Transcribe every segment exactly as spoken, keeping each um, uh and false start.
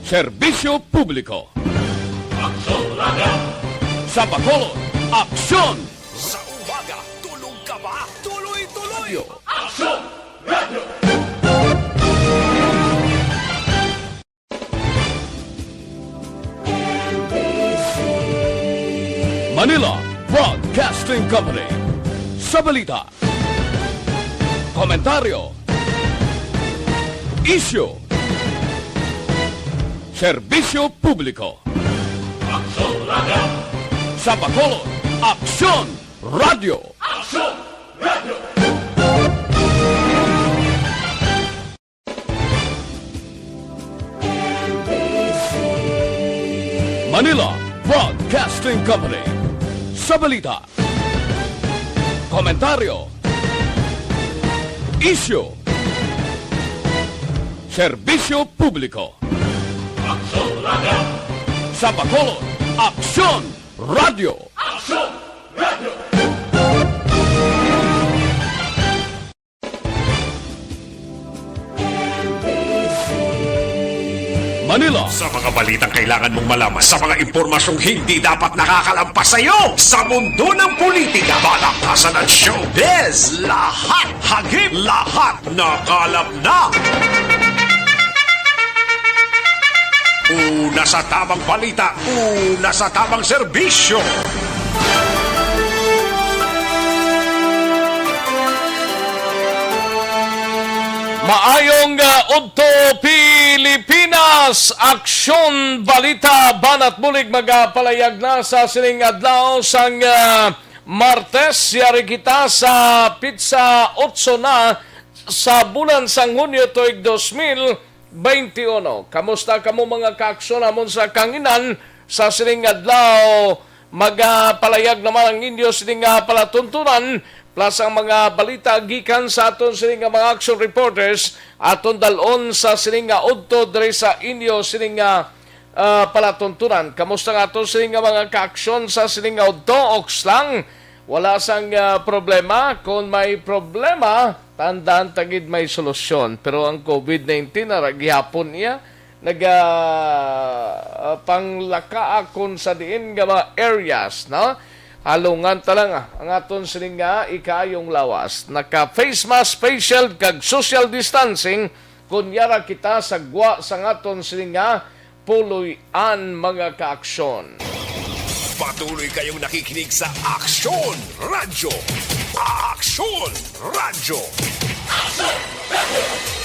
Serbisyo publiko. Aksyon Radio. Sa Bacolod, aksyon! Sa umaga, tulog ka ba? Tuloy-tuloy! Radyo. Aksyon Radio. Manila Broadcasting Company. Sa balita, komentaryo, isyu, serbisyo publiko. Aksyon Radio. Sa Bacolod, Aksyon Radio. Aksyon Radio. Manila Broadcasting Company. Sa balita, komentaryo, isyu, serbisyo publiko. Aksyon Radio. Sa Bacolod, Aksyon Radio. Aksyon Radio. Manila. Sa mga balitang kailangan mong malaman, sa mga impormasyong hindi dapat nakakalampas sa iyo, sa mundo ng politika, balakasan at showbiz, lahat hagip, lahat nakalap na. Una sa tamang balita, una sa tamang serbisyo. Maayong, ah, udto, Pilipinas! Aksyon Balita, banat bulig, magapalayag na sa sining adlaw sang, ah, Martes. Yari kita sa pitsa otso na sa bulan sang Hunyo tuig dos mil twenty-one. Kamusta kamo, mga kaaksyon, amon sa kanginan sa sining adlaw? Magapalayag naman ang inyo sining nga palatuntunan, plus ang mga balita gikan sa aton sining nga mga action reporters, aton dal-on sa sining nga udto diri sa inyo sining nga, ah, palatuntunan. Kamusta nga aton sining nga mga kaaksyon sa sining nga udto? Oks lang, wala sang, ah, problema. Kung may problema, tandaan ta gid may solusyon. Pero ang covid nineteen, ara gihapon niya, naga, ah, panglakaa kon sa diin nga mga areas, no? Halungan ta lang, ah, ang aton sining nga ikaayong lawas. Naka face mask, face shield, kag social distancing, kon yara kita sa gwa sang aton sining nga puloy-an, mga kaaksyon. Patuloy kayong nakikinig sa Aksyon Radyo. Aksyon Radyo.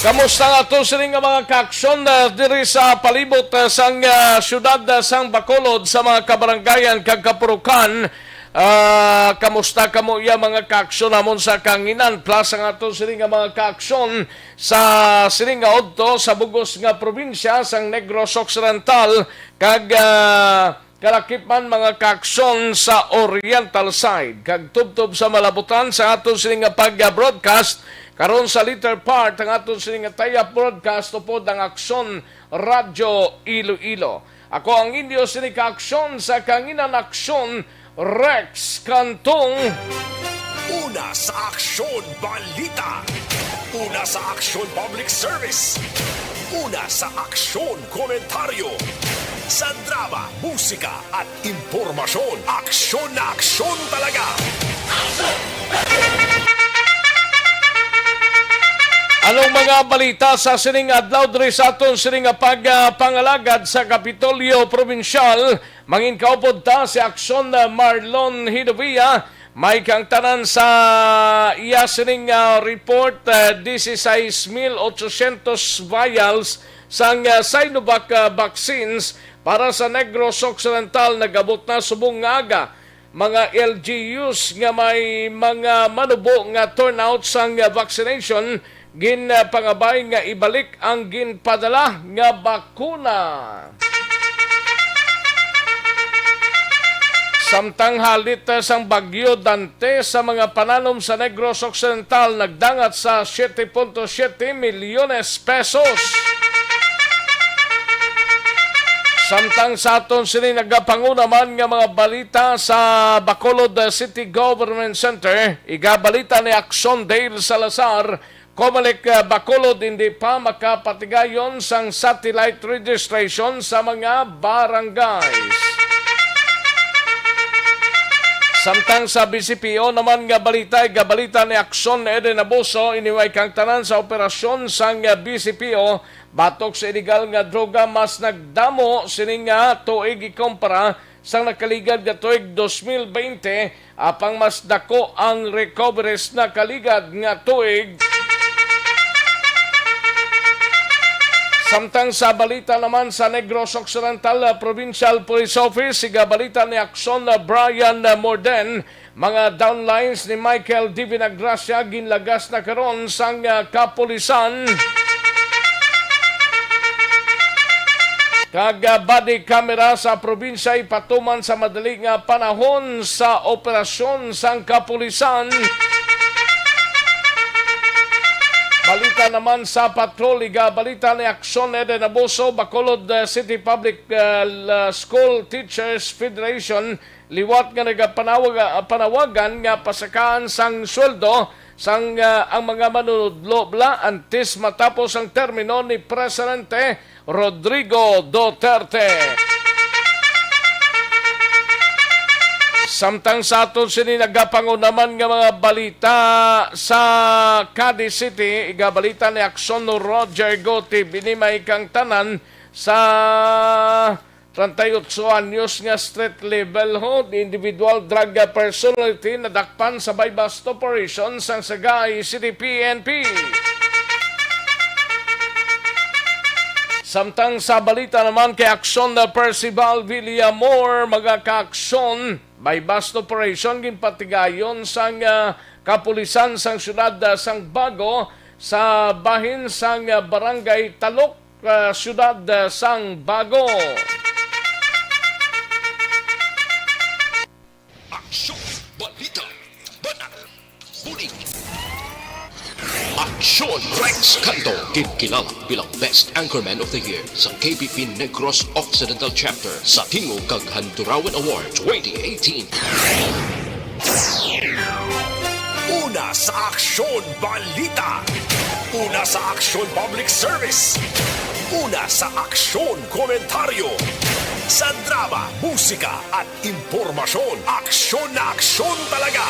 Kamusta nga to sining nga mga kaaksyon, ah, diri sa palibot, ah, sang, ah, siyudad, ah, sang Bacolod, sa mga kabarangayan kag kapurukan? Ah, kamusta kamo iya, mga kaaksyon, amon sa kanginan, plus ang ato sining nga mga kaaksyon sa sining nga udto sa bug-os nga probinsya sang Negros Occidental kag, ah, kalakip man, mga kaaksyon, sa Oriental side. Kag tubtob sa malabutan sa aton sining nga pag-broadcast karon sa later part ang aton sining nga tie-up broadcast upod ang Aksyon Radyo Iloilo. Ako ang inyo sini ka-aksyon sa kanginan, Aksyon Rex Cantong. Una sa Aksyon Balita. Una sa Aksyon Public Service. Una sa Aksyon Komentaryo. Sa drama, musika, at impormasyon, aksyon na aksyon talaga. Anong mga balita sa sining adlaw diri sa aton sining nga pag, ah, pangalagad sa Kapitolyo Probinsyal? Mangin kaupod ta si Aksyon, ah, Marlon Hidovia. May kang tanan sa iya sining, ah, report, ah, dieciséis mil ochocientos vials sang, ah, Sinovac, ah, vaccines para sa Negros Occidental nag-abot na subong nga aga. Mga L G Us nga may mga manubo nga turnout sang vaccination, ginpangabay nga ibalik ang ginpadala nga bakuna. Samtang halit sang Bagyo Dante sa mga pananom sa Negros Occidental nagdangat sa siete punto siete milyones pesos. Samtang sa aton sini nagapanguna man nga mga balita sa Bacolod City Government Center, igabalita ni Aksyon Dale Salazar, Comelec, ah, Bacolod hindi pa makapatigayon sang satellite registration sa mga barangays. Samtang sa B C P O naman nga balita, igabalita ni Aksyon Eden Abuso, iniway kang tanan sa operasyon sang, ah, B C P O batok sa iligal nga droga mas nagdamo sini nga tuig ikumpara sang nakaligad nga tuig dos mil bente, apang mas dako ang recoveries nakaligad nga tuig. Samtang sa balita naman sa Negros Occidental, ah, Provincial Police Office, igabalita ni Aksyon, ah, Brian, ah, Morden, mga downlines ni Michael D. Vinagracia ginlagas na karon sang, ah, kapulisan. Kag, ah, body camera sa probinsya ipatuman sa madali nga panahon sa operasyon sang kapulisan. Balita naman sa patrol, igabalita ni Aksyon Eden Abuso, Bacolod, ah, City Public, ah, School Teachers Federation, liwat nga nagapanawaga-, panawagan nga pasakaan sang sweldo sang, ah, ang mga manunodlo bala antes matapos ang termino ni Presidente Rodrigo Duterte. Samtang sa aton sini nagapangunaman nga mga balita sa Cadiz City, igabalita ni Aksyon Roger Gotib, ini may kang tanan sa treinta y ocho anyos nga street level ho, individual drug personality, nadakpan sa buy-bust operation sang Sagay City P N P. Samtang sa balita naman kay Aksyon na Percival Villamor, mga kaaksyon, buy-bust operation ginpatigayon sang, ah, kapulisan sang siyudad, ah, sang Bago sa bahin sang, ah, Barangay Talok, ah, siyudad, ah, sang Bago. Aksyon, balita, banat, bulig. Aksyon Rex Canto, ginkilala bilang Best Anchorman of the Year sa K B P Negros Occidental Chapter sa Tingog kag Handurawan Award twenty eighteen. Una sa Aksyon Balita. Una sa Aksyon Public Service. Una sa Aksyon Komentaryo. Sa drama, musika, at impormasyon. Aksyon na aksyon talaga.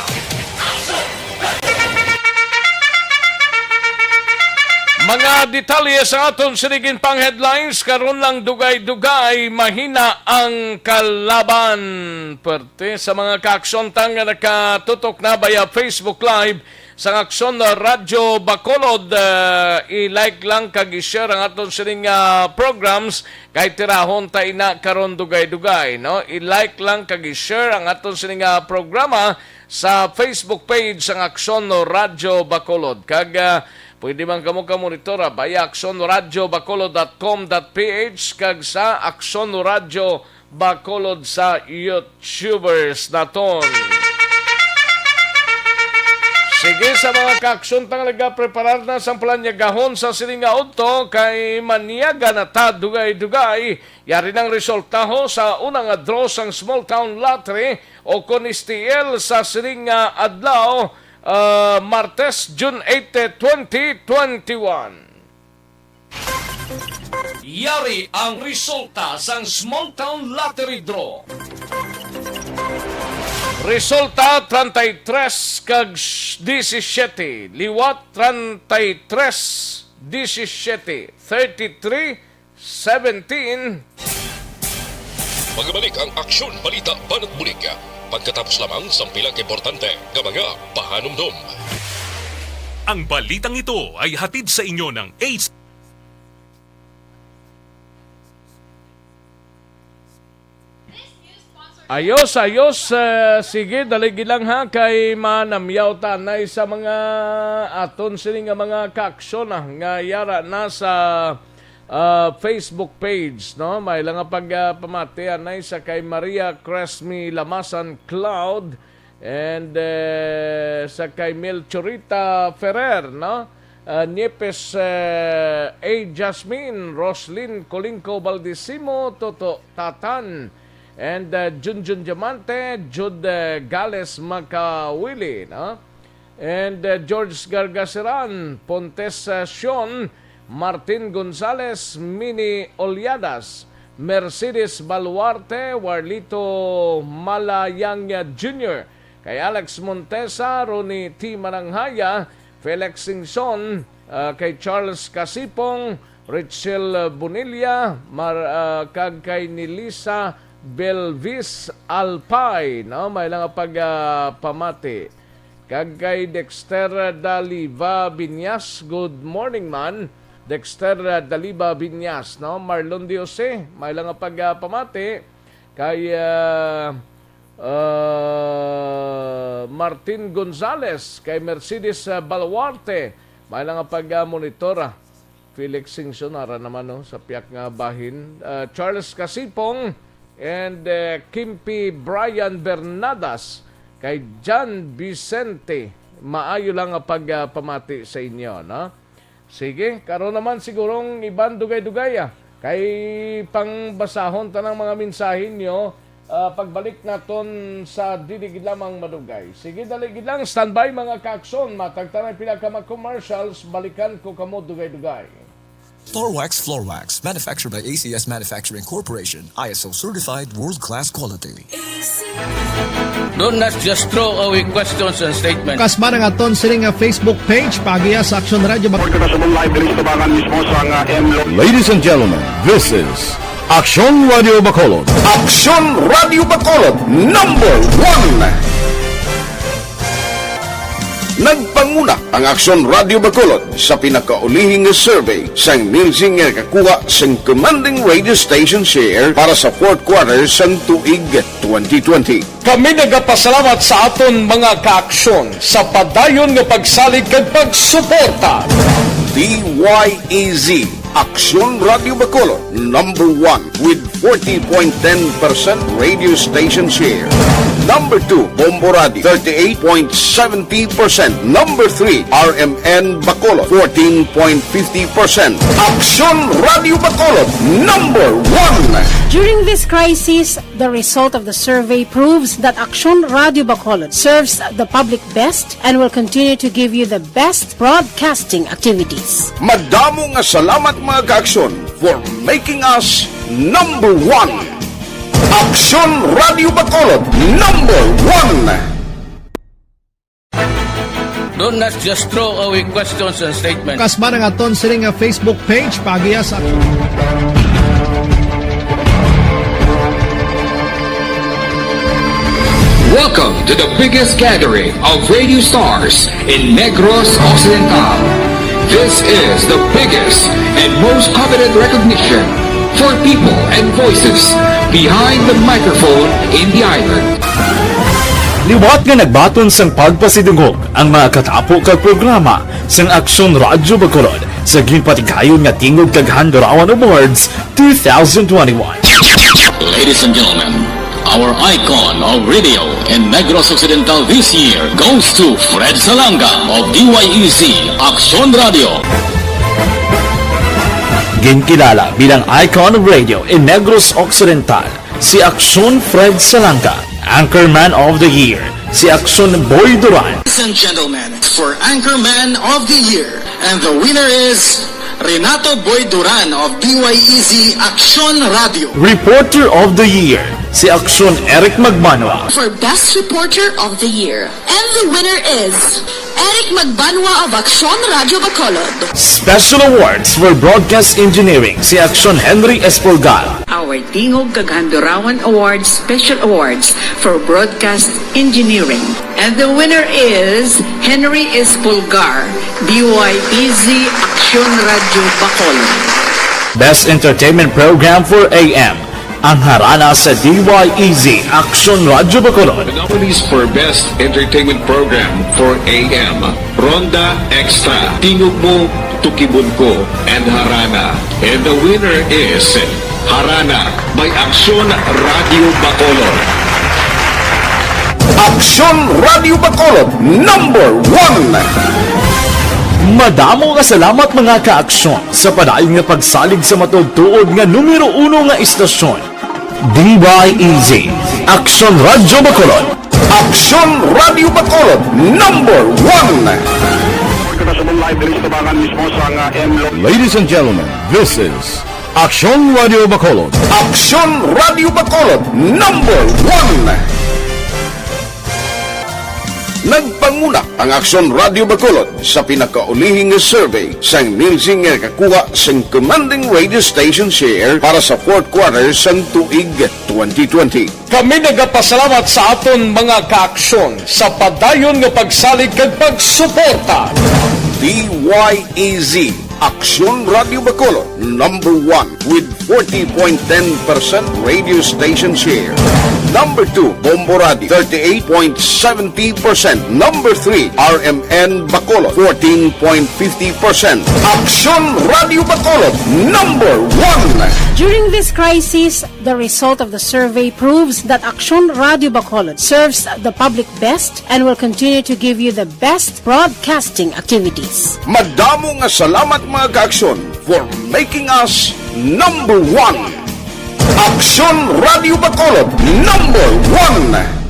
Mga detalye sa aton sining pang headlines karon lang dugay-dugay, mahina ang kalaban. Pwerte sa mga kaaksyon ta nga nakatutok na via Facebook Live sang Aksyon Radyo Bacolod. Ah, i-like lang kag i-share ang aton sining, ah, programs kay tirahon ta ina karon dugay-dugay, no? I-like lang kag i-share ang aton sining, ah, programa sa Facebook page sang Aksyon Radyo Bacolod. Kag, ah, pwede man kamo ka monitor, ah, via aksyon radyo bacolod dot com dot p h kag sa Aksyon Radyo Bacolod sa YouTubers naton. Sige, sa mga kaaksyon ta nga nagapreparar na sang palanyagahon sa sining nga udto, kay manyaga na ta dugay-dugay. Yari nang resulta ho sa una nga draw sang Small Town Lottery o kon S T L sa sining nga adlaw, ah, Martes, June eight, twenty twenty-one. Yari ang resulta sang Small Town Lottery Draw. Resulta, treinta y tres kag disisiete. Liwat, treinta y tres disisiete. Thirty-three seventeen. Magbalik ang Aksyon Balita Banat Bulig pagkatapos lamang sang pila ka importante nga mga pahanumdom. Ang balitang ito ay hatid sa inyo ng Ace. Ayos, ayos. Eh, sige, daligi lang ha, kay manamyaw ta anay sa mga aton sini nga mga kaaksyon, ah, nga yara na sa, ah, Facebook page, no? May lang nga pag, ah, pamati anay sa kay Maria Cresme Lamasan Cloud, and, eh, sa kay Melchorita Ferrer, no? Ah, Niepes, eh, A. Jasmine, Roslyn Colingco Baldisimo, Toto Tatan, and, uh, Junjun Diamante, Jude, uh, Gales Makawili, no? And uh, George Gargaseran, Pontes uh, Sion, Martin Gonzales, Mini Olyadas, Mercedes Baluarte, Warlito Malayangya Junior, kay Alex Montesa, Ronnie T. Mananghaya, Felix Singson, uh, kay Charles Casipong, Richel Bonilla, Mar, uh, kag kay Nilisa Belvis Alpay, no? May lang pag uh, pamati. Kag kay Dexter Daliva Binyas, good morning man. Dexter Daliva Binyas, no? Marlon Diose, may lang pag uh, pamati. Kay uh, uh, Martin Gonzales, kay Mercedes uh, Baluarte, may lang pag uh, monitor. Felix Singson, ara naman, no, sa piyak nga bahin. Uh, Charles Casipong and uh, Kimpi Brian Bernadas, kay John Vicente. Maayo lang nga pagpamati sa inyo, no? Sige, karon naman sigurong iban dugay-dugay, ah. Kay pangbasahon tanang mga mensahe nyo, ah, pagbalik naton sa dili gid lamang madugay. Sige, dali gid lang, standby mga kaakson. Matag tanang pila ka mga commercials, balikan ko kamo dugay-dugay. Torwax Floor Wax, manufactured by A C S Manufacturing Corporation, I S O certified, world-class quality. Don't not just throw away questions and statements. Kasma nga ton sini nga Facebook page, pagiya sa Aksyon Radio Bak- Report na sa live diri sa tubangan mismo sa nga M Lo- Ladies and gentlemen, this is Aksyon Radio Bacolod. Aksyon Radio Bacolod, number one. Nagpanguna ang Aksyon Radio Bacolod sa pinakaulihi nga survey sang Nielsen nga nakakuha sang commanding radio station share para sa fourth quarter sang tuig twenty twenty. Kami nagapasalamat sa aton mga kaaksyon sa padayon nga pagsalig kag pagsuporta. D Y E Z, Aksyon Radio Bacolod, number one with forty point ten percent radio station share. Number two, Bombo Radio, thirty-eight point seventy percent. Number three, R M N Bacolod, fourteen point fifty percent. Aksyon Radio Bacolod, number one. During this crisis, the result of the survey proves that Aksyon Radio Bacolod serves the public best and will continue to give you the best broadcasting activities. Madamo nga salamat, mga kaaksyon, for making us number one. Aksyon Radio Bacolod, number one. Don't not just throw away questions and statements. Kasma nga ton sini nga Facebook page, pagiya sa Welcome to the biggest gathering of radio stars in Negros Occidental. This is the biggest and most coveted recognition for people and voices behind the microphone in the island. Liwat nga nagbaton sang pagpasidungog ang mga katapo kag programa sang Aksyon Radyo Bacolod sa ginpatigayon nga Tingog kag Handurawan Awards two thousand twenty-one. Ladies and gentlemen, our icon of radio in Negros Occidental this year goes to Fred Salanga of D Y E Z Aksyon Radio. Ginkilala bilang icon of radio in Negros Occidental si Aksyon Fred Salanga, Anchorman of the Year si Aksyon Boy Duran. Ladies and gentlemen, for Anchorman of the Year, and the winner is Renato Boy Duran of D Y E Z Aksyon Radio. Reporter of the Year si Aksyon Eric Magbanwa. For Best Reporter of the Year, and the winner is Eric Magbanwa of Aksyon Radio Bacolod. Special Awards for Broadcast Engineering si Aksyon Henry Espolgar. Our Tingog kag Handurawan Awards Special Awards for Broadcast Engineering. And the winner is Henry Espolgar, D Y E Z Aksyon Radio Bacolod. Best Entertainment Program for A M, ang Harana sa D Y E Z Aksyon Radio Bacolod. The nominees for Best Entertainment Program for A M, Ronda Extra, Tingog Mo, Tukibon Ko, and Harana. And the winner is Harana by Aksyon Radio Bacolod. Aksyon Radio Bacolod, number one. Madamo nga salamat, mga kaaksyon, sa padayon nga pagsalig sa matuod-tuod nga numero uno nga istasyon. D Y E Z, Aksyon Radio Bacolod. Aksyon Radio Bacolod, number one. Kita sa live diri sa tabangan mismo sa nga M Lo- Ladies and gentlemen, this is Aksyon Radio Bacolod. Aksyon Radio Bacolod, number one. Nagpanguna ang Aksyon Radio Bacolod sa pinakaulihing survey sang Nielsen nga nakakuha sang commanding radio station share para sa fourth quarter sang tuig twenty twenty. Kami nagapasalamat sa aton mga kaaksyon sa padayon nga pagsalig kag pagsuporta. D Y E Z, Aksyon Radio Bacolod, number one with forty point ten percent radio station share. Number two, Bombo Radio, thirty-eight point seventy percent. Number three, R M N Bacolod, fourteen point fifty percent. Aksyon Radio Bacolod, number one. During this crisis, the result of the survey proves that Aksyon Radio Bacolod serves the public best and will continue to give you the best broadcasting activities. Madamo nga salamat, mga kaaksyon, for making us number one. Aksyon Radio Bacolod, number one.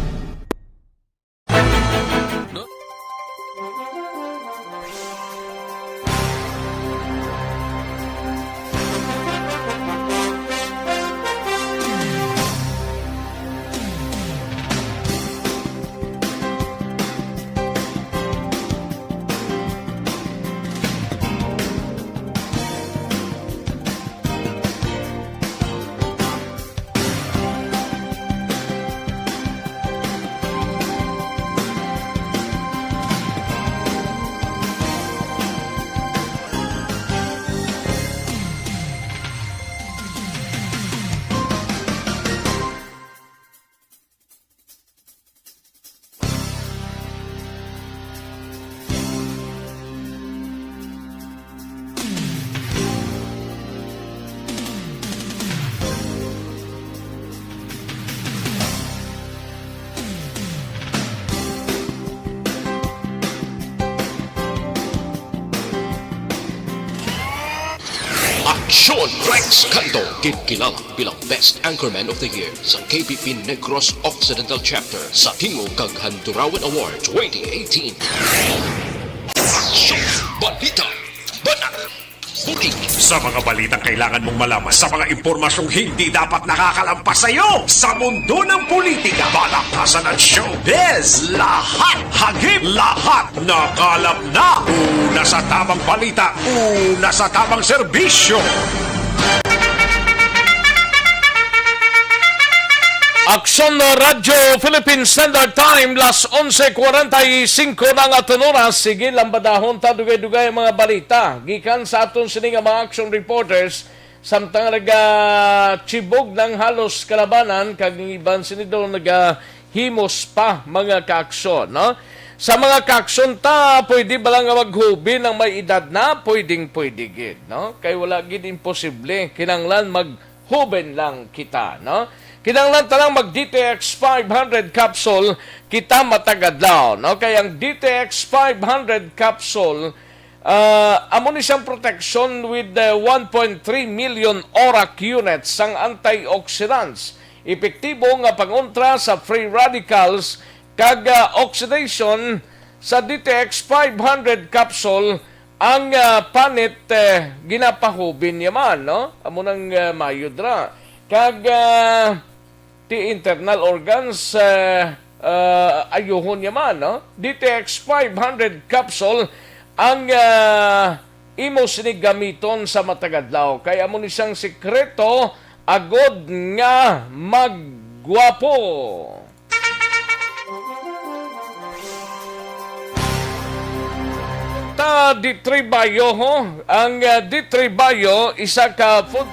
Aksyon Rex Canto, ginkilala bilang Best Anchorman of the Year sa K P P Negros Occidental Chapter sa Tingog kag Handurawan Award twenty eighteen. Aksyon! Balita! Banat! Bulig! Sa mga balitang kailangan mong malaman, sa mga impormasyong hindi dapat nakakalampas sa iyo, sa mundo ng politika, balaktasan at showbiz, lahat, hagip, lahat, nakalap na! Una sa tamang balita, una sa tamang serbisyo. Aksyon Radyo Philippine Standard Time, las onse cuarenta y cinco na ang aton oras. Sige, lambadahon ta dugay-dugay ang mga balita gikan sa aton sini nga mga action reporters, samtang nagachibog ng halos kalabanan, kag ang iban sini daw nagahimos pa mga kaaksyon, no? Sa mga kaaksyon ta, pwede ba lang nga maghubi ang may edad na? Pwedeng pwede gid, no? Kay wala gid imposible. Kinahanglan maghuben lang kita, no? Kinahanglan ta lang mag D T X five hundred capsule kita matag adlaw, no? Kay ang D T X five hundred capsule, ah, amo ni siyang protection with the one point three million ORAC units sang antioxidants, epektibo nga pangontra sa free radicals kag, ah, oxidation. Sa D T X five hundred capsule, ang, ah, panit, eh, ginapahubin niya man, no? Amo nang, ah, mayod ra. Kag, ah, ti internal organs, eh, ah, ayuhon niya man, no? D T X five hundred capsule ang, ah, imo sini gamiton sa matag adlaw. Kay amo ni siyang sikreto agod nga maggwapo. Ta D three Bio, ho? Ang, ah, D three Bio, isa ka food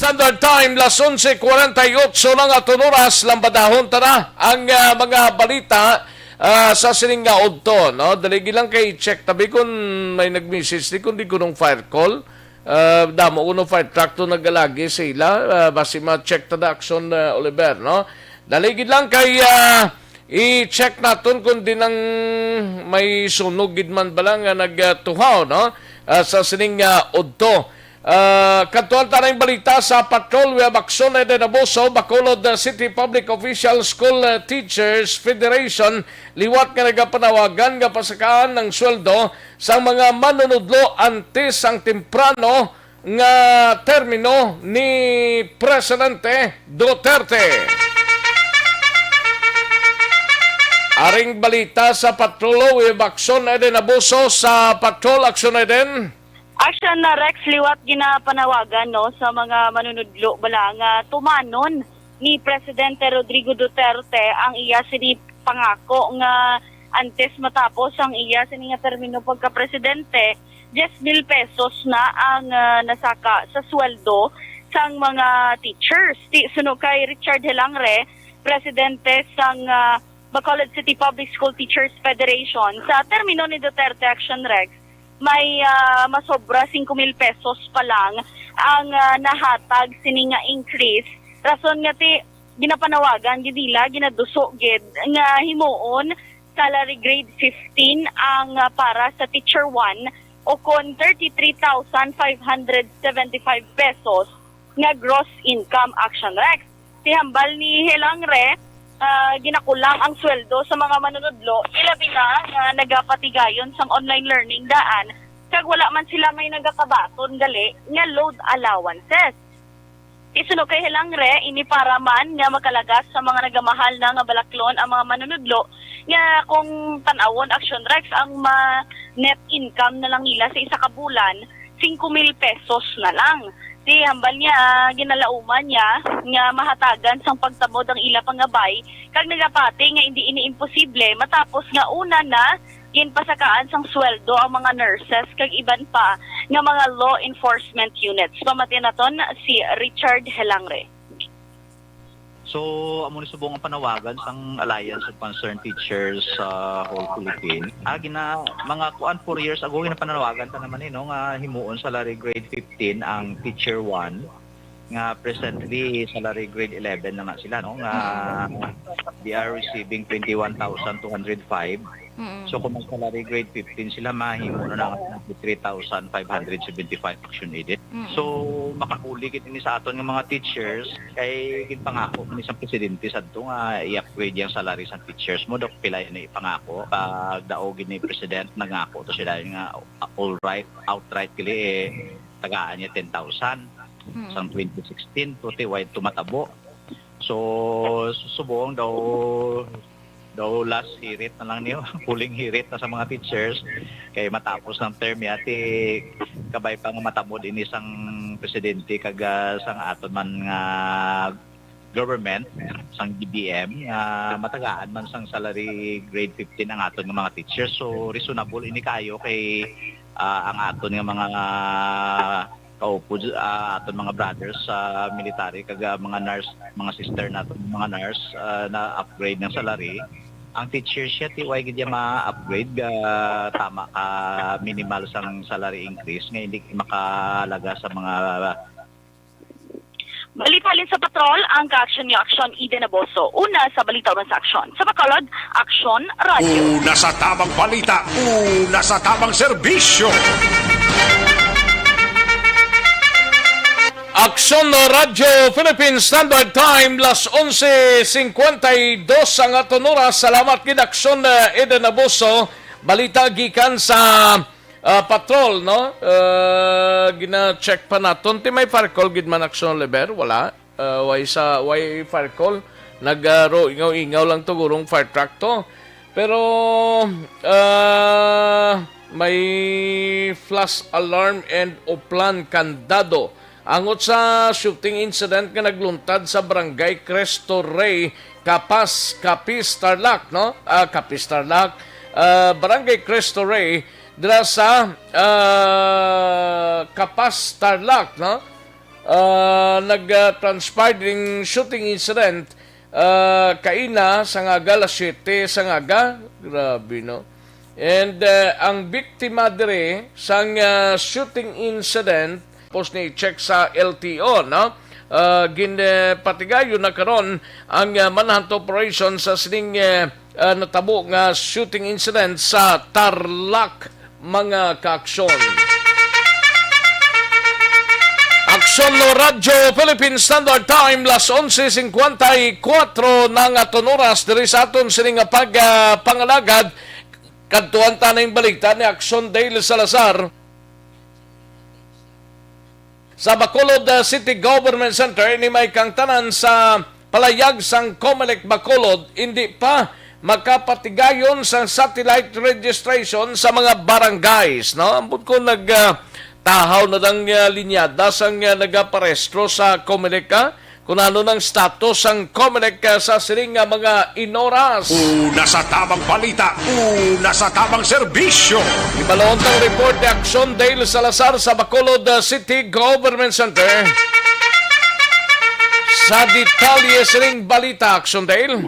Standard Time, las onse cuarenta y ocho lang aton oras, lambadahon ta na ang, ah, mga balita, ah, sa sining nga udto, no? Dali gid lang kay check tabi kung may nag-message di, kung di ko nung fire call. Ah, damo ko nung fire truck to nagalagi sa ila. Ah, basi ma-check ta na, Action, ah, Oliver, no? Dali gid lang kay, ah, i-check naton kung di nang may sunog gid man bala nga nagtuhaw, no? Ah, sa sining, ah, udto. Ah, kadtuan ta na ang balita sa Patrol. We have Action Eden Abuso, Bacolod, ah, City Public Official School, ah, Teachers Federation, liwat nga nagapanawagan nga pasakaan ang sweldo sang mga manunudlo antes ang temprano nga termino ni Presidente Duterte. Aring balita sa Patrol, we have Action Eden Abuso sa Patrol. Action Eden. Action na, Rex, liwat ginapanawagan, no, sa mga manunudlo bala nga tumanon ni Presidente Rodrigo Duterte ang iya sini pangako nga antes matapos ang iya sini nga termino pagka-presidente, diyes mil pesos na ang, ah, nasaka sa sweldo sang mga teachers. Ti, suno kay Richard Helangre, presidente sang, ah, Bacolod City Public School Teachers Federation, sa termino ni Duterte Action Rex, may, ah, masobra singko mil pesos pa lang ang, ah, nahatag sini nga increase. Rason nga ti, ginapanawagan gid nila, ginaduso gid nga himuon salary grade fifteen ang, ah, para sa teacher one, o kon thirty-three thousand five hundred seventy-five pesos nga gross income, Action Rex. Ti hambal ni Helangre, ah, ginakulang ang sweldo sa mga manunudlo, ilabi na nga nagapatigayon sang online learning daan, kag wala man sila may nagakabaton gali nga load allowances. Isuno kay Helangre, ini para man nga makalagas sa mga nagamahal na nga balaklon ang mga manunudlo, nga kung tan-awon, Action Rex, ang ma-, net income na lang nila sa isa ka bulan, singko mil pesos na lang. Ti hambal niya, ginalauman niya nga mahatagan sang pagtamod ang ila pangabay, kag nagapati nga indi ini imposible matapos nga una na ginpasakaan sang sweldo ang mga nurses kag iban pa nga mga law enforcement units. Pamati naton si Richard Helangre. So, amo ni subong ang panawagan sang Alliance of Concerned Teachers sa whole Philippines. Ah, gina-, mga kuan, four years ago, ginapanawagan ta naman, eh, no, nga himuon salary grade fifteen ang teacher one, nga presently salary grade eleven na nga sila, no, nga they are receiving twenty-one thousand two hundred five. Mm. So, kung mag-salary grade fifteen sila, mahimo na nga twenty-three thousand five hundred seventy-five, Action Eden. Mm. So, makakuli gid ini sa aton nga mga teachers, kay ginpangako man ni sang presidente sadto nga i-upgrade yang salary sang teachers mo, daw pila ini ipangako. Pag daog gid ni president, nangako to sila nga, all right, outright kili, eh, tagaan niya ten thousand. Mm. Sang twenty sixteen, tuti, way tumatabo. So, subong daw, daw last hirit na lang niyo, huling hirit na sa mga teachers, kay matapos ng term niya, ti kabay pa nga matamod ini sang presidente kag, ah, sang aton man nga government, sang D B M, nga matagaan man sang salary grade fifteen ang aton nga mga teachers. So, reasonable ini kayo kay, ah, ang aton nga mga kaupod, ah, aton mga brothers sa military kag, ah, mga nurse, mga sister naton, mga nurse, ah, na-upgrade ng salary. Ang teacher siya, ti way gid niya ma-upgrade, ah, tama ka minimal sang salary increase nga hindi makalaga sa mga. Balita halin sa Patrol, ang ka-action niyo, Action Eden Abuso. Una sa balita, una sa aksyon. Sa Bacolod, Action Radio. Una sa tamang balita, una sa tamang serbisyo. Aksyon Radyo Philippine Standard Time, las onse cincuenta y dos ang aton oras. Salamat gid, Aksyon, eh, Eden Abuso. Balita gikan sa, ah, patrol, no? Eh, gina-check pa naton. Ti may fire call gid man, Aksyon Oliver? Wala. Ah, way sa, way fire call. Nag, ah, ro-, ingaw-ingaw lang to, gurong fire truck to. Pero, ah, may flash alarm and Oplan kandado. Angot sa shooting incident nga nagluntad sa Barangay Cristo Rey, Capas, Capiz, Tarlac, no? Ah, Capiz, Tarlac. Ah, Barangay Cristo Rey, dira sa, ah, Capas, Tarlac, no? Ah, nag, ah, transpire ding shooting incident, ah, kaina sa nga aga, alas siyete sa nga aga. Grabe, no? And, ah, ang biktima dire sang, ah, shooting incident, tapos ni check sa L T O, no? Ah, gin, eh, patigayon na karon ang, ah, manhunt operation sa sining, eh, ah, natabo nga shooting incident sa Tarlac, mga kaaksyon. Aksyon no Radyo Philippine Standard Time, las onse cincuenta y cuatro na nga aton oras diri sa aton sini nga pag, ah, pangalagad. Kadtuan ta na yung balita ni Aksyon Dale Salazar. Sa Bacolod, uh, City Government Center, ini may kangtanan sa palayag sang Comelec Bacolod, hindi pa makapatigayon sang satellite registration sa mga barangays, no? Ambot ko nag, uh, tahaw na dang, uh, linyada sang, uh, nagaparehistro sa Comelec, ah. Kung ano nang status sang Comelec, ah, sa sining nga mga inoras. Una sa tamang balita, una sa tamang serbisyo. Ibalon ang report ni Action Dale Salazar sa Bacolod, ah, City Government Center. Sa detalye sining balita, Action Dale.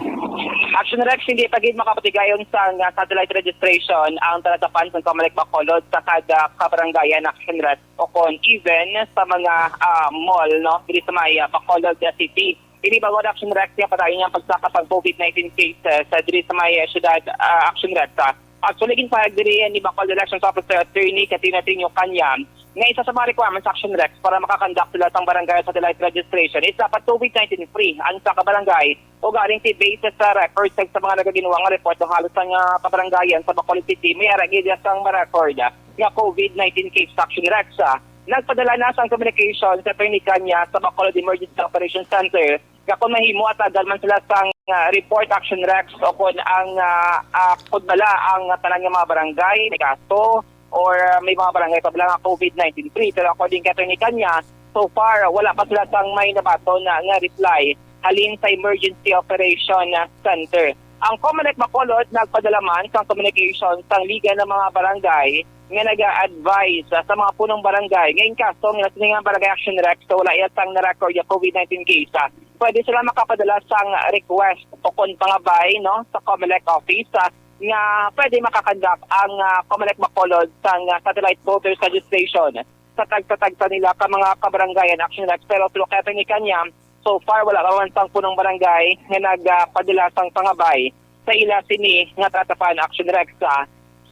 Action Rex, hindi pa gid makapatigayon sang, ah, satellite registration ang talatapan sa Comelec Bacolod sa kada kabarangayan, Action Rex, o kon even sa mga, ah, mall, no, diri sa may, ah, Bacolod, ah, City. Ini bag-o, Action Rex, nga padayon ang pagsaka sang COVID nineteen cases, ah, diri sa may, ah, siyudad, ah, Action Rex, ah. Actually, ginpahayag diri ni Bacolod Elections Officer Attorney Katrina Tino Canya nga isa sa mga requirements, Action Rex, para makakandak sila sang barangay satellite registration is dapat COVID nineteen free ang isa ka barangay. Ugaling ti basis sa record sa, sa mga nagaginwa nga report, halos ang, ah, kabarangayan sa Bacolod City may ara gid sang ma-record nga COVID nineteen case, Action Rex. Nagpadala na sang communication sa Attorney Canya sa Bacolod Emergency Operations Center nga kung mahimo, atagan man sila sang, ah, report, Action Rex, o kung ang, ah, ah, kung bala ang tanan nga mga barangay may kaso or, ah, may mga barangay pa bala nga COVID nineteen free. Pero according kay Attorney Canya, so far, wala pa sila sang may nabaton na nga reply halin sa Emergency Operation, ah, Center. Ang Comelec Bacolod nagpadala man sang communication sang Liga ng mga Barangay nga naga-advise, ah, sa mga punong barangay nga in kaso nga sini nga barangay, Action Rex, so wala iya sang na-record nga COVID nineteen case, ah, pwede sila makapadala sang request o kon pangabay, no, sa Comelec office, ah, nga pwede makakandak ang, ah, Comelec Bacolod sang, ah, satellite voters registration sa tagsa-tagsa nila ka mga kabarangayan, Action Rex. Pero tulo kay Attorney Canya, so far, wala pa man sang punong barangay nga nagpadala sang pangabay sa ila sini nga talatapan, Action Rex.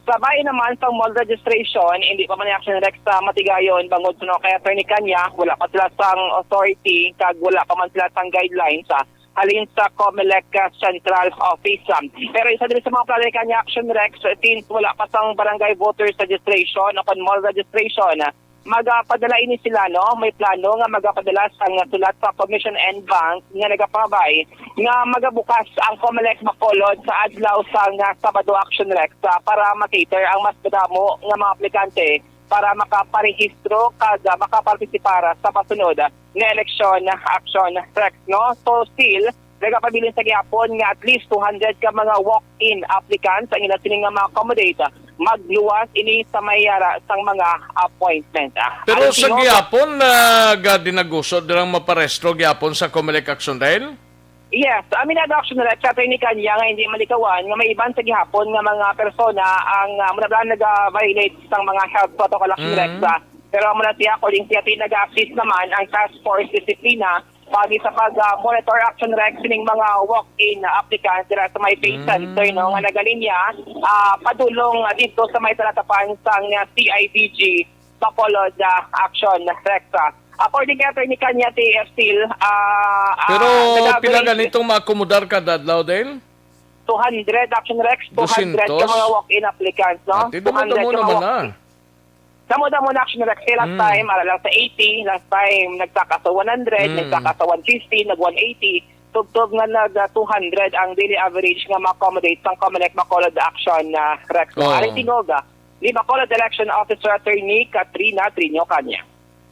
Sa bahin naman sang mall registration, hindi pa man ni, Action Rex, sa matigayon bangod suno kay Attorney Canya, wala pa sila sang authority kag wala pa man sila sang guidelines, ah, halin sa Comelec, ah, Central Office, ah. Pero isa diri sa mga plano ni Canya, Action Rex, since wala pa sang barangay voters registration o kon mall registration, ah, magapadala ini sila, no? May plano nga magapadala sang sulat sa Commission en Banc nga nagapangabay nga magabukas ang Comelec Bacolod sa adlaw sang, ah, Sabado, Action Rex, ah, para ma-cater ang mas madamo nga mga aplikante para makaparehistro kag, ah, makapartisipar sa masunod nga eleksyon, Action Rex, no? So, still, nagapabilin sa gihapon nga at least two hundred ka mga walk-in applicants ang ila sini nga ma-accommodate magluwas ini sa may ara sang mga appointment, ah. Pero sa gihapon, ah, ga-, dinagusod nilang maparehistro gihapon sa Comelec, Action Dale? Yes, aminado, Action Rex, sa Attorney Canya nga hindi malikawan nga may iban sa gihapon nga mga persona ang, ah, muna ba nag-violate sang mga health protocol, Action Rex, ah. Pero amo na siya, according siya, naga-assist naman ang Task Force Disiplina pagi sa pag, ah, monitor, Action Rex, sining mga walk-in applicants dira sa may pay center, no, nga nagalinya, ah, padulong, ah, dito sa may talatapan sang, ah, C I D G Bacolod, ah, Action Rex, ah. According kay Attorney Canya, T F Steel, ah, ah, Pero pila ganitong maakomodar kada adlaw, Dale? Two hundred, Action Rex, two hundred ka mga walk-in applicants, no? Ati, damo-damo naman na. Damo-damo na, Action Rex. Kay last time, ara lang sa eighty, last time, nagsaka sa one hundred, nagsaka sa one fifty, nag one eighty. Tubtob nga nag, ah, two hundred ang daily average nga ma-accommodate sang Comelec Bacolod, Action, ah, Rex. Ari tingog, ah, ni Bacolod Election Officer Attorney Katrina Trinio Canya.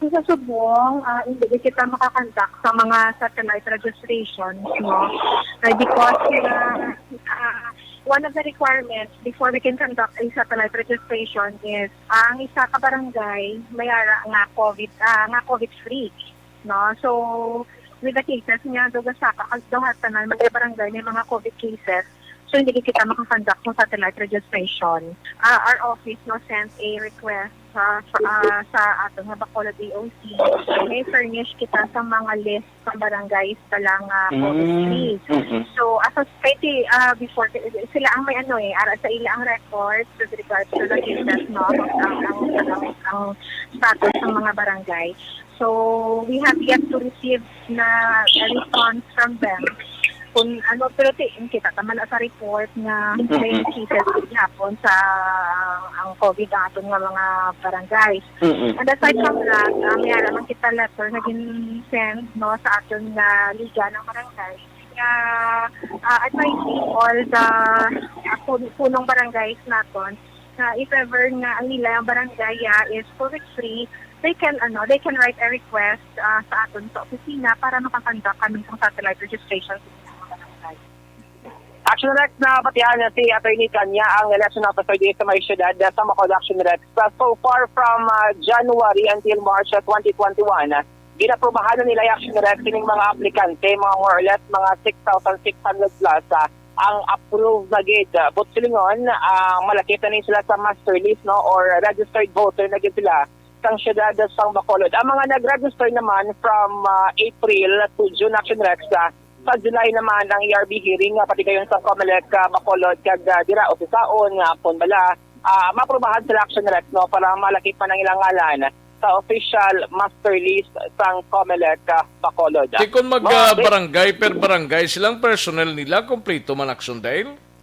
Sa subong, ah, hindi kita makakandak sa mga satellite registrations, no? Kay because, ah, ah, one of the requirements before we can conduct a satellite registration is, ah, ang isa ka barangay may ara nga COVID, ah, nga COVID free. no? So, with the cases nga, duga sa ka, ang duha tanan, mga barangay, may mga COVID cases. So, hindi kita makakonduct ng satellite registration. Ah, our office, no, sent a request sa, sa, ah, sa ato nga Bacolod D O C. May furnish kita sa mga list sa barangays pa lang nga COVID Mm. free. Mm-mm. So, as a society, ah, before, sila ang may ano eh, ara sa ila ang records with regards to the cases, no? Ang, ang, ang, ang status ng mga barangay. So, we have yet to receive na a response from them. Kung ano, pero ti, kita naman sa report nga may Mm-mm. cases gihapon sa ang COVID ang aton nga mga barangay. Mm-mm. And aside from that, ah, may ara man kita letter nga gin-send, no, sa aton nga liga ng barangay nga, ah, advising all the, ah, pun-, punong barangays naton na if ever nga ang ila ang barangay, ah, is COVID free, they can, ano, they can write a request, ah, sa aton sa opisina para makakonduct kami ng satellite registration sa ilang mga barangay. Action Rex, nabatihan na si Attorney Kanya, ang election officer dito sa may siyudad sa Bacolod. Action Rex, sa so far from, ah, January until March, ah, twenty twenty-one, ah, ginaprubahan na nila, Action Rex, sining mga aplikante, mga more or less mga six thousand six hundred plus, ah, ang approved na gid. Ah, but silingon, ah, malakip na ni sila sa master list, no, or registered voter na gid sila sang siyudad sang Bacolod. Ang mga nag-register naman from, ah, April to June, Action Rex, ah, sa July naman ang E R B hearing nga patigayon sa Comelec, ah, Bacolod, kag, ah, dira usisaon nga kon bala, ah, maaprubahan sila, Action Rex, no, para malakip man ang ilang ngalan sa official master list sang Comelec, ah, Bacolod. Di kon mag, Mga ah, barangay per barangay, silang personnel nila, kompleto man, Action Dale?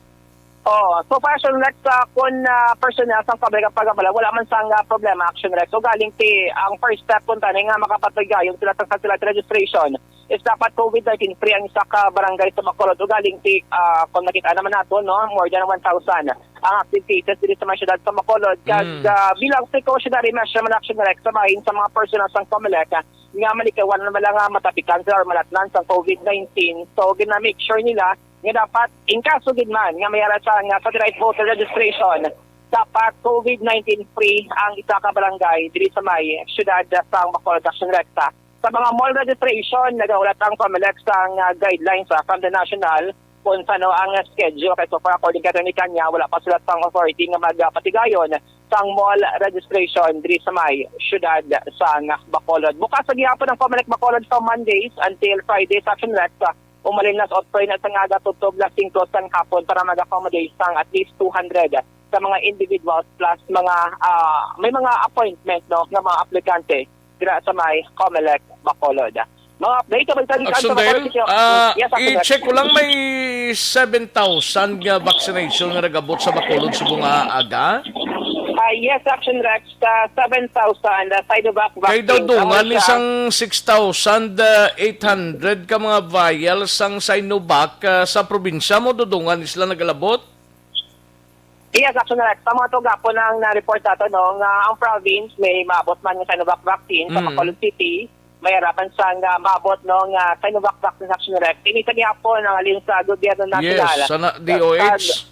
Oh, so far, Action Rex, ah, kun, ah, personnel sang Comelec ang pagabala, wala man sang, ah, problema, Action Rex. So, galing ti, ang first step kun tani nga makapatigayon sila sa satellite registration is dapat COVID nineteen free ang isa ka barangay sa Bacolod. O galing ti, ah, kung nakita naman nato, no, more than one thousand ang active cases diri sa mga syudad sa Bacolod. Kag, Mm. ah, bilang precautionary measure man, Action Rex, sa bahin sa mga personnel sang Comelec, ah, nga malikawan naman lang nga matapikan sila or malatnan sang COVID nineteen. So, gina-make sure nila nga dapat, in kaso gid man nga may ara sa nga satellite voter registration, dapat COVID nineteen free ang isa ka barangay diri sa may siyudad sang Bacolod, Action Rex. Sa mga mall registration, nagahulat ang Comelec sang, ah, guidelines, ah, from the national kung sano ang schedule. Kay so far, according kay Attorney Kanya, wala pa sila sang authority nga magpatigayon sang mall registration diri sa may siyudad sang Bacolod. Bukas sa gihapon ang Comelec Bacolod from Mondays until Fridays, Action Rex, ah, umalin las otso na sang aga tubtob las singko sang hapon para mag-accommodate sang at least two hundred sa mga individuals plus mga, ah, may mga appointment, no, nga mga aplikante dira sa may Comelec Bacolod. Mga update, kabalikan sa Action Bacolod Dale, City. Ah, Yes, Action Dale. I-check ko lang, may seven thousand nga vaccination nga nagabot sa Bacolod subong nga aga? Ah, yes, Action Rex, sa seven thousand, ah, Sinovac Kay daw vaccine. Dungan Ang ni isa sang six thousand eight hundred ka mga vials sang Sinovac, ah, sa probinsya mo, dudungan ni sila nagalabot? Yes, Action Rex. Tama to gapon ang na-report nato, no, nga ang province may maabot man nga Sinovac vaccine sa Mm. Bacolod City. May harapan sa nga maabot, no, nga Sinovac vaccine, Action Rex. Ini sa gihapon ang halin sa gobyerno Yes, nasyonal. sana Sa D O H.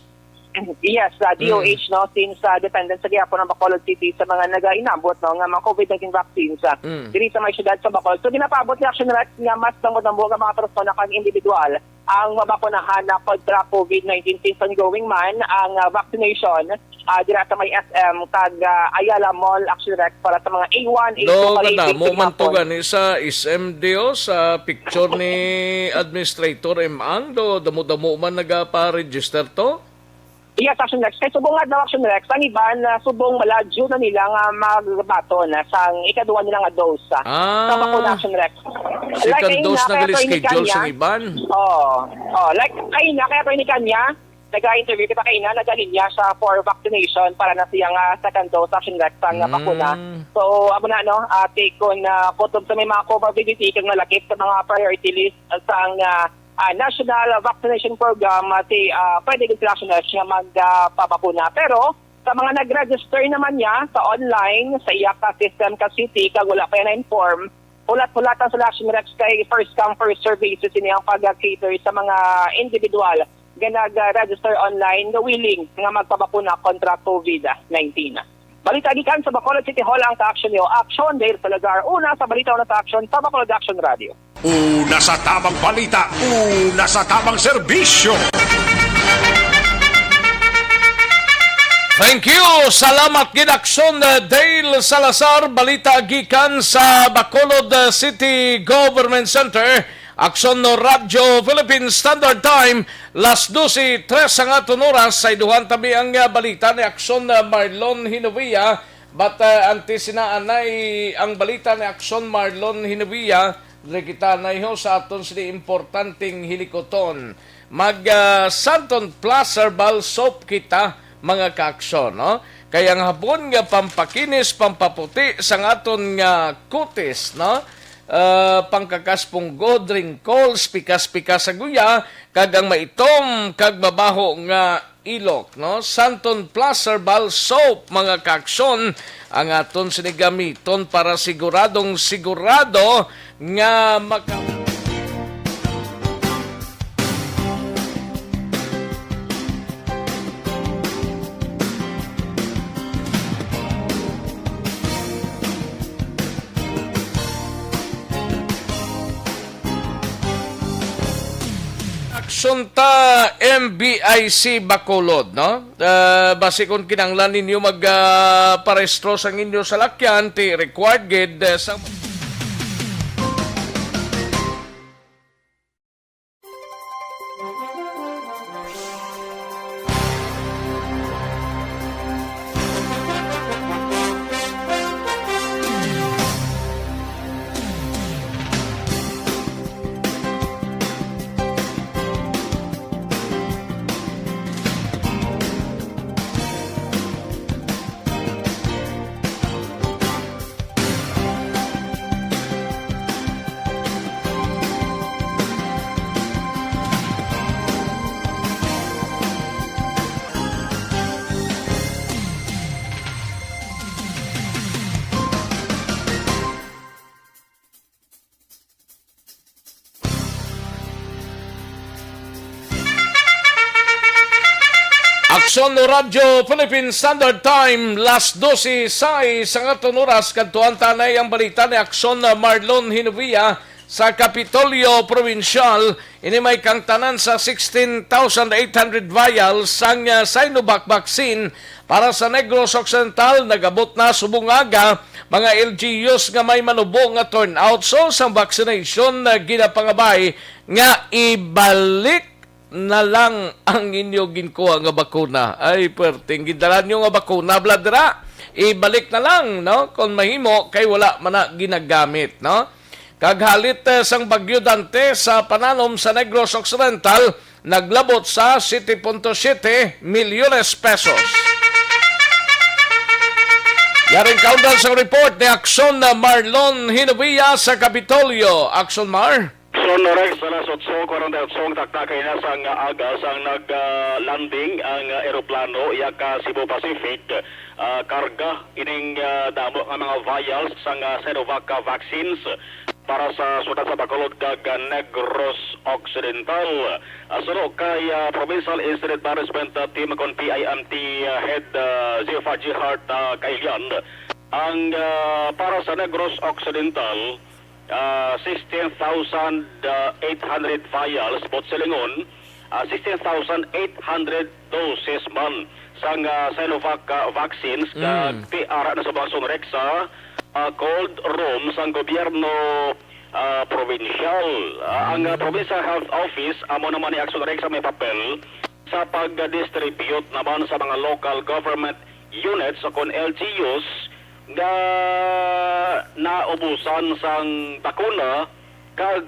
Yes, sa Mm. D O H, no, since, ah, dependent sa gihapon ang Bacolod City sa mga nagainabot, no, nga mga COVID nineteen vaccines, ah, Mm. diri sa may siyudad sa Bacolod. So, ginapaabot ni Action Rex nga mas damo-damo nga mga persona kag individual ang mabakunahan na kontra COVID nineteen since ongoing man ang, ah, vaccination, ah, dira sa may S M kag, ah, Ayala Mall, Action Rex, para sa mga A one, A two, Do, kag A three kadamo man to gihapon. Gani sa S M D O, sa picture ni Administrator M Ang, do, damo-damo man nagapa-register to? Yes, Action Rex. Kay subong nga daw, Action Rex, ang iban, ah, subong maladyo na nila nga magbaton, ah, sang ikaduha nila nga dose, ah, Ah. sa bakuna, Action Rex. Second Like, dose ayun na, na kay Attorney gali-schedule Kanya, sang iban. Oo. Oh, like, ayun na, kay Attorney Kanya, nag-interview kita kay na, nagalinya siya for vaccination para na siya nga second dose, Action Rex, sa nga Mm. bakuna. So, amo na, no, ate, kung, ah, kutob sa may mga comorbidity, kung malakip sa mga priority list, ah, sa nga, ah, National Vaccination Program, ah, si, ah, pwede gid sila, Action Rex, nga mag, ah, pabakuna. Pero, sa mga nag-register naman niya sa online, sa iya ka system ka city, kag wala pa yan na-inform, hulat-hulatan sila, Action Rex, kay first come, first serve basis ini ang pag-cater sa mga individual nga nag-register online nga willing nga magpabakuna kontra COVID nineteen. Balita gikan sa Bacolod City Hall ang ka-aksyon niyo. Aksyon, Dale Salazar. Una sa balita, una sa aksyon sa Bacolod Action Radio. Una sa tamang balita, una sa tamang serbisyo. Thank you. Salamat gid, Aksyon, uh, Dale Salazar. Balita gikan sa Bacolod, uh, City Government Center. Aksyon, no, Radyo Philippine Standard Time, las dose tres ang aton oras. Sa iduhan tabi ang, uh, balita ni Aksyon, uh, Marlon Hinovia. But, uh, antes sina anay ang balita ni Aksyon Marlon Hinovia, diri kita naiho sa aton sini importanteng hilikuton. Mag, ah, Santon Plus Herbal Soap kita, mga kaaksyon, no? Kay ang habon nga pampakinis, pampaputi sang aton nga kutis, no? Ah, pangkakas punggo, wrinkles, pikas-pikas sa guya, kag ang maitom kag mabaho nga ilok, no? Santon Plus Herbal Soap, mga kaaksyon, ang aton sini gamiton para siguradong sigurado nga maka- Aksyon ta, M B I C Bacolod, no? Ah, basi kung kinahanglan ninyo mag, ah, parehistro sang inyo salakyan, ti required gid, eh, sa Aksyon, Radyo Philippine Standard Time, las dose sais ang aton oras. Kadtuan ta anay ang balita ni Aksyon Marlon Hinovia sa Kapitolyo Probinsyal. Ini may kahangtanan sa sixteen thousand eight hundred vials sang, ah, Sinovac vaccine para sa Negros Occidental. Nag-abot na subong aga mga L G Us nga may manubo nga turnout. So, sang vaccination, ah, ginapangabay nga ibalik na lang ang inyo ginkuha nga bakuna. Ay, perting gindala nyo nga bakuna, bala dira. Ibalik na lang, no? Kung mahimo, kay wala man na ginagamit, no? Kag halit, eh, sang Bagyo Dante sa pananom sa Negros Occidental, naglabot sa siete punto siete milyones pesos. Yaring kaundan sang report ni Aksyon na Marlon Hinovia sa Kapitolyo. Aksyon, Mar. Son Rex, alas otso kwarenta y otso ang takna kaina sang aga sang nag, ah, landing ang, ah, eroplano iya ka Cebu Pacific, ah, karga ining, ah, damo nga mga vials sang, ah, Sinovac, ah, vaccines para sa siyudad sa Bacolod kag, ah, Negros Occidental. Ah, suno kay, ah, Provincial Incident Management, ah, Team kon P I M T, ah, Head, ah, Zephyr G Hart, ah, Kailian, ang, ah, para sa Negros Occidental, ah, sixteen thousand eight hundred vials, buot silingon, ah, sixteen thousand eight hundred doses man sang, ah, Sinovac, ah, vaccines, kag Mm. ti ara na sa Aksyon Rex sa, ah, cold room sang gobyerno, ah, probinsyal. Ah, ang, ah, Provincial Health Office, amo naman ni Aksyon Rex sa may papel sa pag-distribute naman sa mga local government units o kon L G Us nga naubusan sang bakuna kag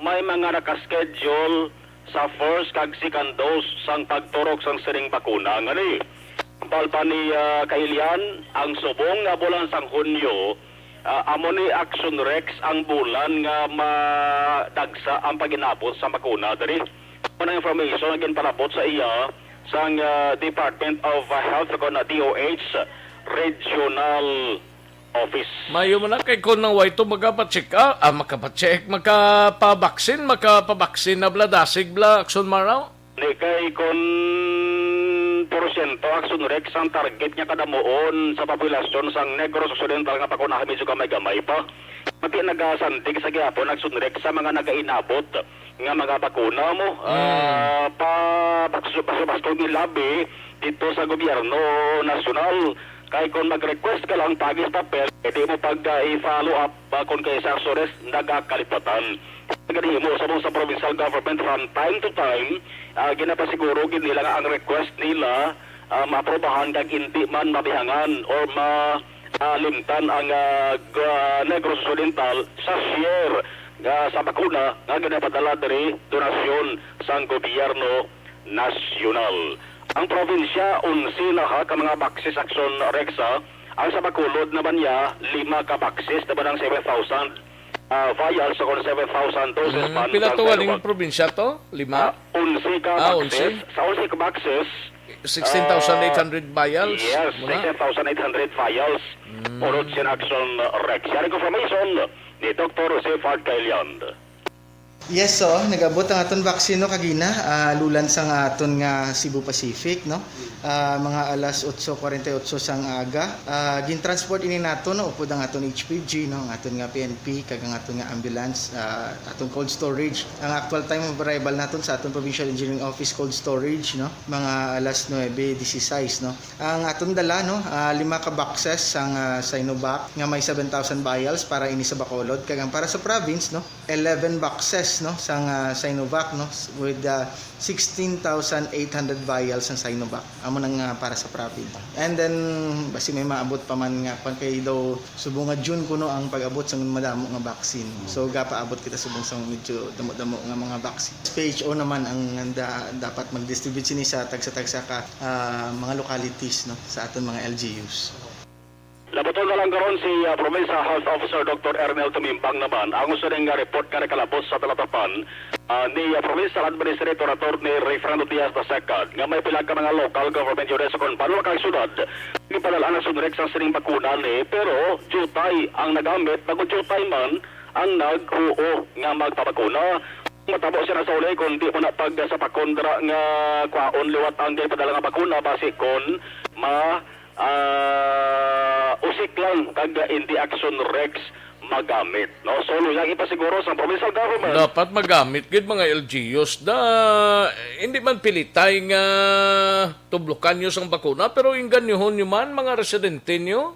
may mga naka-schedule sa first kag second dose sang pagturok sang sining bakuna. Ngani, hambal pa ni, ah, Kailian, ang subong nga bulan sang Hunyo, ah, amo ni Aksyon Rex ang bulan nga madagsa ang pag-inabot sa bakuna diri. Amo na information nga ginpalabot sa iya sang, ah, Department of, ah, Health o kon D O H Regional Office. Mayo man na kay kung nang way to magapa-check up, ah, makapa-check, makapabaksin, makapabaksin na bala, dasig bala, Aksyon Maraw? Ni kay kung for Siyento, Action Rex, ang target nga kadamuon sa populasyon sang Negros Occidental nga pakunahan medyo gamay-gamay pa. Pati nagasandig sa gihapon, Action Rex, sa mga nagainabot nga mga bakuna mo, Mm. ah, pa, pasu-, pasu-, pasu-, ni labi dito sa gobyerno nasyonal. Kay kung mag-request ka lang pagis papel, pwede mo pag, ah, i-follow up, ah, kung kay sa Action Rex, nagakalipatan. Nagahimo sa mga sa provincial government from time to time, ah, ginapasiguro gid nila nga ang request nila, ah, maaprubahan kag hindi man mabihangan or ma-, ah, limtan ang, ah, g-, ah, Negros Occidental sa share, ah, sa bakuna nga ginapadala diri donasyon sang gobyerno nasyonal. Ang probinsya, onse na ha ka mga boxes, Action Rex, ha. Ang sa Bacolod naman niya, lima ka boxes, naman ang seven thousand, ah, vials, o kung seven thousand doses Mm, man pila sang to galing Sinovac. Probinsya to? Lima? Ah, onse ka Ah, boxes. Onse? Sa onse ka boxes, Sixteen thousand eight hundred ah, vials? Yes, Muna? Sixteen thousand eight hundred vials. Mm. Pulot sin Action Rex. Yan ang information ni Doktor Jose Fard Kailian. Yes, so, nag-abot ang aton vaccine, no, kagina, ah, lulan sang aton nga Cebu Pacific, no? Ah, mga alas otso kwarenta y otso sang aga. Ah, gin-transport ini nato, no, upod ang aton H P G, no, ang aton nga P N P, kag ang aton nga ambulance, ah, aton cold storage. Ang actual time of arrival naton sa aton Provincial Engineering Office cold storage, no, mga alas nuebe dieciséis, no. Ang aton dala, no, ah, lima ka boxes sang, ah, Sinovac nga may seven thousand vials para ini sa Bacolod, kag ang para sa province, no, eleven boxes, no, sang, ah, Sinovac, no, s-, with, ah, sixteen thousand eight hundred vials sang Sinovac. Amo nang, ah, para sa province. And then, basi may maabot pa man nga, pag kay daw subong nga June kuno ang pag-abot sang madamo nga vaccine. So, gapaabot kita subong sa medyo damo-damo nga mga vaccine. S P H O naman ang da-, dapat mag-distribute sini sa tagsa-tagsa ka, ah, mga localities, no, sa aton mga L G Us. Labuton na lang karon si, ah, Provincial Health Officer Doktor Ernel Tumimbang naman ang usa ning nga report nga nakalabot sa talatapan, ah, ni, ah, Provincial Administrator Attorney Ray Fernando Diaz the second, nga may pila ka mga local government units sa Conbanwa kag syudad gipadala-an sang Sunrex sang sining bakuna ni, pero diutay ang nagamit, bag-o diutay man ang naghuo nga magpabakuna. Matabo siya na sa uli, kundi mo na pag sa pakondra nga kwaon liwat ang gipadala nga bakuna, basi kon ma-, ah, usik lang kag hindi Action Rex magamit, no? So, luyag ipasiguro sa provincial government. Dapat magamit gid, mga L G Us. Da, hindi man pilitay nga tublukan nyo sang bakuna, pero inganyohon nyo man, mga residente nyo.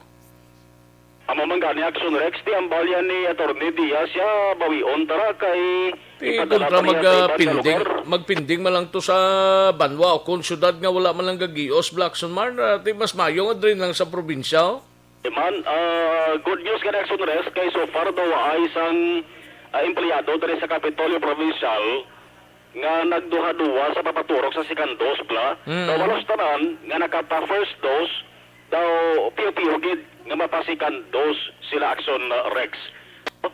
Amo man gani, Action Rex, ti ambal yan ni Attorney Diaz, siya bawion tara kay Ti ipadala kontra pa niya mag, sa ah, iban nga pinding, lugar. Magpinding man lang to sa banwa o kon syudad nga wala man lang gagios, Blackson Mar, ah, ti mas mayo nga diri lang sa probinsya, oh. Di man, ah, good news gani, Action Rex, kay so far daw ay sang, ah, empleyado diri sa Kapitolyo Provincial nga nagduha-duha sa papaturok sa second dose, bla. Mm. Daw halos tanan nga nakapa-first dose, daw piyo-piyo gid nga mapa-second dose sila, Action, uh, Rex.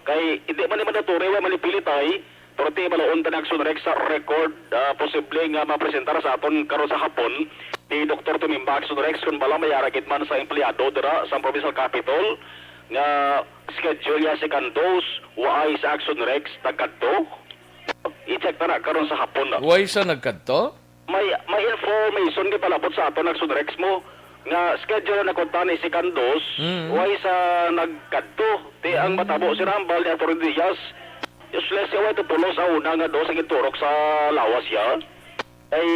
Kay hindi man ni mandatory, wa man ni pilitay, pero ti balaon ta ni Action Rex sa record, ah, posible nga mapresentar sa aton karon sa hapon ni Doktor Tumimba, Action Rex, kung bala may ara gid man sa empleyado dira sa Provincial Capitol nga schedule niya second dose, waay sa Action Rex nagkadto. I-check ta na karon sa hapon na. Way sa nagkadto? May, may information nga palabot sa aton, Action Rex mo, nga schedule na kuntani si Kandos, Mm. way sa nagkadto. Ti ang Mm. matabo si Rambal ni Attorney Diaz, useless siya, way tupulos sa una nga dos ang giturok sa lawas siya. Ay,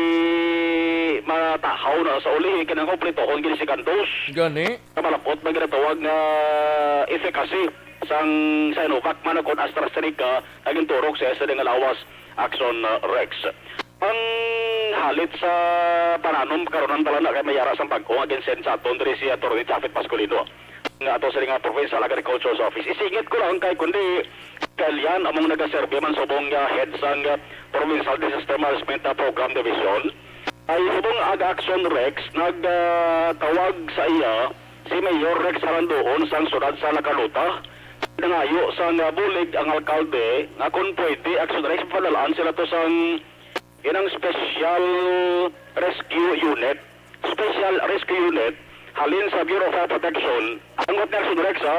matahaw na sa uli, kinahanglan kumpletuhon gid si Kandos. Gani? Sa malapot na ginatawag nga efficacy sang Sinovac man o kon AstraZeneca, ang ginturok sa isa nga lawas, Action, uh, Rex. Ang halit sa pananom, karon ang talan na kay may ara sang bag-o nga ginsend sa aton diri si Attorney Japhet Pascualino, nga ato sa nga Provincial Agriculture's Office. Isingit ko lang kay kundi Kalian among nagaserbi man subong nga head sang, uh, Provincial Disaster Management, uh, Program Division. Ay subong ang Action Rex nag, ah, tawag sa iya si Mayor Rex Harandoon sang siyudad sa Lakaluta. Nangayo sang, ah, bulig ang alkalde nga kung pwede, Action Rex, padalaan sila to sang inang Special Rescue Unit. Special Rescue Unit halin sa Bureau of Fire Protection. Ang ni Action Rex, ha,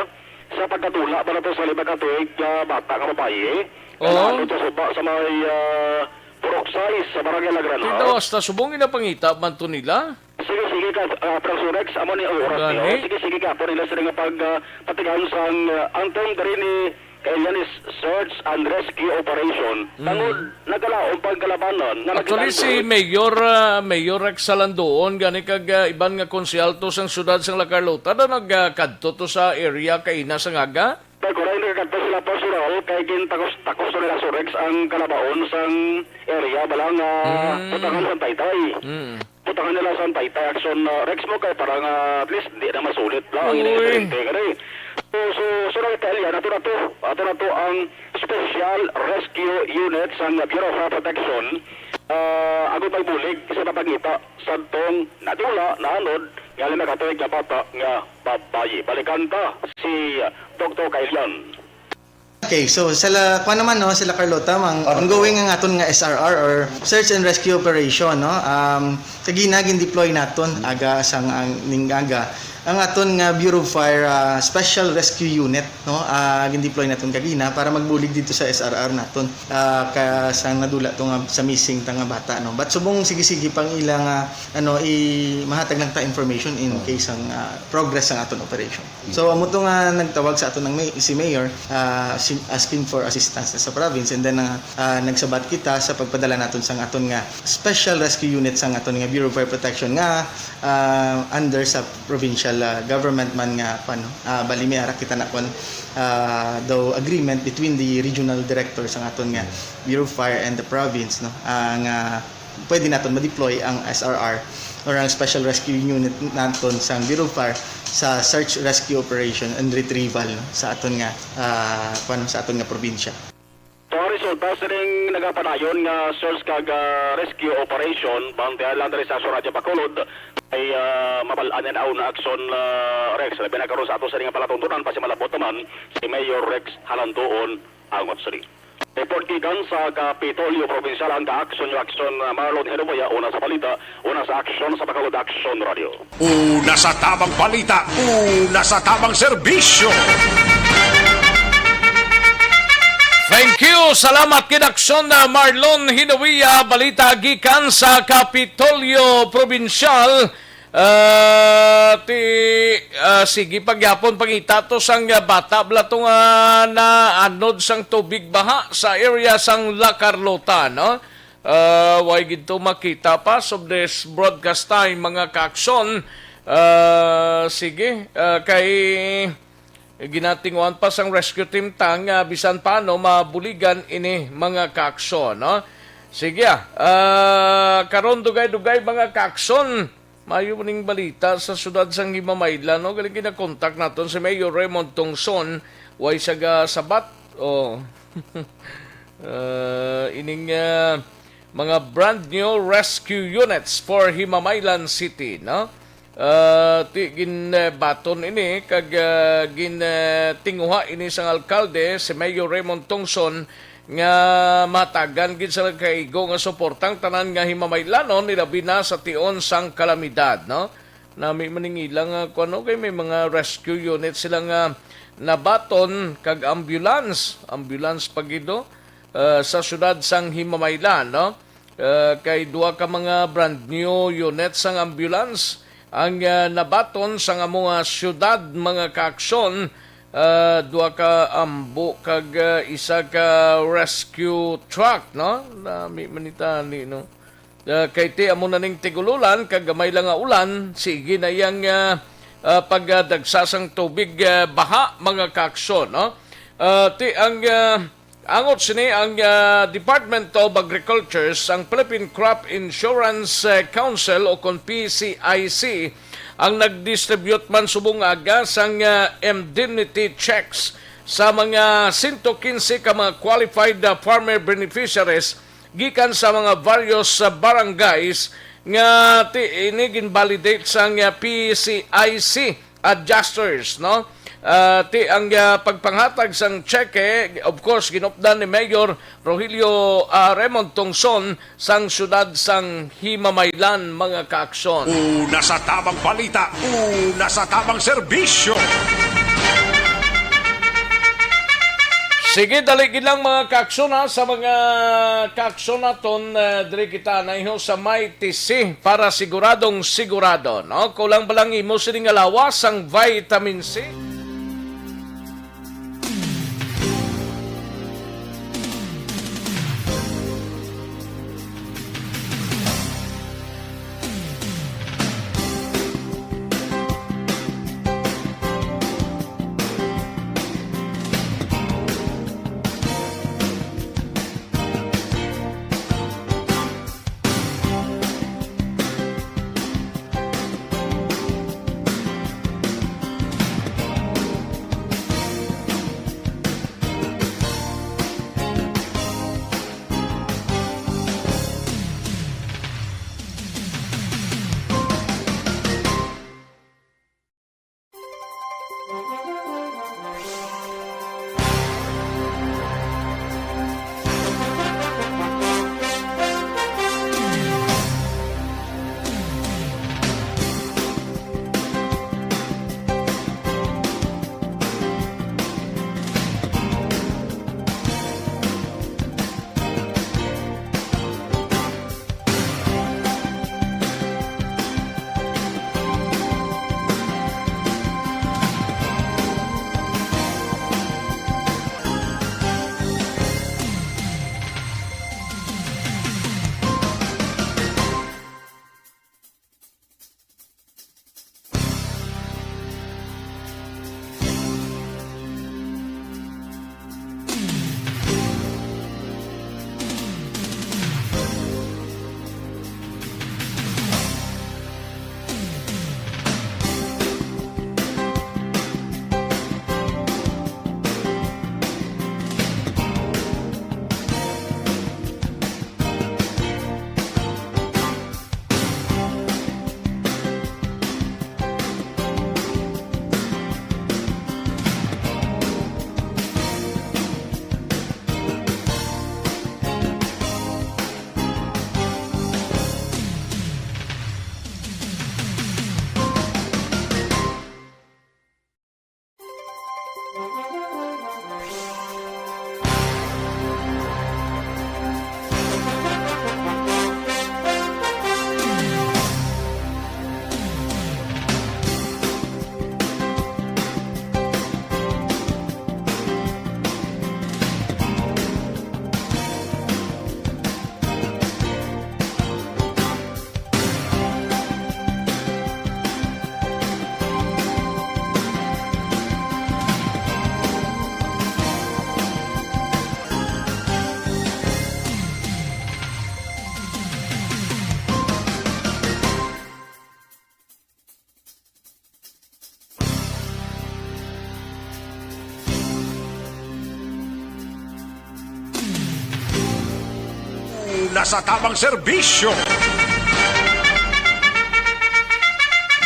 sa pagkatula pa na to sa lima ka tuig, ah, bata nga babayi, Oo. Naanod sa suba sa may, ah, Purok sais sa Barangay Lagranha. Di daw hasta subong ginapangita man to nila. Sige, sige ka, ah, Professor Rex, amo ni ang oras niyo. Gani? Sige, sige ka, po nila sila nga pag, ah, patigayon sang, ah, ang term diri ni Kailian is search and rescue operation. Mm. Tungod nagkalaom pagkalabanan nga Actually, si nagkalaom. Mayor, ah, Mayor Rex Salandoon, gani kag, ah, iban nga konsehalto sang siyudad sang La Carlota, daw nagkadto to sa area kaina sa ngaga? Pero kung nagkadto sila personal, kay gintakos-takos na nila sa Rex ang kalabaon sang area, bala nga Mm. butangan sang taytay. Mm. Butangan nila sa Taytay Action, uh, Rex mo kay para nga at least di na masulit lang ang Uy. Ining insidente, gani. So, so, so, nang Italian, ato na to, ato na to ang Special Rescue Unit sang Bureau of Fire Protection, uh, agud magbulig sa napangita sa tong nadula, naanod, nga lima ka tuig nga bata nga babayi. Balikan ta si Doktor Kailian. Okay, so sa la, kuwan naman, no, sila Carlota, mang Ano? ongoing ang aton nga S R R or search and rescue operation, no? Um, kagina gin-deploy naton aga sang ang ning aga ang aton nga Bureau of Fire, ah, Special Rescue Unit, no? Ah, gin-deploy naton kagina para magbulig dito sa S R R naton. Ah, ka sa nadula to nga sa missing ta nga bata, no? But subong sige-sige pang ilang, ah, ano, i mahatag lang ta information in case ang, ah, progress ang aton operation. So, amo to nga nagtawag sa aton ang may, si Mayor, ah, si, asking for assistance sa province, and then, ah, ah, nagsabat kita sa pagpadala naton sang aton nga special rescue unit sang aton nga Bureau of Fire Protection nga, ah, under sa provincial, ah, government man nga, kuwan, no? Ah, bali may ara kita na, kuwan, ah, daw agreement between the regional director sang aton nga Bureau of Fire and the province, no? Ah, nga pwede naton ma-deploy ang S R R or ang Special Rescue Unit naton sang Bureau of Fire sa search, rescue operation and retrieval, no, sa aton nga, ah, kuwan, sa aton nga probinsya. So, ang resulta sining nagapadayon nga search kag, ah, rescue operation, bantayan lang diri sa Aksyon Radyo Bacolod, ay, ah, mabal-an na una aksyon, ah, Rex. Labi na karon sa ato sa nga palatuntunan, pasimalabot naman si Mayor Rex Halandoon ang Wapsuli. Report gikan sa Kapitolyo Provincial ang kaaksyon niyo, aksyon, ah, Marlon Hinuboya, una sa balita, una sa aksyon sa Bacolod Aksyon Radio. Una sa tabang balita, una sa tabang serbisyo. Thank you. Salamat gid, aksyon na Marlon Hinuboya. Balita gikan sa Kapitolyo Provincial. Ah, ti, ah, sige, pagyapon, pangita to sang, ah, bata bala to nga naanod sang tubig baha sa area sang La Carlota, no? Ah, way gid to makita pa. So, this broadcast time, mga kaaksyon. Ah, sige, ah, kay ginatinguhan pa sang rescue team ta nga bisan paano mabuligan ini, mga kaaksyon, no? Sige, ah. Ah, karon dugay-dugay, mga kaaksyon. Mayo ning balita sa siyudad sang Himamaylan, no? Galing ginakontak naton si Mayor Raymond Tongson, way siya gasabat. Oh. Ah, ining, ah, mga brand new rescue units for Himamaylan City, no? Ah, ti, gin, eh, baton ini kag, ah, gin, eh, tinguha ini sang alkalde, si Mayor Raymond Tongson, nga matagan gid sa nagkaigo nga suporta ang tanan nga Himamaylanon, ilabi na sa tion sang kalamidad, no? Nami maningila nga kuno kay may mga rescue unit sila nga nabaton kag ambulance, ambulance pa gid, no? Ah, sa siyudad sang Himamaylan, no? Ah, kay duha ka mga brand new unit sang ambulance ang, ah, nabaton sang amo nga siyudad, mga kaaksyon. Ah, duha ka ambo kag, ah, isa ka rescue truck, no? Nami man ni tani, no? Ah, kay ti amo na ning tig-ululan kag gamay lang nga ulan, sige na iyang, ah, ah, pagdagsa sang tubig, ah, baha, mga kaaksyon, no? Ah, ti ang, ah, angot sini ang, ah, Department of Agriculture sang Philippine Crop Insurance, ah, Council o kon P C I C ang nag-distribute man subong aga sang, ah, indemnity checks sa mga sento kinse ka mga qualified, ah, farmer beneficiaries gikan sa mga various, ah, barangays nga ti-, ini ginvalidate sang, ah, P C I C adjusters, no? Ah, ti ang, ah, pagpanghatag sang tseke, of course, ginupdan ni Mayor Rogelio, ah, Raymond Tongson sang siyudad sang Himamaylan, mga kaaksyon. Una sa tabang balita, una sa tabang serbisyo. Sige, dali gid lang, mga kaaksyon, ha, sa mga kaaksyon naton, eh, diri kita naiho sa may T C para siguradong sigurado, no? Kulang pa lang imo sini nga lawas sang vitamin C. Nasa tamang serbisyo.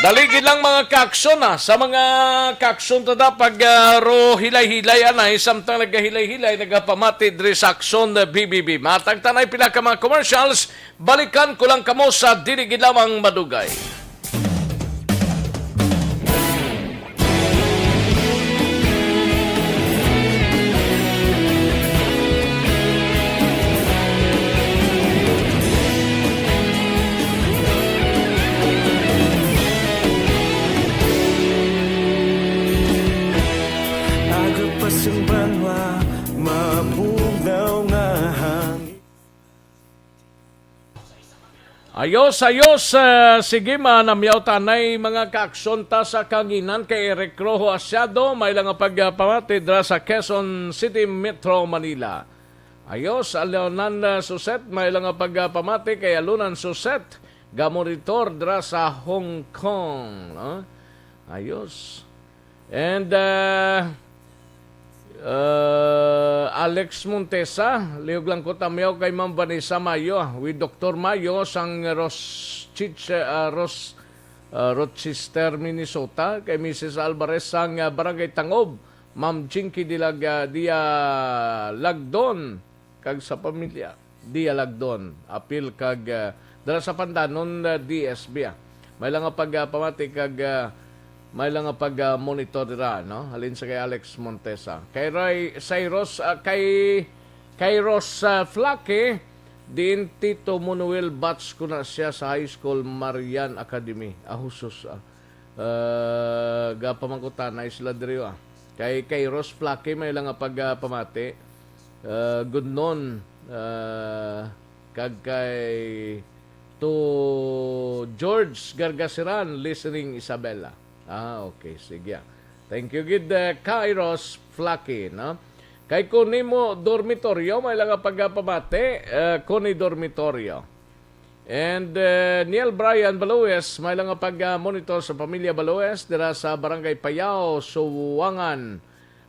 Dali gid lang, mga kaaksyon, ah. Sa mga kaaksyon, tada pag, ah, ro hilay-hilay anay, samtang nagahilay-hilay, nagapamati diri sa Aksyon, ah, B B B. Matag tanay pila ka mga commercials, balikan ko lang kamo sa dili gid lamang madugay. Aga pa sang banwa, mabugnaw nga hangin. Ayos, ayos. Eh, sige, manamyaw tanay, mga kaaksyon ta sa kanginan kay Eric Rojo Asiado, may lang nga pagpamati dira sa Quezon City, Metro Manila. Ayos, Leonan, eh, Suset, may lang nga pagpamati kay Alunan Suset, gamonitor dira sa Hong Kong, no? Ayos. And, uh, uh, Alex Montesa, lihog lang ko tamyaw kay Ma'am Vanessa Mayo, ah, with Doktor Mayo sang Ros-, Chich-, uh, Ros-, uh, Rochester, Minnesota, kay Missus Alvarez sang, uh, Barangay Tangob, Ma'am Chinky Dilag-, uh, Dia Lagdon, kag sa pamilya. Dialagdon, apil kag, ah, dala sa Pandanon, ah, D S B, ah. May lang nga pagpamati kag, ah, May lang nga pag, ah, monitor dira, no? Halin sa kay Alex Montesa. Kay Ray, Cyrus, ah, kay, kay Ros, ah, Flaque, diin Tito Manuel batch ko na siya sa high school, Marian Academy. Ah, husus, ah. Ah, gapamangkutanay sila diri, ah. Kay, kay Ros Flaque, may lang nga pag, ah, pamati. Ah, good noon, ah, kag kay to George Gargasiran, listening, Isabela. Ah, okay, sige. Thank you gid, eh, Kairos Flaky, no? Kay Kunimo Dormitoryo, may lang nga pagpamati, eh, Kuni Dormitoryo. And, eh, Neil Brian Balues, may lang nga pag-monitor sa pamilya Balues dira sa Barangay Payao, Suwangan.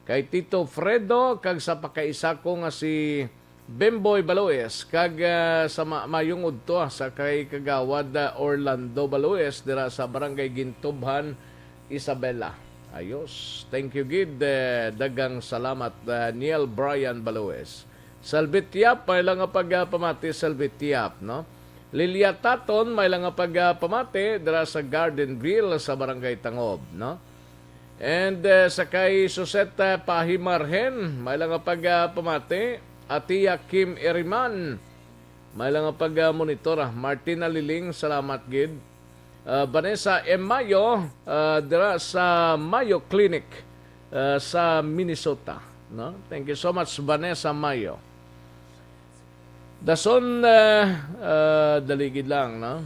Kay Tito Fredo, kag sa pakaisa ko nga si Bemboy Balues, kag, ah, sa ma-, mayong udto, ah, sa kay Kagawad, ah, Orlando Balues dira sa Barangay Gintubhan, Isabela. Ayos. Thank you gid. Eh, daghang salamat, ah, Neil Brian Balues. Salvit Yap, may lang nga pagpamati, Salvit Yap, no? Lilia Taton, may lang nga pagpamati dira sa Gardenville sa Barangay Tangob, no? And, eh, sa kay Susette Pahimarhen, may lang nga pagpamati. Atia Kim Eriman, may lang nga pag-, ah, monitor, ah. Martina Liling, salamat gid. Ah, Vanessa M. Mayo, ah, dira sa Mayo Clinic, ah, sa Minnesota, no? Thank you so much, Vanessa Mayo. Dason, ah, ah, dali gid lang, no?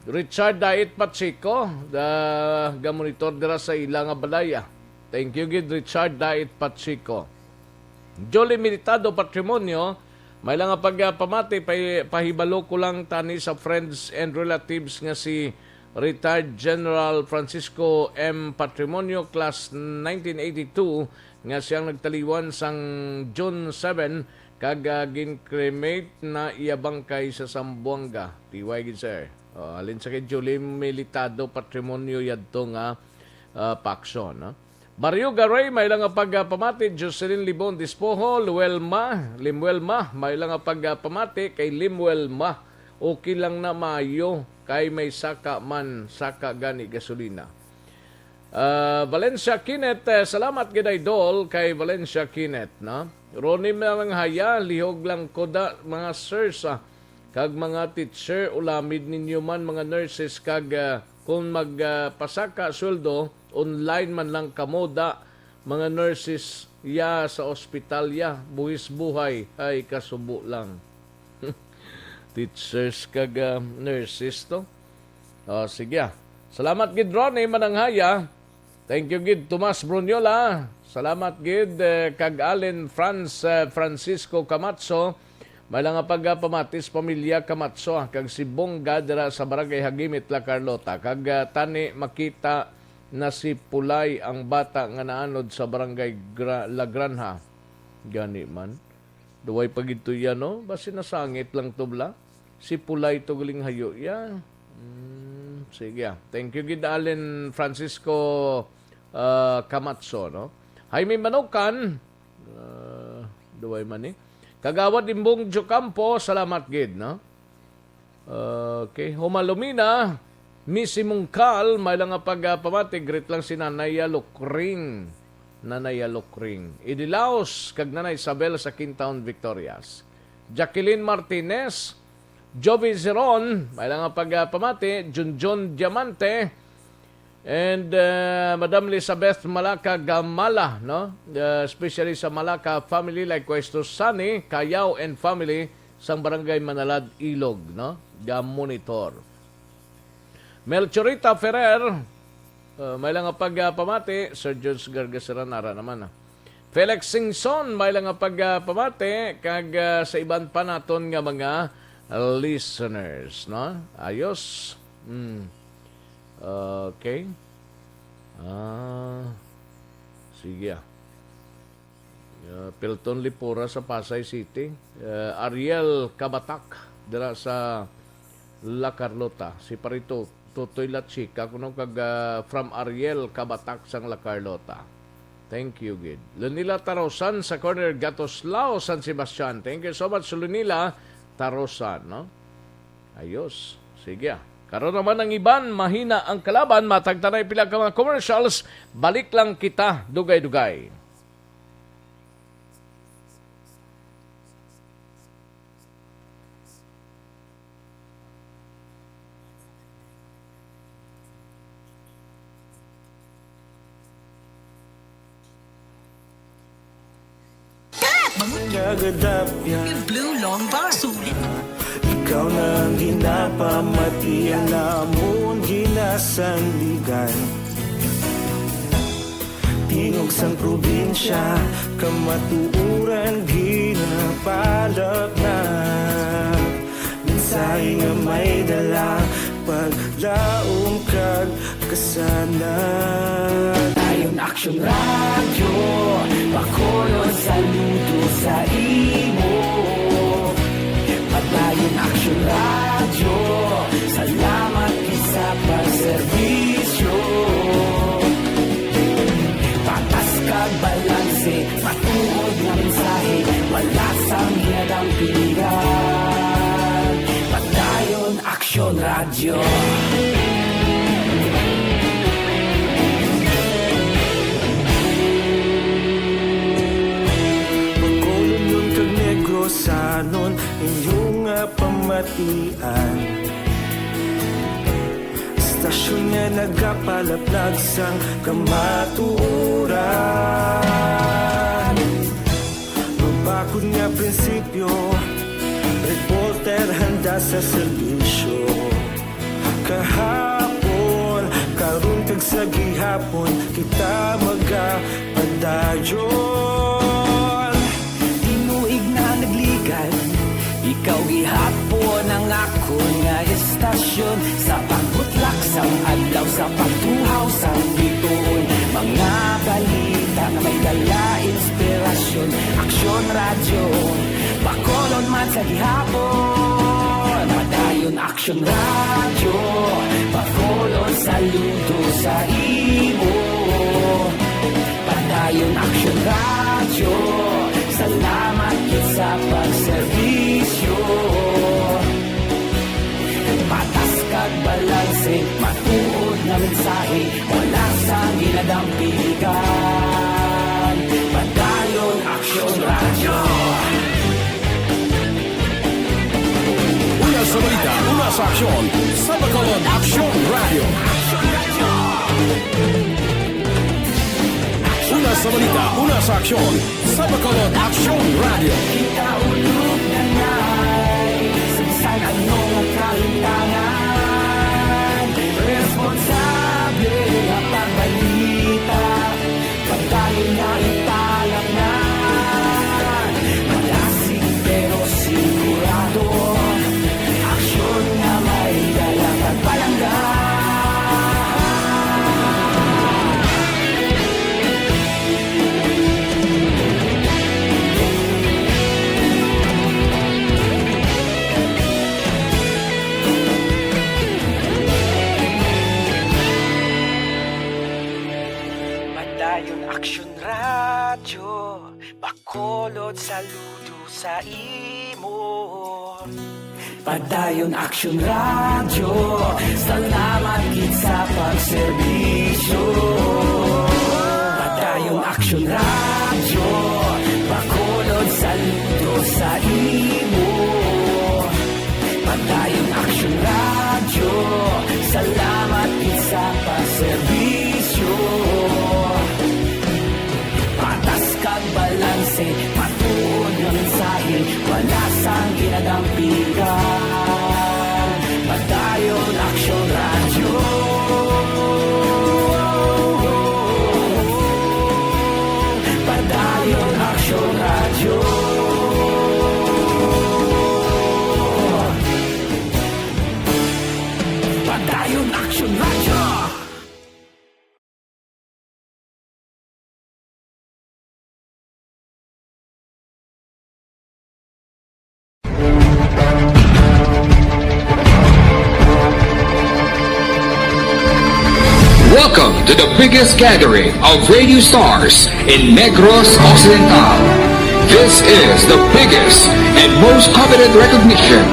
Richard Dait Pacheco, da, gamonitor dira sa ila nga balaya. Thank you gid, Richard Dait Pacheco. Jolly Militado Patrimonio, may lang nga pagpamati, pa-, pahibalo ko lang tani sa friends and relatives nga si retired General Francisco M. Patrimonio, class nineteen eighty-two, nga siyang nagtaliwan sang June seven, kag, ah, gin-cremate na iya bangkay sa Zamboanga. Tiway gid, sir. Oh, halin sa kay Julie Militado, Patrimonio yadto nga, ah, pakso, no? Mario Garay, may lang nga pagpamati. Jocelyn Libon Dispoho, Luelma, Limuelma, may lang nga pagpamati kay Limuelma. Okay lang na, maayo, kay may saka man, saka gani gasolina. Ah, Valencia Kenneth, eh, salamat gid, idol, kay Valencia Kenneth, no? Ronnie Malanghaya, lihog lang ko da, mga sirs, ah, kag mga teacher, ulamid ninyo man, mga nurses, kag, ah, kung mag, ah, pasaka sweldo, online man lang kamo da, mga nurses, ya sa ospital, ya, buhis buhay, ay, kasubo lang. Teachers kag, ah, nurses to. Oh, sige, ah. Salamat gid, Ronnie Mananghaya. Thank you gid, Tomas Brunyola. Salamat gid, eh, kag Allen Franz, eh, Francisco Camacho. May lang nga pagpamati sa pamilya Camacho, ah, kag si Bongga dira sa Barangay Hagimit, La Carlota. Kag, ah, tani makita na si Pulay, ang bata nga naanod sa Barangay Gra-, La Granja. Gani man. Duway pa gid to iya, no? Basi nasangit lang to, bala. Si Pulay to galing hayo iya. Mm, sige, ah. Thank you gid, Allen Francisco, ah, Camacho, no? Jaime Manukan, ah, duway man ni. Kagawad Imbong Jocampo, salamat gid, no? Okay. Humalumina, Missy Mungkal, may lang nga pagpamati, greet lang si Nanay Lukring. Nanay Lukring. Idilaos, kag Nanay Isabel sa Quintown Victorias. Jacqueline Martinez, Jovi Zeron, may lang nga pagpamati, Junjun Diamante, and, uh, Madam Elizabeth Malaka Gamala, no? Uh, especially sa Malaka family, likewise to Sunny Cayao and family sang Barangay Manalad, Ilog, no? Ga-monitor. Melchorita Ferrer, uh, may lang nga pagpamati, Sir George Gargasaran, ara naman, ah. Felix Singson, may lang nga pagpamati, kag, ah, sa iban pa naton nga mga listeners, no? Ayos. Mm. Okay. Ah, sige, ah. Ah, Pilton Lipura sa Pasay City. Ah, Ariel Kabatak dira sa La Carlota. Si Parito Totoy Lachika, kuno kag, ah, from Ariel Kabatak sang La Carlota. Thank you gid. Lunila Tarosan sa corner Gatoslao, San Sebastian. Thank you so much, Lunila Tarosan, no? Ayos. Sige, ah. Karon naman ang iban, mahina ang kalaban. Matag tanay pila ka mga commercials, balik lang kita dugay-dugay. Kagadapyan. Yung blue long bar. Sulit. Ikaw na ang ginapamatian namon ginasandigan. Tingog sang probinsya, kamatuoran ginapalapnat. Mensahe nga may dala, paglaom kag kasanag. Padayon Aksyon Radyo, Bacolod, saludo sa imo. Padayon Aksyon Radyo, salamat gid sa pagserbisyo. Patas kag balanse, matuod nga mensahe, wala sang ginadampigan. Padayon Aksyon Radyo. Bacolodnon kag Negrosanon, inyo nga pamatian. Estasyon nga nagapalaplag sang kamatuoran. Mabakod nga prinsipyo, reporter handa sa serbisyo. Kahapon, karon kag sa gihapon, kita magapadayon. Tinuig na nagligad, ikaw gihapon ang akon nga estasyon. Sa pagbutlak sang adlaw, sa pagtuhaw sang bituon, mga balita nga may dala inspirasyon. Aksyon Radyo, Bacolod man sa gihapon. Padayon Aksyon Radyo, Bacolod, saludo sa imo. Padayon Aksyon Radyo, salamat gid sa pagserbisyo. Patas kag balanse, matuod nga mensahe, wala sang ginadampigan. Padayon Aksyon Radyo. Una sa balita, una sa aksyon, sa Bacolod Aksyon Radyo. Una sa balita, una sa aksyon, sa Bacolod Aksyon Radyo. Kita ulog na ngay, sa bisan ano nga kalintangan, responsable nga pagbalita. Pagdayon na ipalangnan, malasig pero sigurado. Aksyon nga may dala pagpalangga. Padayon Aksyon Radyo, Bacolod, saludo sa imo. Padayon Aksyon Radyo, salamat gid sa pagserbisyo. Padayon Aksyon Radyo, Bacolod, saludo sa imo. Padayon Aksyon Radyo, salamat gid sa pagserbisyo. Patas kag balanse, matuod nga mensahe, wala sang ginadampigan. Padayon Aksyon Radyo. Padayon Aksyon Radyo. Padayon Aksyon Radyo. Welcome to the biggest gathering of radio stars in Negros Occidental. This is the biggest and most coveted recognition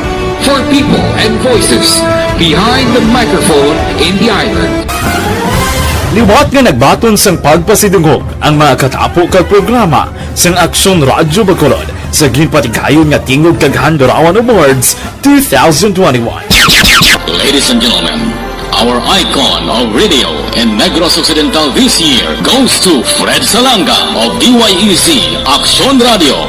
for people and voices behind the microphone in the island. Liwat nga nagbaton sang pagpasidungog ang mga katapo kag programa sang Aksyon Radyo Bacolod sa ginpatigayon nga Tingog kag Handurawan Awards two thousand twenty-one. Ladies and gentlemen, our icon of radio in Negros Occidental this year goes to Fred Salanga of D Y E Z Aksyon Radio.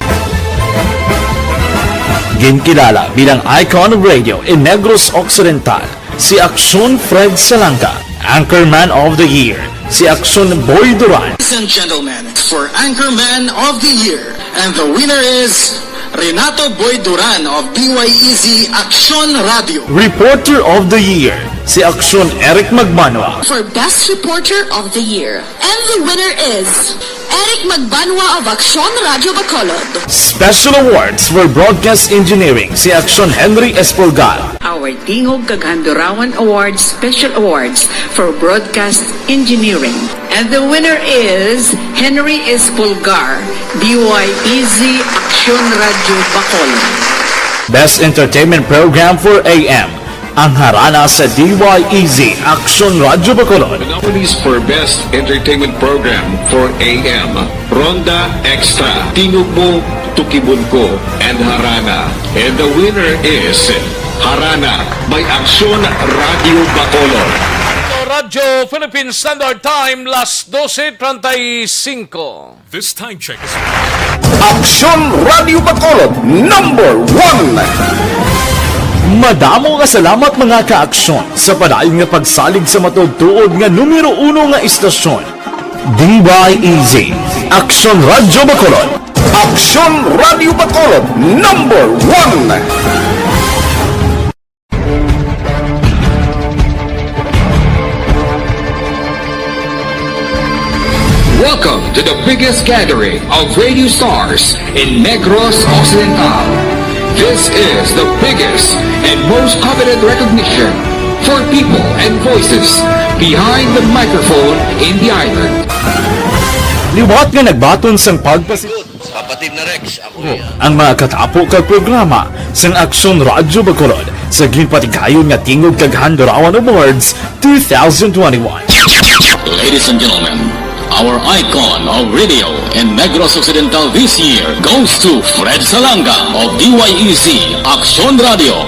Ginkilala bilang icon of radio in Negros Occidental si Aksyon Fred Salanga, Anchorman of the Year si Aksyon Boy Duran. Ladies and gentlemen, for Anchorman of the Year, and the winner is Renato Boy Duran of D Y E Z Aksyon Radio. Reporter of the Year si Aksyon Eric Magbanwa. For Best Reporter of the Year. And the winner is Eric Magbanwa of Aksyon Radyo Bacolod. Special Awards for Broadcast Engineering si Aksyon Henry Espolgar. Our Tingog kag Handurawan Awards Special Awards for Broadcast Engineering. And the winner is Henry Espolgar, D Y E Z Aksyon Radyo Bacolod. Best Entertainment Program for A M, ang Harana sa D Y E Z Aksyon Radyo Bacolod. Nominees for Best Entertainment Program for A M, Ronda Extra, Tingog Mo, Tukibon Ko, and Harana. And the winner is Harana by Aksyon Radio Bacolod. Radyo Philippine Standard Time, las dose treinta y cinco. This time check is Aksyon Radio Bacolod, number one! Madamo nga salamat, mga ka-aksyon, sa padayon nga pagsalig sa matuod-tuod nga numero uno nga istasyon. D Y E Z, Aksyon Radio Bacolod. Aksyon Radio Bacolod, number one! Welcome to the biggest gathering of radio stars in Negros Occidental. This is the biggest and most coveted recognition for people and voices behind the microphone in the island. Liwat nga nagbaton sang pagpasi- Kapatid na Rex, ako ang mga katapo kag programa sang Aksyon Radyo Bacolod sa ginpatigayon nga Tingog kag Handurawan Awards two thousand twenty-one. Ladies and gentlemen, our icon of radio in Negros Occidental this year goes to Fred Salanga of D Y E Z Aksyon Radio.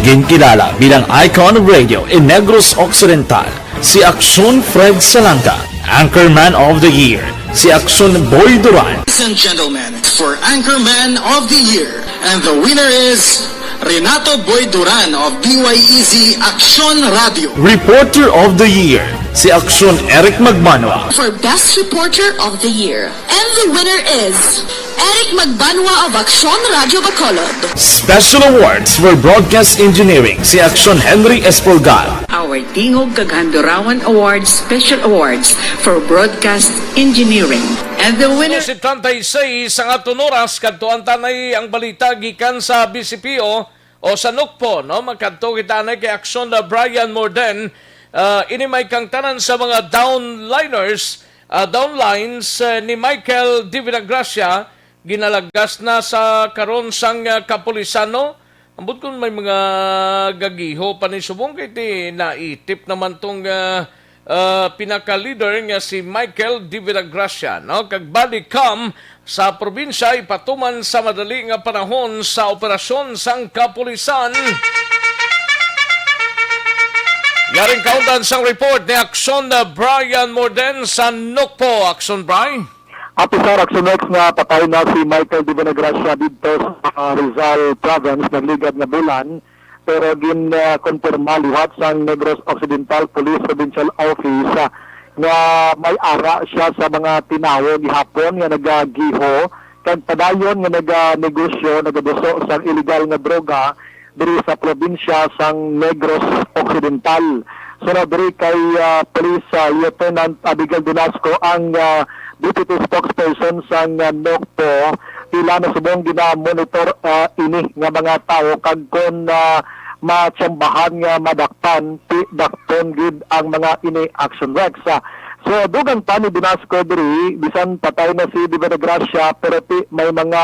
Ginkilala bilang icon of radio in Negros Occidental si Aksyon Fred Salanga, Anchorman of the Year si Aksyon Boy Duran. Ladies and gentlemen, for Anchorman of the Year, and the winner is Renato Boy Duran of D Y E Z Aksyon Radio. Reporter of the Year si Aksyon Eric Magbanwa. For Best Reporter of the Year. And the winner is Eric Magbanwa of Aksyon Radyo Bacolod. Special Awards for Broadcast Engineering si Aksyon Henry Espolgar. Our Tingog kag Handurawan Awards Special Awards for Broadcast Engineering. And the winner Setenta y seis ang aton oras, kadtuan tanay ang balita gikan sa B C P O o sa Nokpo, no? Magkadto kita anay kay Aksyon na Brian Morden. Ah, ini may kangtanan sa mga downliners, ah, downlines, eh, ni Michael Divinagracia, ginalagas na sa karon sang, ah, kapulisan, no? Ambot kung may mga gagiho pa ni subong kay ti naitip naman tong, ah, ah, pinaka-leader nga si Michael Divinagracia, no? Kag body cam sa probinsya ipatuman sa madali nga panahon sa operasyon sang kapulisan. Yaring kaundan sang report ni Aksyon na Brian Morden sa Nokpo. Aksyon, Bri? Apisar, Aksyon Rex, nga patay na si Michael Divinagracia didto sa Rizal Province nagligad nga bulan, pero gin-konfirma liwat sang Negros Occidental Police Provincial Office, ah, nga may ara sia sa mga tinawo gihapon nga nagagiho kag padayon nga naganegosyo, nagaduso sang iligal nga droga diri sa probinsya sang Negros Occidental. Sunod diri kay, ah, Police, ah, Lieutenant Abigail Dinasco, ang, ah, Deputy Spokesperson sang, ah, Nokpo, ila na subong gina-monitor, ah, ini nga mga tawo kag kon, ah, matsambahan nga madakpan, ti dakpon gid ang mga ini, Aksyon Rex. Ah, so, dugang pa ni Dinasco diri, bisan patay na si Divinagracia, pero ti may mga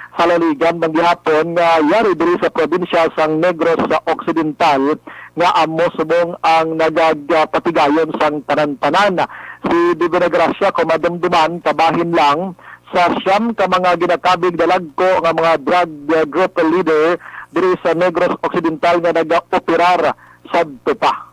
Halaligan man gihapon nga yari diri sa probinsya sang Negros sa Occidental nga amo subong ang nagapatigayon sang tanan-tanan. Si Divina Gracia, kung madumduman, kabahin lang sa siyam ka mga ginakabig dalagko nga mga drug, uh, group leader diri sa Negros Occidental nga nagaoperar sadto pa.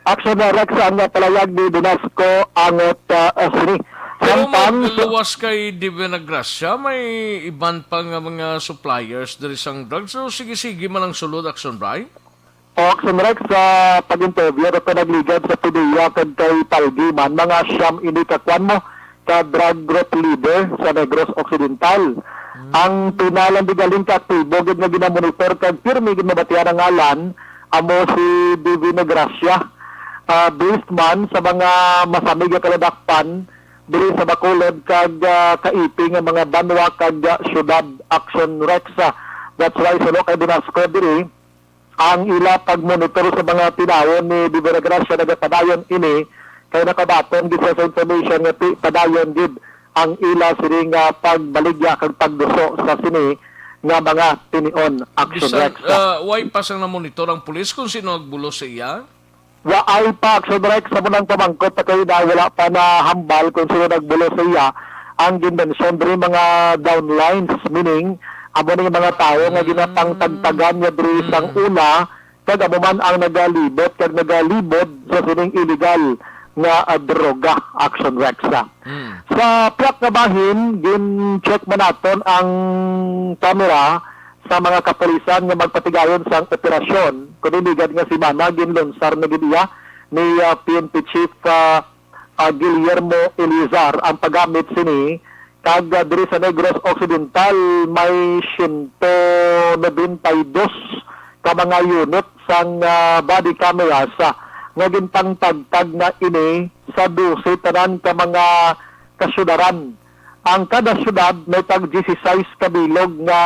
Action Rex ang, uh, palayag ni Binasco Angot, uh, uh, sini. Pero Samtang su- magluwas kay Divina Gracia, may iban pa nga mga suppliers diri sang drugs. So, sige-sige man ang sulod, Action Bray. O, Action Rex, sa pag-interview, ito nagligad sa P D E A kag kay Palgi man, mga siyam ini ka kwan mo, ka drug group leader sa Negros Occidental. Ang pinalandigaling ka aktibo gid nga ginamonitor kag pirmi gid mabatian ang ngalan, amo si Divino Gracia. Ah, based man sa mga masamig nga kaladakpan diri sa Bacolod kag, ah, kaipi nga mga banwa kag, ah, syudad, Action Rex. Ah, that's why suno kay Binasco diri ang ila pagmonitor sa mga tinawon ni Divina Gracia nagapadayon ini, kay nakabaton gid sa, sa information nga ti-, padayon gid ang ila sini nga pagbaligya kag pagduso sa sini nga mga tinion, Action Bisan, Rex. Ah, way pa sang namonitor ang pulis kung sino nagbulos sa iya? Waay pa, Action Rex, sa munang pamangkot pa kayo na wala pa na hambal kung sino nagbulos sa iya. Ang ginmensyon diri mga downlines, meaning amo ni mga tawo nga Mm. ginapangtagtagan niya diri sang Mm. una, kag amo man ang nagalibot kag nagalibot sa sining illegal nga, ah, droga, Action Rex, ah. Mm. Sa pihak nga bahin, gin-check man naton ang kamera sa mga kapulisan nga magpatigayon sang operasyon. Kuno ligad nga semana, ginlunsar na gid iya ni, ah, P N P Chief, ah, ah, Guillermo Elizar ang paggamit sini, kag, ah, diri sa Negros Occidental may siyento nobenta y dos ka mga unit sang, ah, body cameras, ah, nga ginpangtagtag na ini sa dose tanan ka mga kasyudaran. Ang kada syudad may tag dieciséis ka bilog nga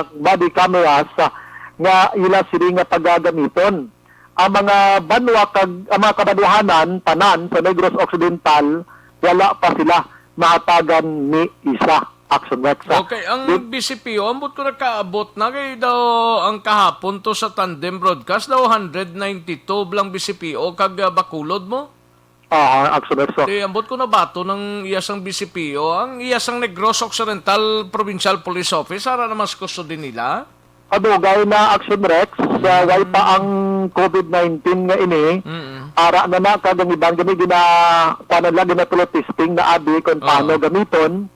body cameras, ah, nga ila sini nga pagagamiton. Ang mga banwa kag ang mga kabanwahanan tanan sa Negros Occidental, wala pa sila mahatagan ni isa. Action Rex, ah. Okay, ang Di- B C P O, ambot ko nakaabot na kay daw ang kahapon to sa Tandem Broadcast, daw hundred ninety-two lang B C P O kag, ah, Bacolod mo? Ah, Action Rex, ah. Di, ambot ko nabato ng iya sang B C P O, ang iya sang Negros Occidental Provincial Police Office, ara naman sa custody nila. Kadugay na, Action Rex, sa Mm. way pa ang COVID nineteen nga ini, Mm. ara na na kag ang iban gani gina-, kuwan na lang, ginatulo testing na abi kung Ah. paano gamiton.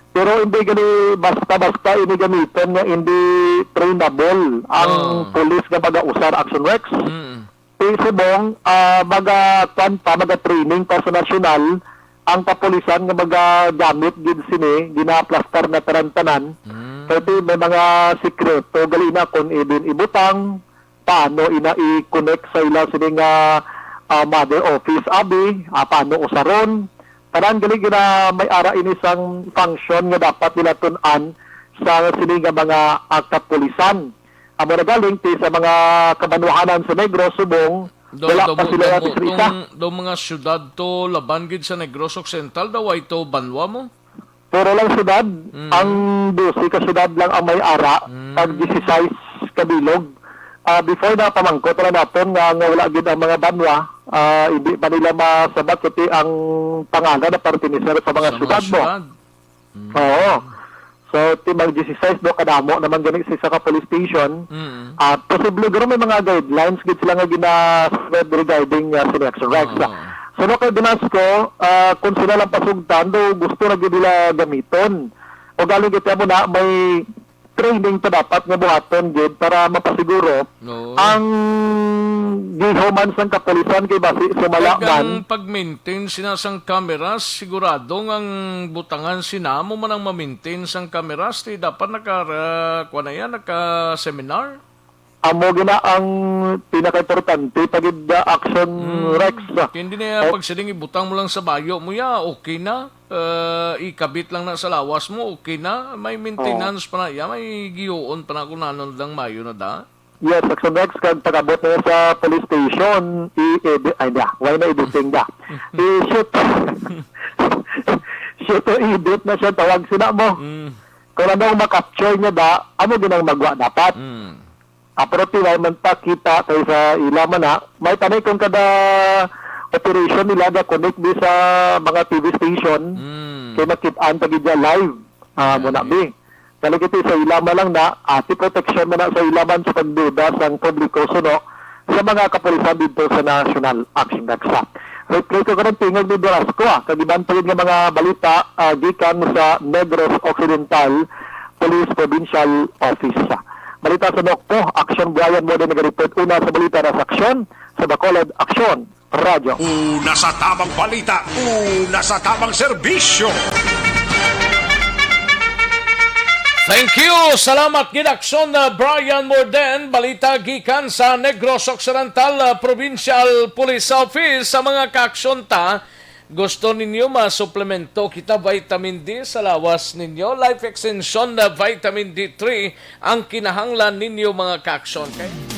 Pero hindi gani basta-basta ini gamiton nga hindi trainable ang Ah. pulis nga mag-usar, Action Rex. Mm. Ti subong, ah, maga-, kuwan pa, maga-training pa sa nasyonal ang kapulisan nga magagamit gid sini, gina-plaster na tanan-tanan. Mm. Kay ti may mga sikreto gali na kung idin ibutang, paano ina i-connect sa ila sini nga, ah, mother office, abi, ah, paano usaron. Tanan gali gina-, may ara ini sang function nga dapat nila tun-an sa sini nga mga, ah, kapulisan. Amo na galing ti sa mga kabanwahanan sa Negros, subong, Daw, wala daw pa mo, sila daw mo, nagsikrisa. Tong, daw mga syudad to, laban gid sa Negros Occidental, daw ay to banwa mo? Puro lang syudad, Mm. ang dose ka syudad lang ang may ara, Mm. tag dieciséis ka bilog. Ah, before na pamangkot na naton nga, nga wala gid ang mga banwa, ah, hindi pa nila masabat, kundi ang pangalan na pertenecer sa mga Sa mga syudad mo. syudad. Mm. Oo. So, ti mag dieciséis do kadamo naman gani sa isa ka police station. Mm. Ah, posible guro may mga guidelines gid sila nga gina-spread regarding, ah, sini, Action Rex. Oo. So, no, kay Binasco, ah, kung sila lang pasugtan, do gusto na gid nila gamiton. O galing kita mo na, may training pa dapat nga buhaton gid para mapasiguro Oo. ang gihuman sang kapulisan kay basi sumala Kag ang man. pag-maintain sina sang cameras, sigurado nga ang butangan sina mo man ang ma-maintain sang cameras, ti dapat naka, ah, kuwan na yan, naka-seminar? Amo gina ang pinakaimportante pag gid, ah, action, Mm. Rex. Kaya hindi na yan, Oh. pag siling ibutang mo lang sa bayo mo ya, okay na. Ah, ikabit lang na sa lawas mo, okay na. May maintenance pa na ya, may giyoon pa na kung ano lang mayo na da. Yes, Action Rex, kag pag-abot na sa police station, i-edit, ay, da, why na editing da? I-shoot. Shoot o edit na siya, tawag sila mo. Mm. Kung ano ang ma-capture niya da, amo ginang magwa dapat. Mm. Ah, pero tiway man ta kita kay sa ila man na, may tanay kung kada operation nila ga-connect di sa mga T V station, Mm. kay makit-an pa gid niya live. Ah, mo na, Okay. bi. Kaligiti sa ila man lang na, ah, ti proteksyon man na sa ila man sa pagduda sang publiko suno sa mga kapulisan dito sa National Action Nagsa. Replay ko karon tingog ni Velasco, ah, kag iban pa gid nga mga balita, ah, gikan sa Negros Occidental Police Provincial Office. Balita sa Nokpo, Action Brian mo din nag-report una sa balita na sa aksyon sa Bacolod Aksyon Radyo. Una sa tamang balita, una sa tamang serbisyo. Thank you. Salamat gid, Aksyon, uh, Brian Morden. Balita gikan sa Negros Occidental, uh, Provincial Police Office. Sa mga kaaksyon ta, gusto ninyo masuplemento kita vitamin D sa lawas ninyo? Life Extension na vitamin D three ang kinahanglan ninyo, mga kaaksyon. Kay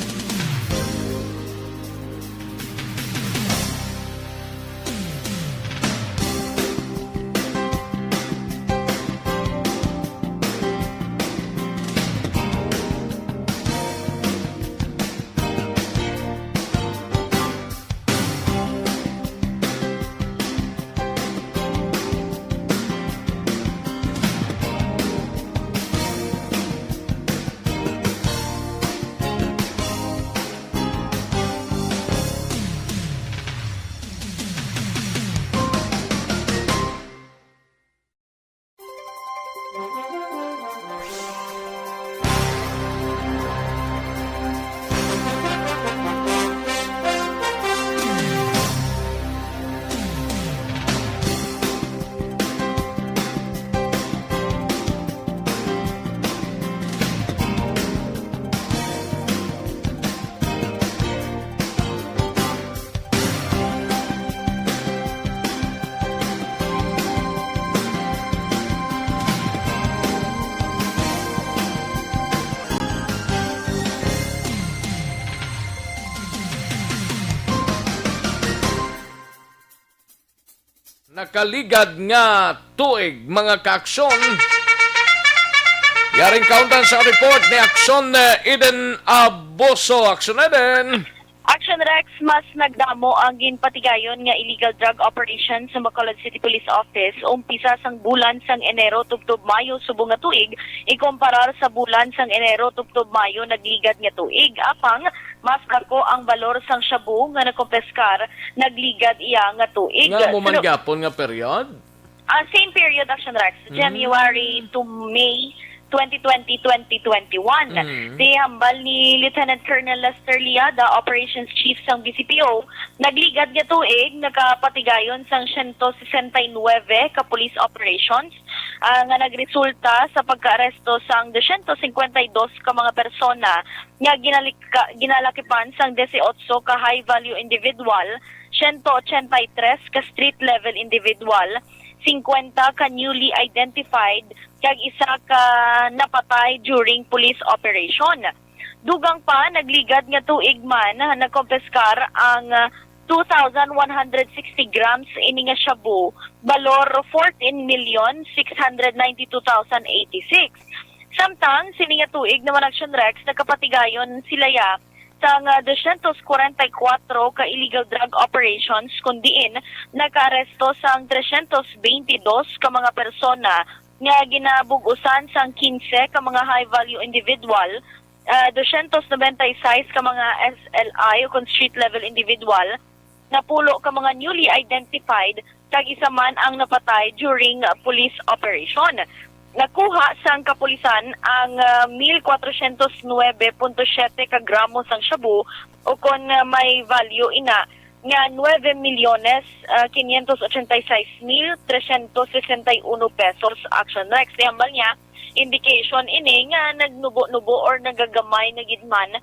Nakaligad nga tuig, mga kaaksyon. Yaring kauntan sa report ni Aksyon, eh, Eden Aboso. Aksyon, Eden. Action Rex, mas nagdamo ang ginpatigayon nga illegal drug operation sa Bacolod City Police Office umpisa sang bulan sang Enero tubtob Mayo subong nga tuig, ikumparar sa bulan sang Enero tubtob Mayo nagligad nga tuig. Apang mas dako ang balor sang shabu nga nakompeskar nagligad iya nga tuig. Nga mo man Suno- gyapon nga period? Ah, same period, Action Rex. Mm. January to May twenty twenty, twenty twenty-one. Mm. Di hambal ni Lieutenant Colonel Lester Liada, Operations Chief sang B C P O, nagligad nga tuig, nakapatigayon sang siyento sesenta y nuebe ka police operations, ah, nga nagresulta sa pagkaaresto sang dosyentos singkwenta y dos ka mga persona nga ginalika-, ginalakipan sang disiotso ka high-value individual, siyento ochenta y tres ka street-level individual, singkwenta ka newly identified, kag isa ka napatay during police operation. Dugang pa, nagligad nga tuig man, nakompeskar ang, ah, two thousand one hundred sixty grams ini nga shabu, balor fourteen million six hundred ninety-two thousand eighty-six. Samtang, sini nga tuig naman, Action Rex, nakapatigayon sila ya sang, ah, dosyentos kwarenta y kuwatro ka illegal drug operations, kun diin nakaaresto sang tresyentos beintidos ka mga persona nga ginabug-usan sang kinse ka mga high-value individual, ah, dosyentos nobenta y seis ka mga S L I o kon street-level individual, napulo ka mga newly identified, kag isa man ang napatay during, ah, police operation. Nakuha sang kapulisan ang, ah, mil kwatrosyentos nuebe punto siyete ka gramo sang shabu, o kon, ah, may value ina nga nuebe milyones, ah, quinientos ochenta y seis mil trescientos sesenta y uno pesos. Action Rex, ihambal niya, indication ini nga nagnubo-nubo or nagagamay na gid man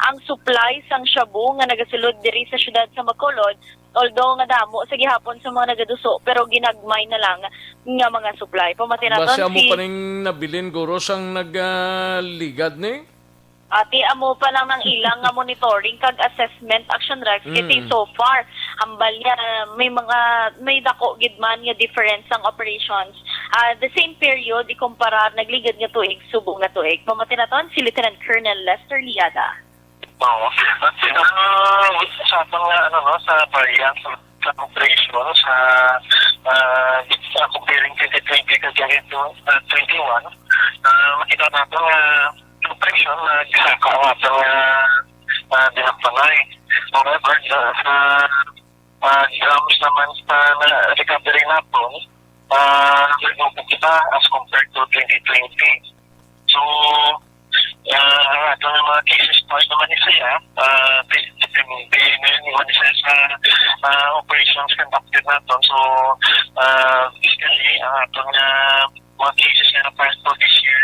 ang supply sang shabu nga nagasulod diri sa siyudad sa Bacolod, although nga damo sa gihapon sa mga nagaduso, pero ginagmay na lang nga mga supply. Pamati naton Base amo si pa ning nabilin, guro, sang nagligad ni? Ati, amo pa lang nang ilang nga monitoring kag assessment, Action Rex, kasi Mm. so far, hambal niya, may mga, may dako gid man nga difference ang operations. Ah, the same period, ikumparar, nagligad nga tuig, subong nga tuig. Pamati naton si Lieutenant Colonel Lester Liada. Oo. At, ah, sa aton nga, ano, no, sa variance sa operation sa, ah, sa comparing twenty twenty kag twenty, ah, twenty-one, ah, makita nato nga operation nga gisaka ang aton nga, ah, dinakpanay. However, sa, sa, ah, grams naman sa na-, recovery naton, ah, nagbubo kita as compared to twenty twenty. So, ah, ang aton nga mga cases pa naman ni siya, ah, di-, depende man ni siya sa, ah, operations conducted naton. So, ah, basically, ang aton nga mga cases nga pa for this year,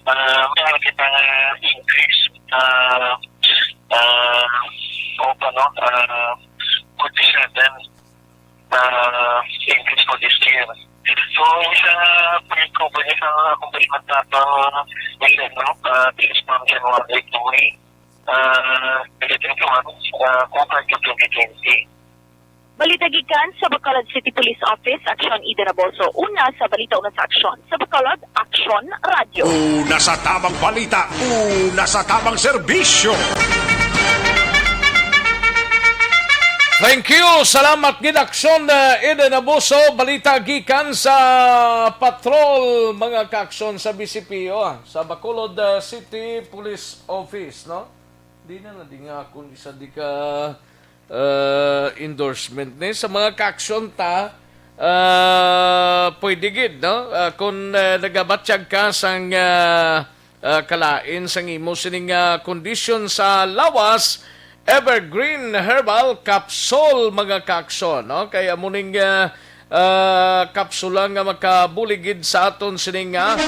ah, may kita nga increase, ah, ah, o ano, ah, forty-seven uh, increase for this year. So, isa pre-cover niya sa accomplishment natin, uh, mission, no? Uh, this is from January to May, uh, twenty twenty-one, uh, compared to twenty twenty. Balita gikan sa Bacolod City Police Office, Action Eden Aboso. Una sa balita, una sa aksyon. Sa Bacolod, Aksyon Radyo. Una sa tamang balita, una sa tamang serbisyo. Thank you. Salamat gid, Aksyon, uh, Eden Abuso. Balita gikan sa patrol, mga kaaksyon, sa B C P O, ah, sa Bacolod, uh, City Police Office, no? Di na na, di nga akong isa di ka, uh, endorsement ni sa mga kaaksyon ta, uh, pwede gid, no? Uh, kung, uh, nagabatyag ka sang, uh, ah, kalain sang imo sining, ah, kondisyon sa lawas, Evergreen Herbal Capsule, mga kaaksyon, no? Kay amo ning, ah, ah, kapsula nga makabulig gid sa aton sining, ah,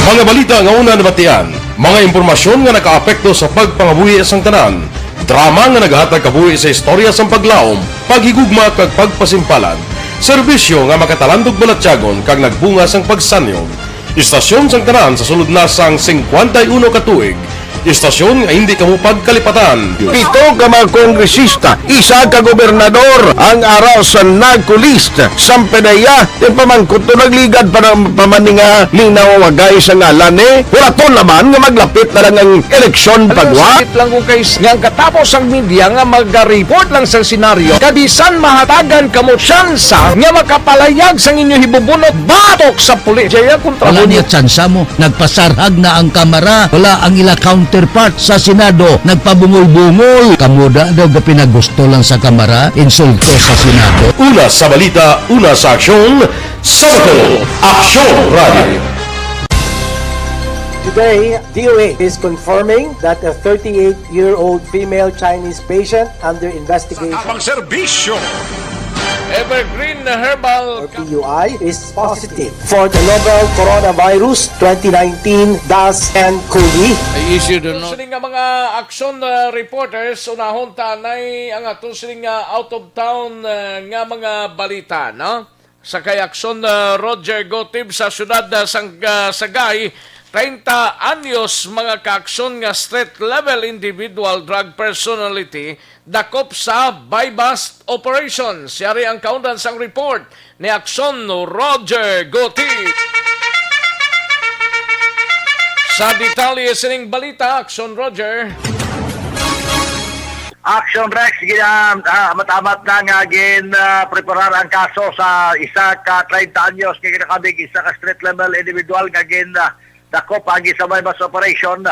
Mga balita nga una nabatian, mga impormasyon nga nakaapekto sa pagpangabuhi sang tanan, drama nga nagahatag kabuhi sa istorya sang paglaom, paghigugma kag pagpasimpalan, serbisyo nga makatalandog balatyagon kag nagbunga sang pagsanyog. Istasyon sang tanan sa sulod na sang singkwenta y uno ka tuig. Istasyon nga hindi kamo pagkalipatan. Pito ka mga kongresista, isa ka gobernador ang ara sa NARCO list. Sampanaya, yung pamangkot to nagligad pa ng pamani nga linawagay sa ngalan ni Huraton naman nga maglapit na lang ang eleksyon. Alam mo, pagwa. Sakit lang kung kay s-, nga ang katapos ang media nga mag-report lang sa senaryo, kabisan mahatagan kamo tsansa nga makapalayag sang inyo hibubunot batok sa pulis. Jaya kontra Wala mo niya tsansa mo. Nagpasarhag na ang kamara. Wala ang ila counterpart sa Senado. Nagpabungol-bungol. Kamo da daw gapinagusto lang sa kamara. Insulto sa Senado. Una sa balita, una sa aksyon, sa Bacolod, Aksyon Radio. Today, D O A is confirming that a thirty-eight-year-old female Chinese patient under investigation Sa tamang serbisyo. Evergreen Herbal or P U I is positive for the novel coronavirus twenty nineteen dash nCoV. Ay, issue doon, no? Sini nga mga aksyon, uh, reporters, unahon tanay ang ato sini nga out of town, uh, nga mga balita, no? Sa kay aksyon, uh, Roger Gotib sa siyudad, uh, sang, uh, Sagay, treinta anyos mga kaaksyon nga street level individual drug personality dakop sa buy-bust operation. Yari ang kaundan sang report ni Aksyon Roger Guti. Sa detalye sining balita, Aksyon Roger. Action Rex, gina, ah, amat-amat na nga gin, ah, preparar ang kaso sa isa ka treinta anyos nga ginakabig, isa ka street level individual nga gin, ah, dakop agi sa buy-bust operation.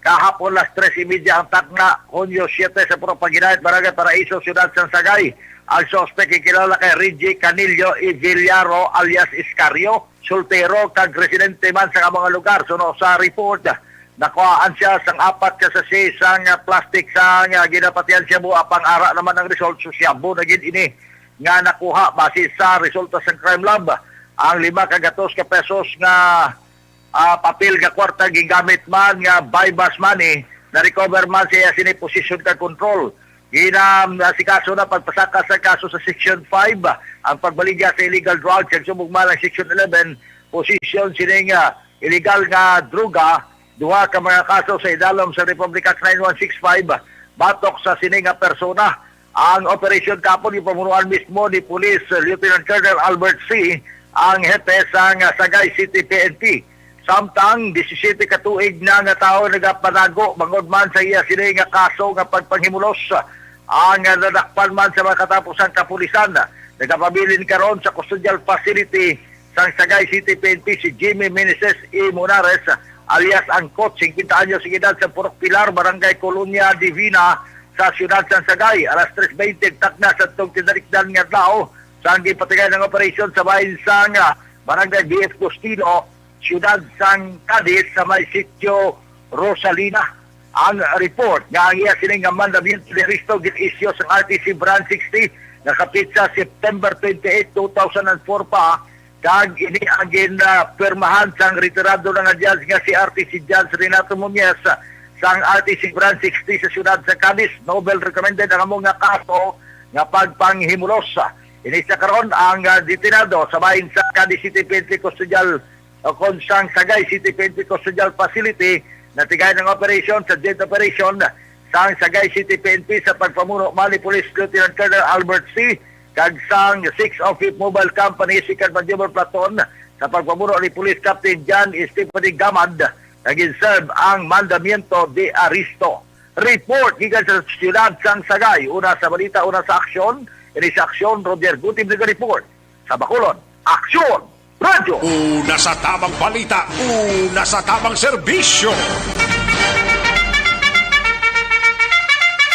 Kahapon, las tres y media ang tagna, Hunyo siete, sa Purok Paghinait, Barangay Paraiso, Siyudad sang Sagay. Ang suspek gikilala kay Reggie Canillo Ivillaro alias Iscario, soltero kag residente man sa mga lugar. Suno sa report, nakuhaan siya sang apat ka sachet sang plastic sang, ah, ginapatihan shabu, apang ara naman ang result, so shabu na gid ini nga nakuha. Base sa resulta sang crime lab, ang lima ka gatos ka pesos nga, ah, papel nga kwarta gingamit man nga buy-bust money, na-recover man sa iya sini possession kag control. Gina-, asikaso na pagpasaka sa kaso sa Section five, ang pagbaligya sa illegal drugs, kag subong man ang Section eleven, possession sining, ah, illegal nga droga, duha ka mga kaso sa idalom sa Republic Act nine one six five, batok sa sini nga persona. Ang operasyon kapon gipamunuan mismo ni Police Lieutenant Colonel Albert C., ang hepe sang Sagay City P N P. Samtang disisiyete ka tuig na nga tawo nagapanago bangod man sa iya sini nga kaso nga pagpanghimulos, ang nadakpan man sa mga katapusang kapulisan, nagapabilin karon sa custodial facility sang Sagay City P N P si Jimmy Meneses E. Monares, alias Angkot, singkwenta anyos ang edad, sa Purok Pilar, Barangay Colonia Divina, sa siyudad sang Sagay. Alas tres veinte tagna sa tong tinarikdan nga adlaw, sang gipatigay ng operasyon sa bahin sang, ah, Barangay B F Costino, siyudad sang Cadiz, sa may sitio Rosalina. Ang report nga ang iya sining nga mandamiento de arresto gin-isyu sang R T C Branch sixty, nakapit sa September twenty-eight, two thousand and four pa, kag ini ang gin, ah, pirmahan sang retirado na nga judge nga si R T C Judge Renato Muñez sang R T C Branch sixty sa siyudad sa Cadiz. Novel recommended ang amo nga kaso nga pagpanghimulos. Ini sa karon ang, ah, detenado sa bahin sa Cadiz City P N P Custodial o kon sang Sagay City P N P Custodial Facility, natigay ng operasyon sa joint operation sang Sagay City P N P sa pagpamuno man ni Police Lieutenant Colonel Albert C. kag sang Six oh Fifth Mobile Company Second Maneuver Platoon sa pagpamuno ni Police Captain John Stephanie Gamad, nagin-serve ang mandamiento de arresto. Report gikan sa siyudad sang Sagay, una sa balita, una sa aksyon. Ini sa aksyon, Roger Gutib nag-report. Sa Bacolod, Aksyon Radyo. Una sa tamang balita, una sa tamang serbisyo.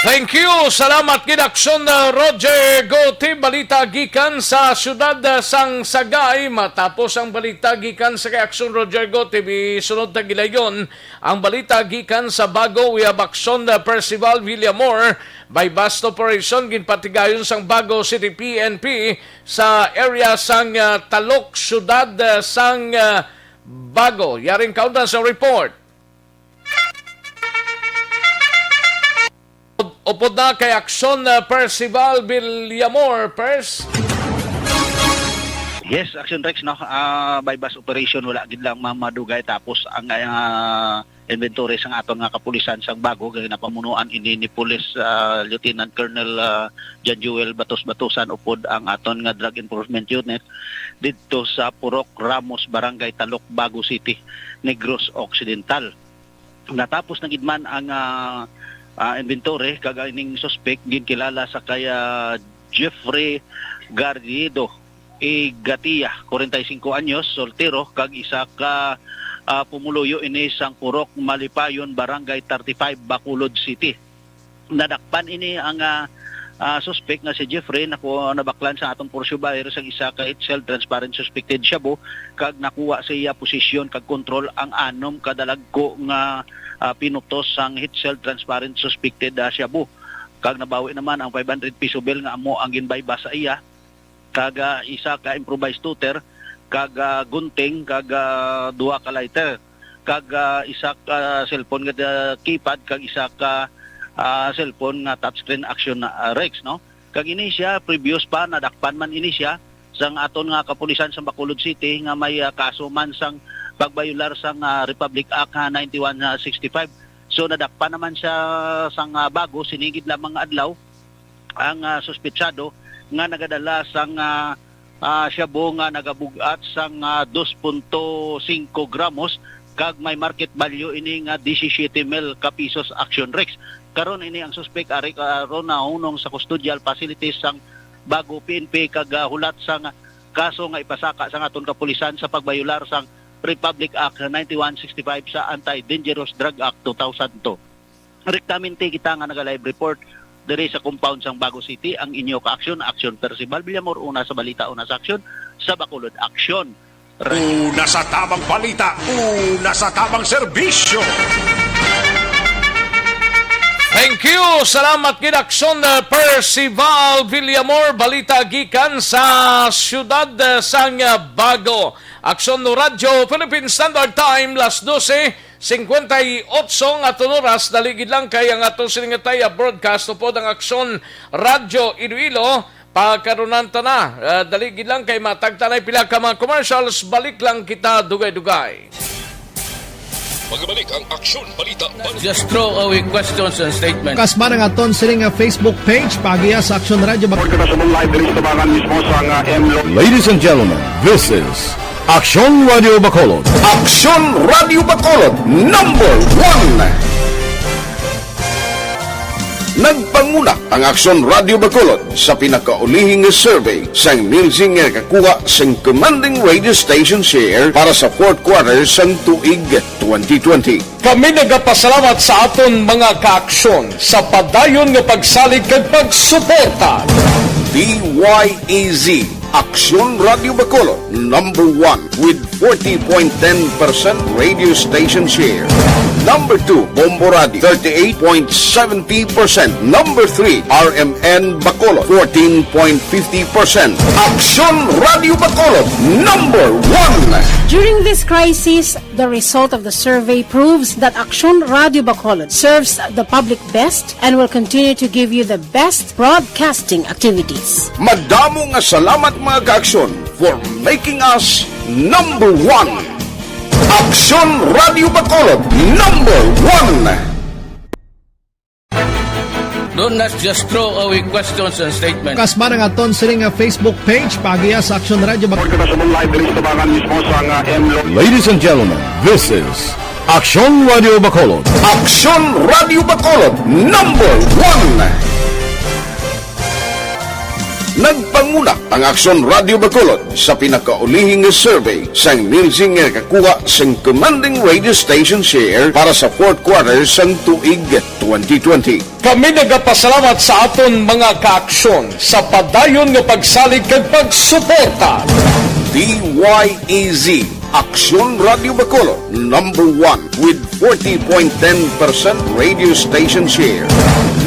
Thank you. Salamat gid, Aksyon, uh, Roger Goti. Balita gikan sa siyudad, uh, sang Sagay. Matapos ang balita gikan sa kay Aksyon Roger Goti, isunod ta gilayon ang balita gikan sa Bago. We have Aksyon, uh, Percival Villamor. Buy-bust operation ginpatigayon sang Bago City P N P sa area sang, ah, Talok, siyudad, ah, sang, ah, Bago. Yaring kaundan sa report. Upod na kay Aksyon, ah, Percival Villamor. Pers. Yes, Aksyon Rex, no? Ah, buy-bust operation, wala gid lang mamadugay tapos ang, ah, inventory sang aton nga kapulisan sang Bago, kay napamunuan ini ni Police, ah, Lieutenant Colonel, ah, John Joel Batos Batusan upod ang aton nga Drug Enforcement Unit didto sa Purok Ramos, Barangay Talok, Bago City, Negros Occidental. Natapos na gid man ang, ah, ah, inventory, kag ining suspek ginkilala sa kay, ah, Jeffrey Garrido Igatia, kwarenta y singko anyos, soltero, kag isa ka, ah, pumuluyo ini sang Purok Malipayon, Barangay thirty-five, Bacolod City. Nadakpan ini ang, ah, ah, suspek nga si Jeffrey, naku-, nabaklan sa atong Porsche buyer sang isa ka H L transparent suspected shabu, kag nakuha sa iya posisyon kag kontrol ang anom ka dalagko nga, ah, pinutos sang H L transparent suspected, ah, shabu. Kag nabawi naman ang five hundred peso bill nga amo ang ginbayba sa iya, kag, ah, isa ka improvised toter, kag, ah, gunting, kag, ah, duha ka lighter, kag, ah, isa ka cellphone nga, ah, keypad, kag isa ka, ah, cellphone nga touchscreen Action, ah, Rex, no? Kag ini siya, previous pa, nadakpan man ini siya sang aton nga kapulisan sa Bacolod City nga may, ah, kaso man sang pagbayolar sang, ah, Republic Act, ah, ninety-one sixty-five. So, nadakpan naman siya sang, ah, Bago, sini gid lamang nga adlaw ang, ah, suspetsado nga nagadala sang, ah, ah, shabu nga nagabug-at sang, ah, dos punto singko gramos, kag may market value ini nga disisiete mil ka pisos, Action Rex. Karon ini ang suspek ari karon nahunong sa custodial facilities sang Bago P N P, kag, ah, hulat sang kaso nga ipasaka sang aton kapulisan sa pagbayolar sang Republic Act ninety-one sixty-five sa Anti-Dangerous Drug Act two thousand two. Direktamente kita nga naga-live report diri sa compound sang Bago City. Ang inyo ka-aksyon, Aksyon Percival Villamor, una sa balita, una sa aksyon, sa Bacolod Aksyon. Una sa tamang balita, una sa tamang serbisyo. Thank you. Salamat gid, Aksyon, uh, Percival Villamor. Balita gikan sa siyudad, uh, sang, uh, Bago. Aksyon Radyo Philippine Standard Time, las dose cincuenta y ocho nga aton oras. Dali gid lang kay ang aton sining nga taya broadcast upod ang Aksyon Radyo Iloilo. Pagkarunan ta na, ah, dali gid lang kay matagtanay pila ka mga commercials. Balik lang kita dugay-dugay. Magbalik ang Aksyon Balita. Just throw away questions and statements. Kasma ang aton sining nga Facebook page, paagiha sa Aksyon Radyo Bacolod. Kita sa live diri sa tabangan mismo sa nga M Lo. Ladies and gentlemen, this is Aksyon Radyo Bacolod. Aksyon Radyo Bacolod, number one. Nagpanguna ang Aksyon Radyo Bacolod sa pinakaulihi nga survey sang Nielsen nga nakakuha sang commanding radio station share para sa fourth quarter sang tuig twenty twenty. Kami nagapasalamat sa aton mga kaaksyon sa padayon nga pagsalig kag pagsuporta. D Y E Z, Aksyon Radyo Bacolod, number one with forty point ten percent radio station share. Number two, Bombo Radio, thirty-eight point seventy percent. Number three, R M N Bacolod, fourteen point fifty percent. Aksyon Radyo Bacolod, number one. During this crisis, the result of the survey proves that Aksyon Radyo Bacolod serves the public best and will continue to give you the best broadcasting activities. Madamo nga salamat, mga kaaksyon, for making us number one. Aksyon Radyo Bacolod, number one. Don't not just throw away questions and statements. Kasma ang aton sining nga Facebook page, paagiha sa Aksyon Radyo Bacolod. Kita sa live diri sa tabangan mismo sa nga M Lo. Ladies and gentlemen, this is Aksyon Radyo Bacolod. Aksyon Radyo Bacolod, number one. Nagpanguna ang Aksyon Radyo Bacolod sa pinakaulihi nga survey sang Nielsen nga nakakuha sang commanding radio station share para sa fourth quarter sang tuig twenty twenty. Kami nagapasalamat sa aton mga kaaksyon sa padayon nga pagsalig kag pagsuporta. D Y E Z, Aksyon Radyo Bacolod, number one with forty point ten percent radio station share.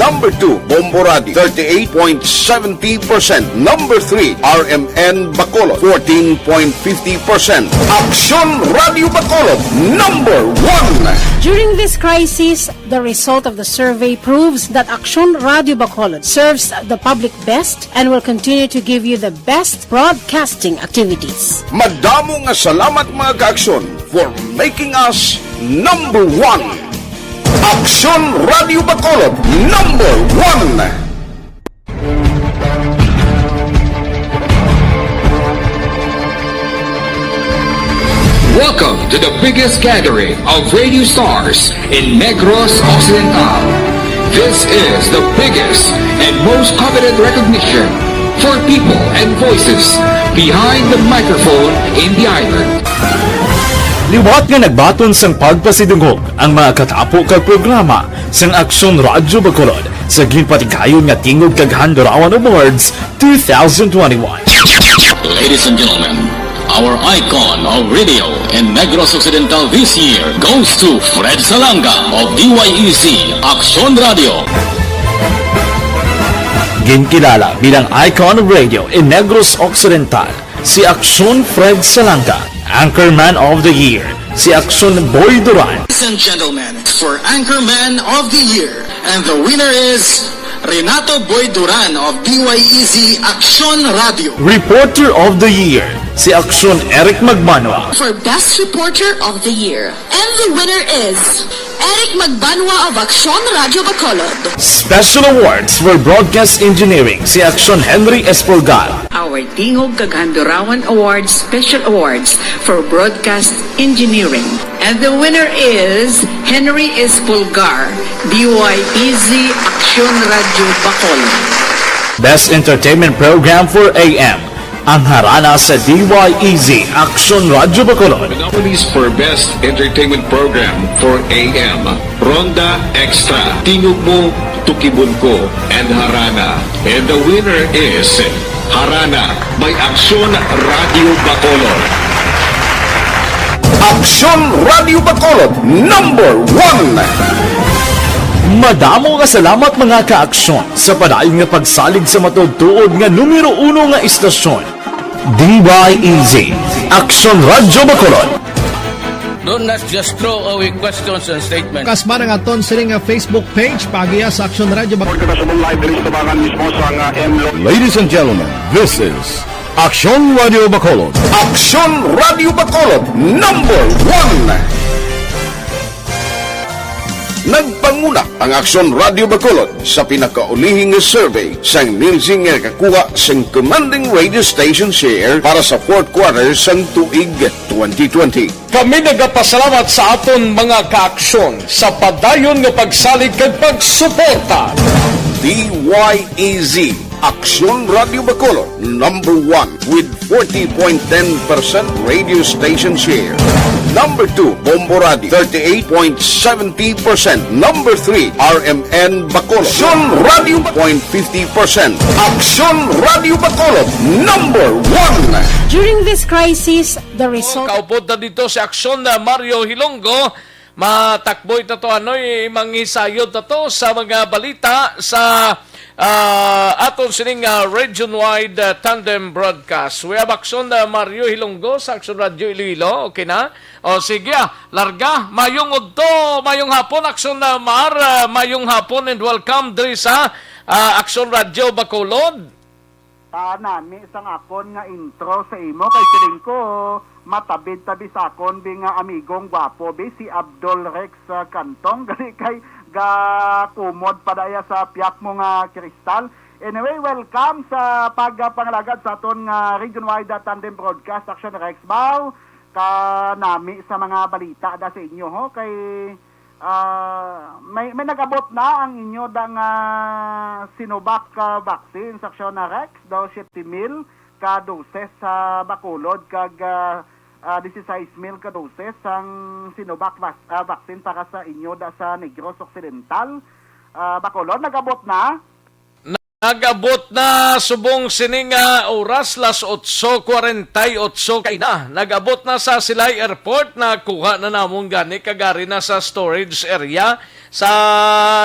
Number two, Bombo Radio, thirty-eight point seventy percent. Number three, R M N Bacolod, fourteen point fifty percent. Aksyon Radyo Bacolod, number one. During this crisis, the result of the survey proves that Aksyon Radyo Bacolod serves the public best and will continue to give you the best broadcasting activities. Madamo nga salamat, mga kaaksyon, for making us number one. Aksyon Radyo Bacolod, number one. Welcome to the biggest gathering of radio stars in Negros Occidental. This is the biggest and most coveted recognition for people and voices behind the microphone in the island. Liwat nga nagbaton sang pagpasidungog ang mga katapo kag programa sang Aksyon Radyo Bacolod sa ginpatigayon nga Tingog kag Handurawan Awards two thousand twenty-one. Ladies and gentlemen, our icon of radio in Negros Occidental this year goes to Fred Salanga of D Y E Z Aksyon Radio. Ginkilala bilang icon of radio in Negros Occidental si Aksyon Fred Salanga, Anchorman of the Year si Aksyon Boy Duran. Ladies and gentlemen, for Anchorman of the Year, and the winner is Renato Boy Duran of D Y E Z Aksyon Radio. Reporter of the Year si Aksyon Eric Magbanwa. For Best Reporter of the Year, and the winner is Eric Magbanwa of Aksyon Radio Bacolod. Special Awards for Broadcast Engineering si Aksyon Henry Espolgar. Our Tingog kag Handurawan Awards Special Awards for Broadcast Engineering. And the winner is Henry Espolgar, D Y E Z Aksyon Radio Bacolod. Best Entertainment Program for A M Ang harana sa D Y E Z Aksyon Radyo Bacolod. The nominees for Best Entertainment Program for A M, Ronda Extra, Tingog Mo, Tukibon Ko, and Harana. And the winner is Harana by Aksyon Radyo Bacolod. Aksyon Radyo Bacolod, number one. Madamo nga salamat, mga kaaksyon, sa padayon nga pagsalig sa matuod-tuod nga numero uno nga istasyon, D Y E Z, Aksyon Radyo Bacolod. Don't not just throw away questions and statements. Kasma ang aton sini nga Facebook page, pagiya sa Aksyon Radyo Bacolod. Kita sa live diri sa tabangan mismo sa nga M Lo. Ladies and gentlemen, this is Aksyon Radio Bacolod. Aksyon Radyo Bacolod, number one. Nagpanguna ang Aksyon Radyo Bacolod sa pinakaulihing nga survey sang Nielsen nga nakakuha sang commanding radio station share para sa fourth quarter sang tuig twenty twenty. Kami nagapasalamat sa aton mga kaaksyon sa padayon nga pagsalig kag pagsuporta. D Y E Z, Aksyon Radio Bacolod, number one with forty point ten percent radio station share. Number two, Bombo Radio, thirty-eight point seventy percent. Number three, R M N Bacolod, Aksyon Radio, point fifty percent. Aksyon Radio Bacolod, number one. During this crisis, the result Kaupod na dito si Aksyon na Mario Hilonggo. Matakboy ta to, anoy, manghisayod ta to sa mga balita sa ah, aton sining ah, region-wide ah, tandem broadcast. We have Aksyon na Mario Hilonggo sa Aksyon Radio Iloilo. Okay na? O sige, ah, larga. Mayong udto, mayong hapon, Aksyon na Mar. Ah, mayong hapon and welcome diri sa ah, Aksyon Radio Bacolod. Ta nami sang akon nga intro sa imo kay siling ko matabid tabi sa akon bi nga amigong gwapo bi si Abdul Rex ah, Cantong gali kay gakumod pa daya sa piyak mo nga kristal. Anyway, welcome sa pagpangalagad sa aton nga region-wide ah, tandem broadcast Action Rex Bao. Ka nami sa mga balita da sa inyo ho kay Ah, may may nag-abot na ang inyo da nga Sinovac ah, vaccine sa Aksyon na Rex daw siyete mil ka doses sa Bacolod kag ah, ah, disisais mil ka doses ang Sinovac vas- ah, vaccine para sa inyo da sa Negros Occidental. Ah, Bacolod nag-abot na. Nag-abot na subong sini nga oras, las otso cuarenta y ocho kaina. Nag-abot na sa Silay Airport, nakuha na namon gani kag ari na sa storage area sa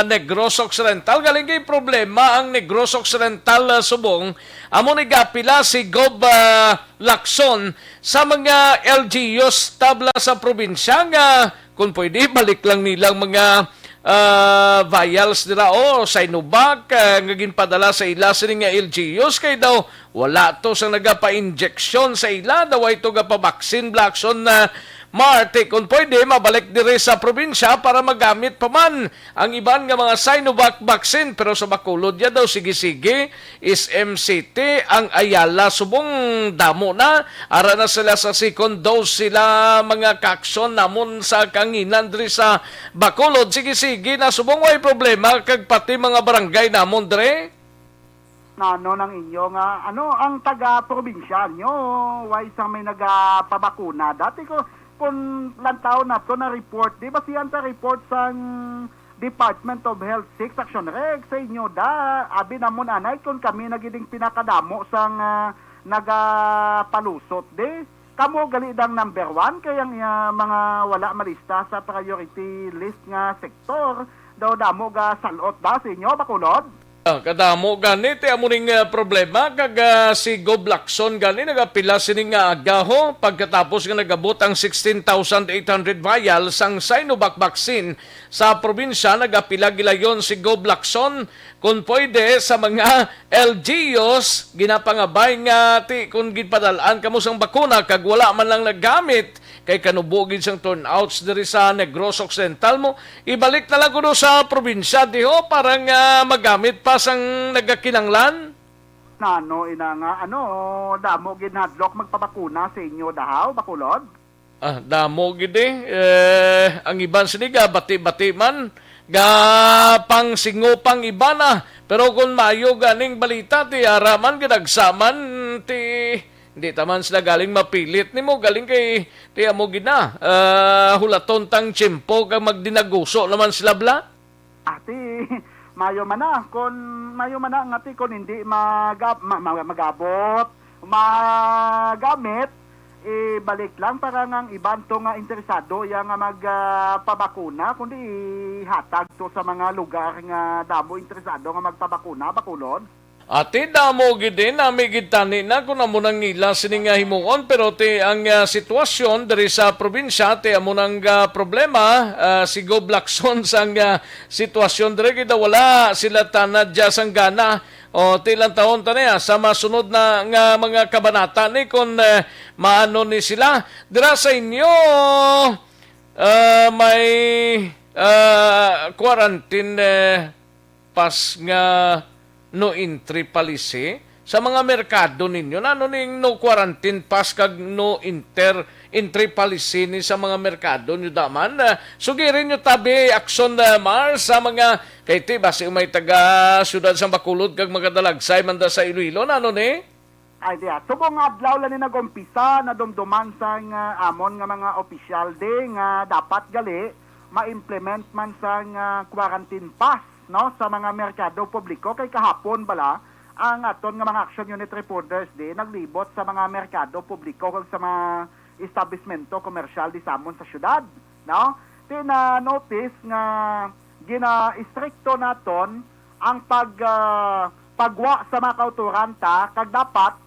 Negros Occidental. Galing kay problema ang Negros Occidental, ah, subong. Amo ni gapila si Gob ah, Lacson sa mga L G Us tabla sa probinsya nga kung pwede balik lang nilang mga ah, vials nila o Sinovac ah, nga ginpadala sa ila sini nga L G Us kay daw wala to sa nagapa-injection sa ila, daw ay to gapabaksin, Blackson na Marte. Kung pwede, mabalik diri sa probinsya para magamit pa man ang iban nga mga Sinovac vaccine. Pero sa Bacolod ya daw sige-sige, S M City, ang Ayala subong damo na. Ara na sila sa second dose sila, mga kaaksyon namon sa kanginan diri sa Bacolod. Sige-sige na subong way problema kag pati mga barangay namon diri. Nano nang inyo nga ano ang taga probinsya nyo, why sang may nagapabakuna? Dati ko kung lantaw nato na report, di ba siya ta report sang Department of Health six Action Reg sa inyo da? Abi namon anay kung kami na gid ang pinakadamo sang ah, nagapalusot di. Kamo gali dang number one kay ang ah, mga wala malista sa priority list nga sektor daw damo ga salot da sa inyo, Bacolod. Ah, kadamo gani ti amo ning ah, problema kag ah, si Gob Lacson gani nagapila sini nga agaho pagkatapos nga nagabot ang sixteen thousand eight hundred vials sang Sinovac vaccine sa probinsya. Nagapila gilayon si Gob Lacson, kung pwede, sa mga L G Us. Ginapangabay nga ti kung ginpadal-an kamo sang bakuna kag wala man lang nagamit, kay kanubo gid sang turnouts diri sa Negros Occidental mo, ibalik na lang kuno sa probinsya diho para nga magamit pa sang nagakinanglan. Nano ina nga ano, damo gid hadlok magpabakuna sa inyo dahaw, Bacolod? Ah, damo gid eh. Eh, ang iban sini ga bati-bati man, ga pangsingo pang iban ah. Pero kung maayo ganing balita ti ara man, gadagsa man ti Hindi ta man sila galing mapilit nimo, galing kay ti amo gid na. Ah, hulaton tang tiyempo kag magdinaguso naman sila bala. Ati, mayo man na. Kon mayo man na, nga ti, kon hindi mag-, ma-, ma-, magabot, magamit, ibalik lang para nga ang iban to nga interesado ya nga mag, ah, pabakuna, kundi ihatag to sa mga lugar nga damo interesado nga magpabakuna, Bacolod. Ati, damo gid din, nami gid tani na kung amo nang ila sini nga himuon, pero ti ang, ah, sitwasyon diri sa probinsya, ti amo nang, ah, problema, ah, si Gob Lacson sang, ah, sitwasyon diri, kay daw wala sila tanad dya sang gana. O, ti lang tahon ta niya sa masunod na nga mga kabanata ni kung, eh, maano ni sila. Dira sa inyo, ah, may, ah, quarantine, eh, pass nga no entry policy sa mga merkado ninyo? Nano ning no quarantine pass kag no enter, entry policy ni sa mga merkado nyo daman? Ah, sugirin nyo tabi, Action, ah, Mar, sa mga, kay ti, basi may taga siyudad sa Bacolod kag makadalagsay man da sa Iloilo, nano ni? Ay, diya. Subong nga adlaw lang ni nag-umpisa, nadumduman sang, ah, amon nga mga opisyal di nga dapat gali ma-implement man sang, ah, quarantine pass, no, sa mga merkado publiko. Kay kahapon bala, ang aton nga mga Action Unit reporters di naglibot sa mga merkado publiko kag sa mga establishmento komersyal di samon sa syudad, no? Ti na-notice nga gina-istrikto naton ang pag, ah, pagwa sa mga kautoran ta, kag dapat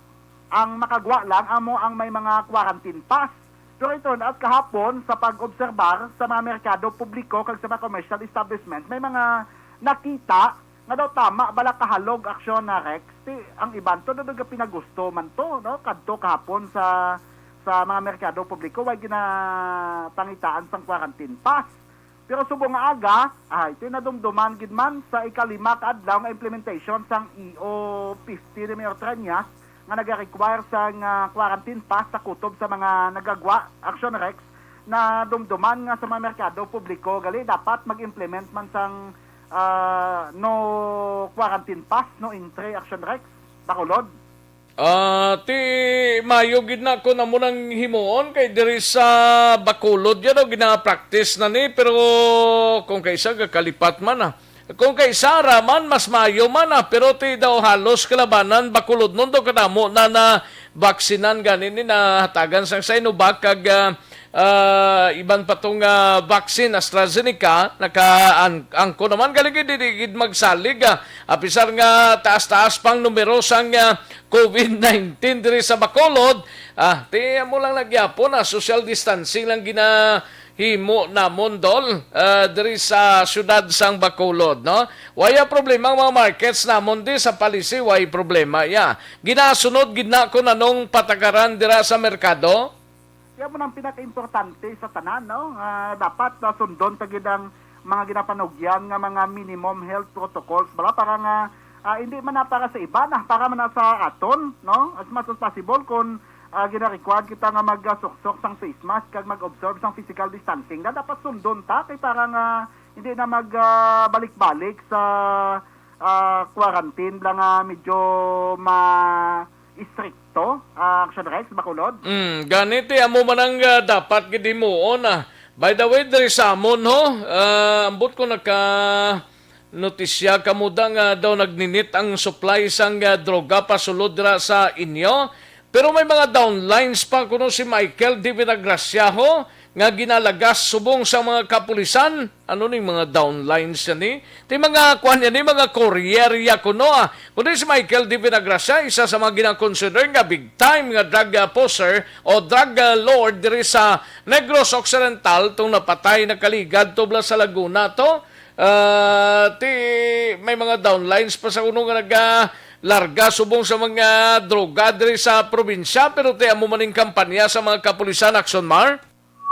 ang makagwa lang amo ang may mga quarantine pass. Pero ito, at kahapon, sa pag-obserbar sa mga merkado publiko kag sa mga commercial establishment, may mga nakita nga daw tama bala kahalog, Action, na Rex. Ti, ang iban to, daw pinagusto man to, no? Kadto kahapon sa, sa mga merkado publiko, way ginapangitaan sang quarantine pass. Pero subong nga aga, ay, ti nadumduman gid man sa ikalima ka adlaw nga implementation sang E O fifty ni Mayor Treñas nga nagarequire sang, ah, quarantine pass sa kutob sa mga nagagwa, Action Rex, nadumduman nga sa mga merkado publiko gali dapat mag-implement man sang, ah, no quarantine pass, no entry, Action Rex, Bacolod. Ah, ti mayo gid na kung amo nang himuon, kay diri sa Bacolod yan, oh, gina-practice na ni, pero kung kaisa gakalipat man, ah. Kung kaisa ra man, mas mayo man, ah, pero ti daw halos kalabanan Bacolod nun daw kadamo na na baksinan gani ni nahatagan sang Sinovac kag, ah, ah, iban pa tong, ah, vaccine AstraZeneca, naka-, ang, angko naman galing gid, di, di gid magsalig, ah. Apisar nga taas-taas pang numero sang, ah, COVID nineteen diri sa Bacolod. Ah, ti amo lang nagyapon, ah, social distancing lang ginahimo namon, Dol, ah, diri sa siyudad sang Bacolod, no? Waya problema ang mga markets namon di sa Palisi, way problema, ya. Ginasunod gid na kung anong patakaran dira sa merkado. Yan mo nang pinakaimportante sa tanan, no? Nga dapat, ah, sundon ta gid ang mga ginapanugyan nga mga minimum health protocols, bala, para nga, ah, hindi man na para sa iba na, para man na sa aton, no? As much as possible, kung, ah, gina-required kita nga magsuksok sang face mask kag mag-observe sang physical distancing, na dapat sundon ta kay para nga hindi na mag, ah, balik-balik sa, ah, quarantine lang nga medyo ma-, istrikto, ah, Action Rex, Bacolod. Mm, ganiti amo man ang, ah, dapat gid himuon, ah. By the way, diri sa amon, ho, ah, ambot ko naka notisya kamo da nga daw nagninit ang supply sang, ah, droga pasulod dira sa inyo. Pero may mga downlines pa kuno si Michael D. Vinagracia, ho, nga ginalagas subong sa mga kapulisan. Ano ning mga downlines yan, eh? Ti mga kuan yan, eh, mga courier ya kuno, ah. Kundi si Michael D. Vinagracia, isa sa mga ginakonsider nga big time nga drug, ah, pusher o drug, ah, lord diri sa Negros Occidental, tong napatay, nakaligad to bala sa Laguna to. Ah, ti may mga downlines pa sa kuno nga nagalarga subong sa mga droga diri sa probinsya, pero ti amo maning kampanya sa mga kapulisan, Action Mar?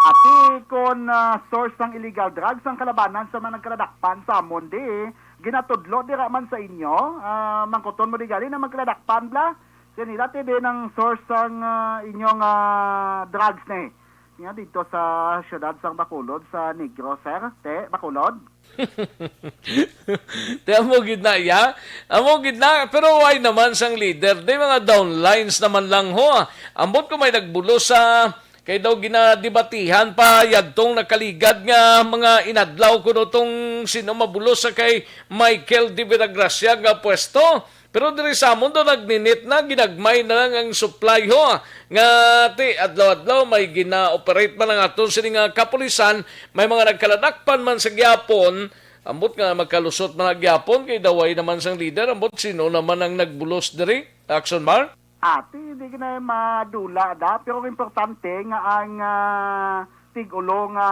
Ati kon, ah, source sang illegal drugs ang kalabanan sa mga nagkaladakpan sa amon, di ginatudlo dira man sa inyo, ah, mangkuton mo di gali na magkaladakpan bala. Sa nila ti di nang source sang, ah, inyong, ah, drugs ni. Nga dito sa siyudad sang Bacolod, sa Negros, sir. Te, Bacolod? Te, amo gid na, ya? Amo gid na, pero why naman sang leader? Di mga downlines naman lang, ho. Ambot ko may nagbulos sa, kay daw ginadebatihan pa yadtong nakaligad nga mga inadlaw kuno tong sino mabulos sa kay Michael de Villagracia nga pwesto. Pero diri sa amon daw nagninit na, ginagmay na lang ang supply, ho, nga ti adlaw-adlaw may gina-operate man ang aton sini nga kapulisan, may mga nagkaladakpan man sa gyapon, ambot nga magkalusot man ang gyapon kay daway naman sang leader, ambot sino naman ang nagbulos diri, Action Mar? Ati, hindi ka na madula da, pero ang importante nga ang ah, tig-ulo nga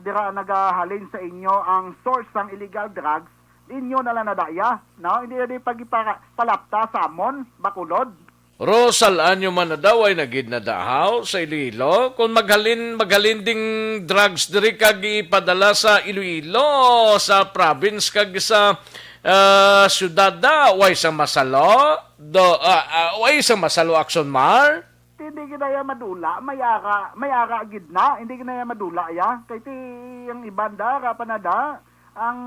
dira nagahalin sa inyo ang source sang illegal drugs, inyo na lang nadaya, no? Hindi na di pagipalapta sa amon, Bacolod. Rosal, anyo man na daw ay nagid na dahaw sa Iloilo. Kung maghalin, maghalin ding drugs diri kag ipadala sa Iloilo, sa province kag sa ah, syudad da, way sang masalo. Do, ah, ah, way sang masalo, Action Mar. Hindi gid na ya madula, may ara, may ara gid na, hindi gid na ya madula ya. Kay ti ang iban da, ara pa na da, ang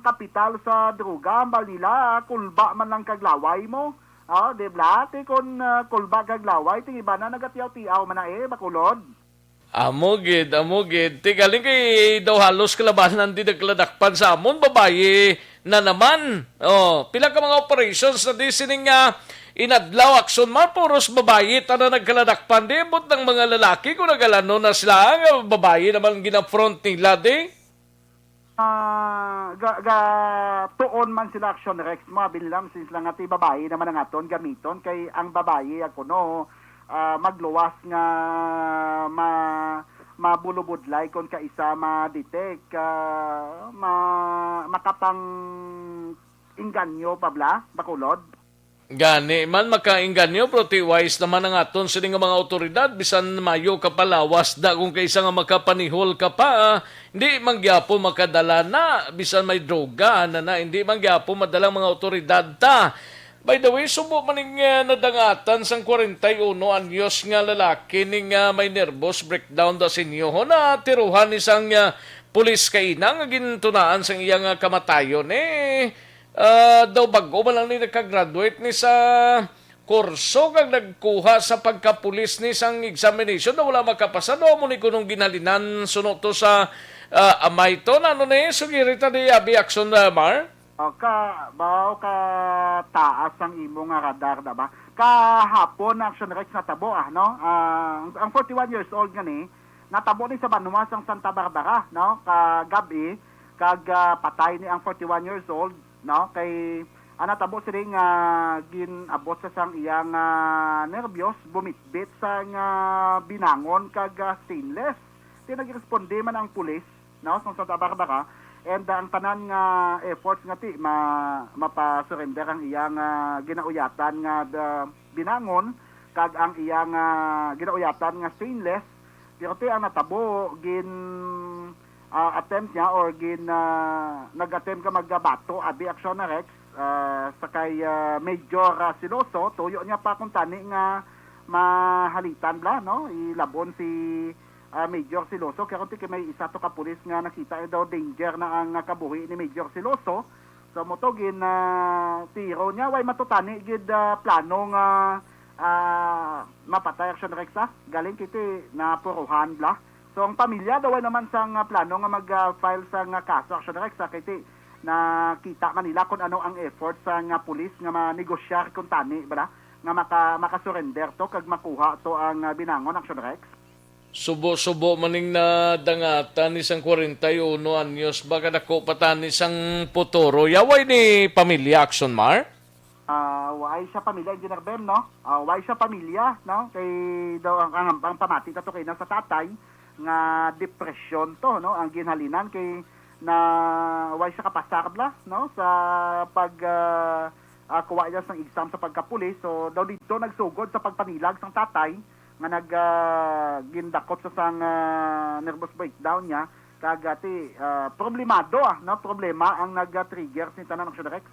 kapital sa droga, hambal nila, kulba man lang kag laway mo. Oh, di ba? Ti kon ah, kulba kag laway, ti iban na nagatiaw-tiaw man na eh, Bacolod. Amo gid, amo gid. Ti galing kay daw halos kalabanan di nagkaladakpan sa amon, babayi na naman. Oh, pila ka mga operations na di sining nga inadlaw, Action Mar, puros babayi tanan nagkaladakpan di, but ng mga lalaki kung nagalanon na sila, nga babayi naman ginafront nila di. Ah, ga, ga, tuon man sila, Action Rex, mo abi nila, since lang nga ti babayi naman ang aton gamiton, kay ang babayi ako no, ah, magluwas nga ma, mabulubudlay kon kaisa ma-detect, ah, ma, makapang inganyo pa bala, Bacolod. Gani man makainganyo, pero ti wise naman ang aton sini nga mga awtoridad, bisan mayo ka pa lawas da kung kaisa nga makapanihol ka pa, ah, hindi man gyapon makadala na, bisan may droga na na, hindi man gyapon madala ang mga awtoridad ta. By the way, subo man ning ah, nadangatan sang kwarenta y uno anyos nga lalaki ning ah, may nervous breakdown da sinyo, ho, na tiruhan ni sang ah, pulis kaina nga gintunaan sang iya nga kamatayon, eh, ah, daw bag-o man lang ni nakagraduate ni sa kurso kag nagkuha sa pagkapulis ni sang examination na wala makapasa, daw amo ni kunong ginhalinan suno to sa ah, amay to. Nano ni, sugiri ta di abi, Action, ah, Mar? O, ka, ba, o ka taas ang imo nga radar na ba? Kahapon, Action Rex, natabo, ah, no? Ah, ang, ang forty-one years old nga ni, natabo ni sa banwa sang Santa Barbara, no? Kagabi, kag ah, patay ni ang forty-one years old, no? Kay ang natabo sini nga gin-abot sa sang iyang ah, nerbyos, bumitbit sa nga binangon kag ah, stainless. Ti nagresponde man ang pulis, no, sa Santa Barbara, and ah, ang tanan nga efforts nga ti ma, mapa-surrender ang iyang ah, ginauyatan nga ah, binangon kag ang iyang ah, ginauyatan nga stainless, pero ti ang natabo gin ah, attempt niya or gin ah, nag-attempt ka magbato abi, Action Rex, ah, sa kay ah, Major ah, Siloso, tuyo niya pa kung tani nga mahalitan bala, no? Ilabon si ah, Major Siloso, kay kung ti kay may isa to ka pulis nga nakita daw danger na ang ah, kabuhi ni Major Siloso. So mo to gin ah, tiro niya, way matutani gid ah, plano nga ah, mapatay, Action Rex, ah. Galing kiti napuruhan bala. So ang pamilya daw way naman sang ah, plano nga mag-file sang ah, kaso, Action Rex, ah, kay ti nakita man nila kung ano ang effort sang ah, pulis nga manegosyar kung tani bala nga maka, makasurrender to kag makuha to ang ah, binangon, Action Rex. Subo-subo man ning nadangatan ni sang kwarenta y uno anyos, baka dako pa tani sang puturo. Yaway ni pamilya, Action Mar? Ah, waay siya pamilya, Engineer Ben, no? Ah, waay siya pamilya, no? Kay daw ang, ang, ang pamati nato kay na sa tatay nga depresyon to, no? Ang ginhalinan kay na waay siya kapasar bala, no? Sa pag ah, ah, kuha niya sang exam sa pagkapulis. So daw didto nagsugod sa pagpanilag sang tatay nga nag ah, gindakop sa sang ah, nervous breakdown niya. Kag ah, ti ah, problemado ah, no? Problema ang nag-trigger sa tanan, Action Rex.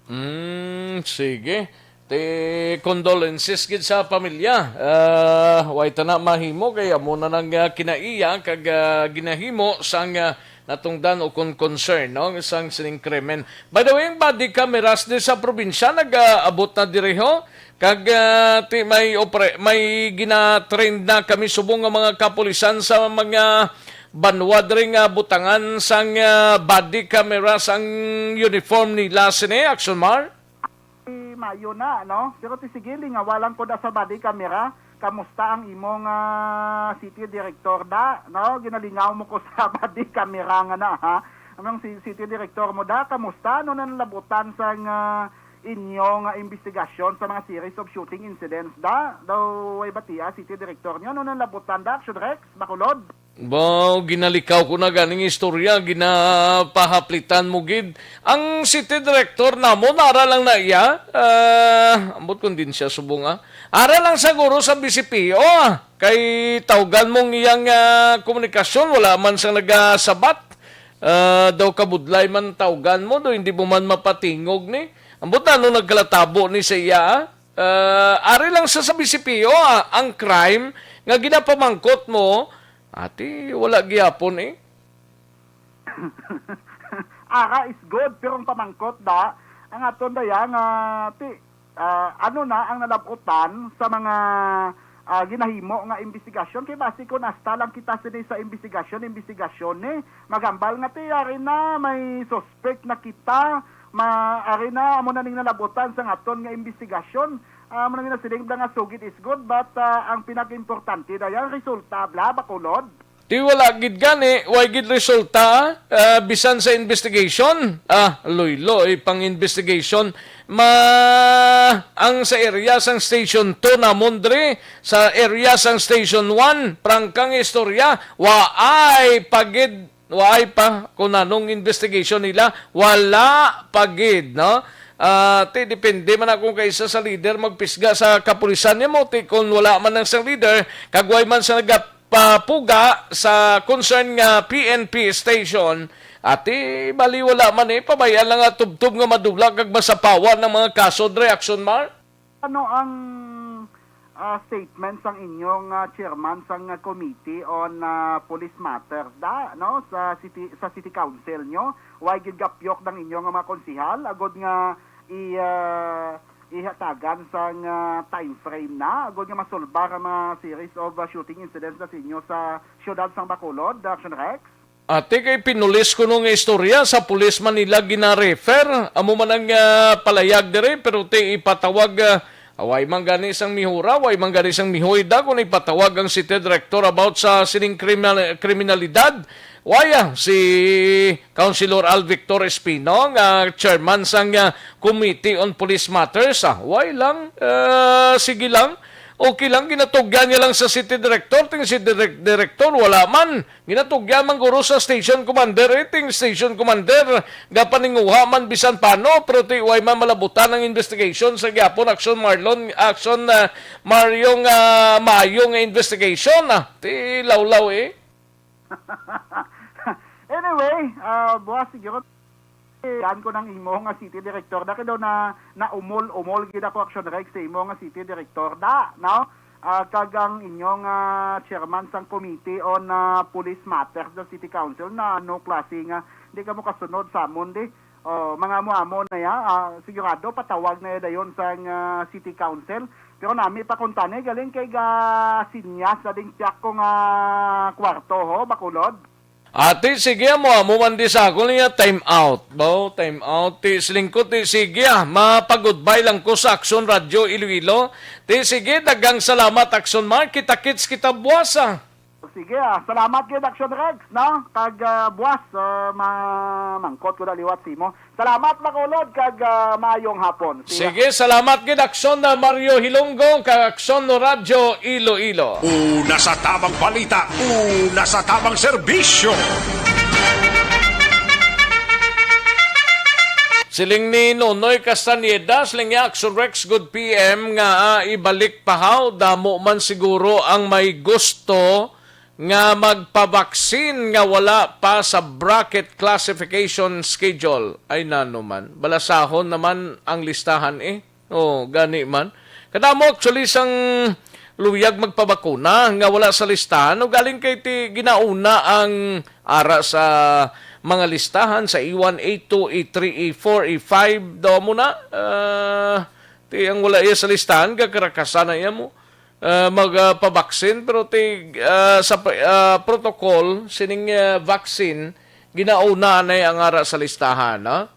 Mm, sige. Ti condolences gid sa pamilya. Ah, way ta na mahimo kay amo na nang, ah, kinaiya kag, ah, ginahimo sang, ah, natungdan o kon concern, no, sang sining krimen. By the way, ang body cameras di sa probinsya nag-aabot na diri, ho. Kag, ah, ti may opre-, may gina-train na kami subong nga mga kapulisan sa mga banwa diri nga butangan sang, ah, body camera sang uniform nila sini, Action Mar? Ay, mayo na, no? Pero ti sige, lingawa lang ko da sa body camera. Kamusta ang imong, ah, city director da, no? Ginalingaw mo ko sa body camera nga na, ha? Ang si-, city director mo da, kamusta? Ano na nalabutan sang, ah, inyo nga investigasyon sa mga series of shooting incidents da? Daw way batia, city director nyo, ano na nalabutan da, Action Rex, Bacolod? Wow, ginalikaw ko na ganing istorya, ginapahaplitan mo gid. Ang city director namon, ara lang na iya. Ah, ambot kon din siya subong, ah. Ara lang siguro sa B C P O, ah. Kay tawgan mong iyang, ah, komunikasyon, wala man siyang nagasabat. Ah, daw kabudlay man tawgan mo, do hindi mo man mapatingog ni. Ambot na ano nagkalatabo ni sa iya, ah? Ah, ari lang sa, sa B C P O, ah, ang crime nga ginapamangkot mo, ati, wala gihapon eh. Ara is good, pero ang pamangkot da, ang aton daya nga, ti, ah, ano na ang nalabutan sa mga, ah, ginahimo nga investigasyon? Kay basi kung hasta lang kita sini sa investigasyon, investigasyon ni, magambal nga ti, ari na, may suspect na kita, ma, ari na, amo na ning nalabutan sa aton nga investigasyon. Ah, amo na nga nasiling bala nga sugid is good, but, ah, ang pinaka-importante daya, ang resulta, bala, Bacolod. Ti wala gid gani, way gid resulta, ah, bisan sa investigation. Ah, luylo, eh, pang investigation. Ma, ang sa area sang Station two namon diri, sa area sang Station one, prangkang istorya, waay pa gid, waay pa kung anong investigation nila, wala pa gid, no? Ah, ti depende man ako kay isa sa leader magpisga sa kapulisan niya mo, ti kung wala man ang sang leader, kag way man sa nagap-, papuga sa concern nga P N P station, ati bali wala man eh, pabayaan lang nga tubtob nga madula kag masapawan ang mga kaso, dre, Action Mar? Ano ang, ah, statement sang inyong, ah, chairman sang, ah, Committee on, ah, Police Matters da, no, sa city, sa City Council nyo? Way gid gapyok ang inyong mga konsihal agod nga i, ah, ihatagan sang, ah, time frame na agod nga masolbar ang mga series of, ah, shooting incidents na sa inyo sa siyudad sang Bacolod, Action Rex? Ati kay pinulis kuno nga istorya, sa pulis man nila gina-refer. Amo man ang, ah, palayag diri, pero ti ipatawag, ah, way man gani sang mihura, way man gani sang mihoy da kung ipatawag ang city director about sa sining kriminal-, kriminalidad. Way, ah, si Councilor Al Victor Espino nga chairman sang, ah, Committee on Police Matters, ah, way lang, ah, sige lang. Okay lang, ginatugyan niya lang sa city director. Ting city direc-, director, wala man. Ginatugyan man guro sa station commander, eh, ting station commander, gapaninguha man bisan pano, pero ti way man malabutan ang investigation sa gyapon, Action Marlon, Action, ah, Mario nga maayo nga investigation, ah, ti lawlaw, eh. Anyway, ah, buwas siguro, yan ko ng imo nga city director. Da kay daw na, naumol-umol gid ako, Action Rex, sa imo nga city director. Da, no? Ah, kag ang inyong, ah, chairman sang committee on, ah, police matters sa city council na ano klase nga di ka mo kasunod sa amon di. Oh, mga amo-amo na ya, ah, sigurado patawag na ya dayon sang, ah, city council. Pero nami pa kuntani galing kay ga sinyas na ding tiyak ko nga kwarto ho, Bacolod. Ati, sige, amo, amo man di sa akon niya, time out. Bo, time out. Ti, siling ko, ti, sige, ah, mapag-goodbye lang ko sa Action Radio Iloilo. Ti, sige, daghang salamat, Action Mark. Kita-kits kita buwas, ah. Sige, ah, salamat gid, Action Rex, no? Kag, ah, buwas, ah, ma-, mangkot ko na liwat simo. Salamat, Bacolod, kag, ah, maayong hapon. See ya. Sige, salamat gid, Aksyon na Mario Hilonggo, kag Aksyon no Radyo Iloilo. Una sa tamang balita, una sa tamang serbisyo. Siling ni Nonoy Castañeda, siling niya, Aksyon Rex, good P M, nga, ah, ibalik pa haw, damo man siguro ang may gusto nga magpabaksin nga wala pa sa bracket classification schedule. Ay, nano man. Balasahon naman ang listahan, eh. Oh, gani man. Kadamo actually sang luyag magpabakuna nga wala sa listahan, ugaling kay ti ginauna ang ara sa mga listahan sa A one, A two, A three, A four, A five daw mo na. Ah, ti ang wala iya sa listahan, gakarakasan na iya mo, ah, magpabaksin, pero ti, ah, sa pa- ah, protocol sining, ah, vaccine, ginauna na ang ara sa listahan, ha?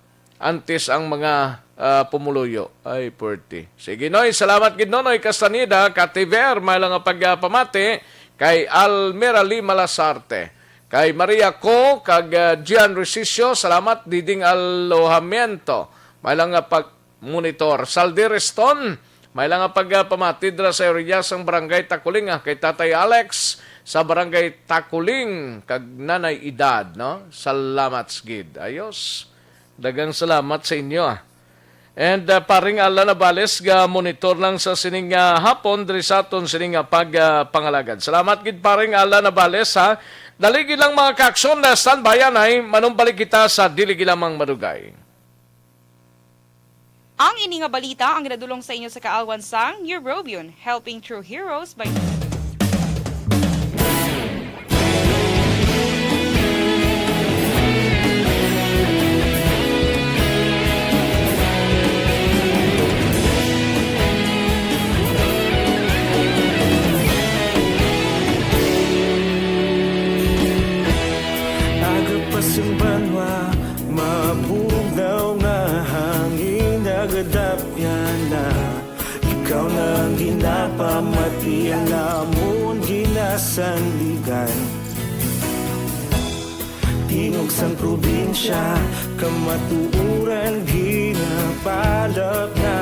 Antes ang mga, ah, pumuluyo. Ay, puwerte. Sige, Noy. Salamat gid, Nonoy Castaneda, Kativer, may lang nga pagpamati kay Almera Lima Lasarte, kay Maria Co, kag, ah, Gian Resicio. Salamat, Diding Alojamiento, may lang nga pag-monitor. Saldi Reston, may lang nga pagpamati dira sa area sang Barangay Takuling, ah, kay Tatay Alex sa Barangay Takuling, kag Nanay Idad, no? Salamat gid. Ayos. Daghang salamat sa inyo, ah. And, ah, Paring Alan Navales, ga monitor lang sa sining, ah, hapon diri sa aton sining, ah, pag, ah, pangalagad. Salamat gid, Paring Alan Navales, ha. Dali gid lang, mga kaaksyon, na standby anay, manumbalik kita sa dili gid lamang madugay. Ang ini nga balita ang ginadulong sa inyo sa kaalwan sang Eurovion, helping true heroes by Aga pa sang banwa, mabugnaw nga hangin nagadapyan na. Ikaw na ang ginapamati, ang amon ginasandigan. Tingog sang probinsya, kamatuoran ginapalap na.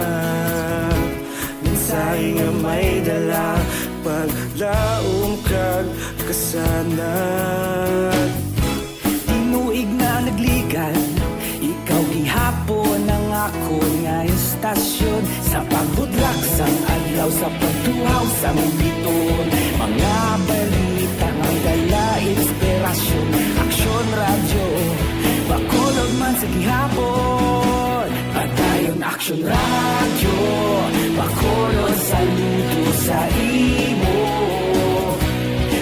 Mensahe nga may dala, paglaom kag kasanag. Tinuig na nagligan, ikaw gihapon ang akon nga estasyon. Sa pagbutlak sang adlaw, sa pagtuhaw sang bituon, mga balita nga dala inspirasyon. Aksyon Radyo, Bacolod man sa gihapon. Padayon Aksyon Radyo, Bacolod, saludo sa imo.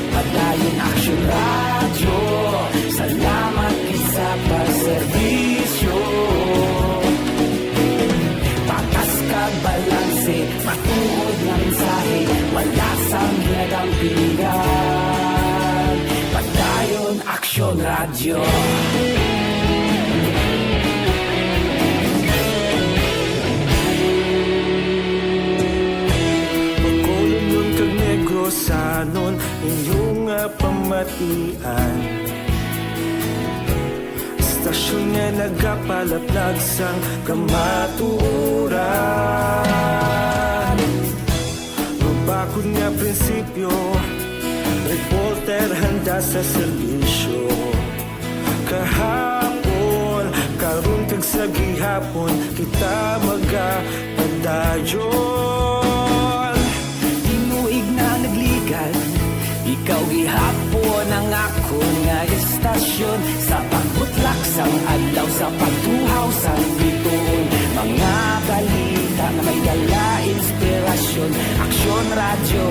Padayon Aksyon Radyo, salamat gid sa pagserbisyo. Patas kag balanse, matuod nga mensahe, wala sang ginadampigan. Padayon Aksyon Radyo. Bacolodnon kag Negrosanon, inyo nga pamatian. Estasyon nga nagapalaplag sang kamatuoran. Mabakod nga prinsipyo, reporter handa sa serbisyo. Kahapon, karon kag sa gihapon, kita magapadayon. Tinuig na nagligan, ikaw gihapon ang akon nga estasyon. Sa pagbutlak sang adlaw, sa pagtuhaw sang bituon, mga balita nga may dala inspirasyon. Aksyon Radyo,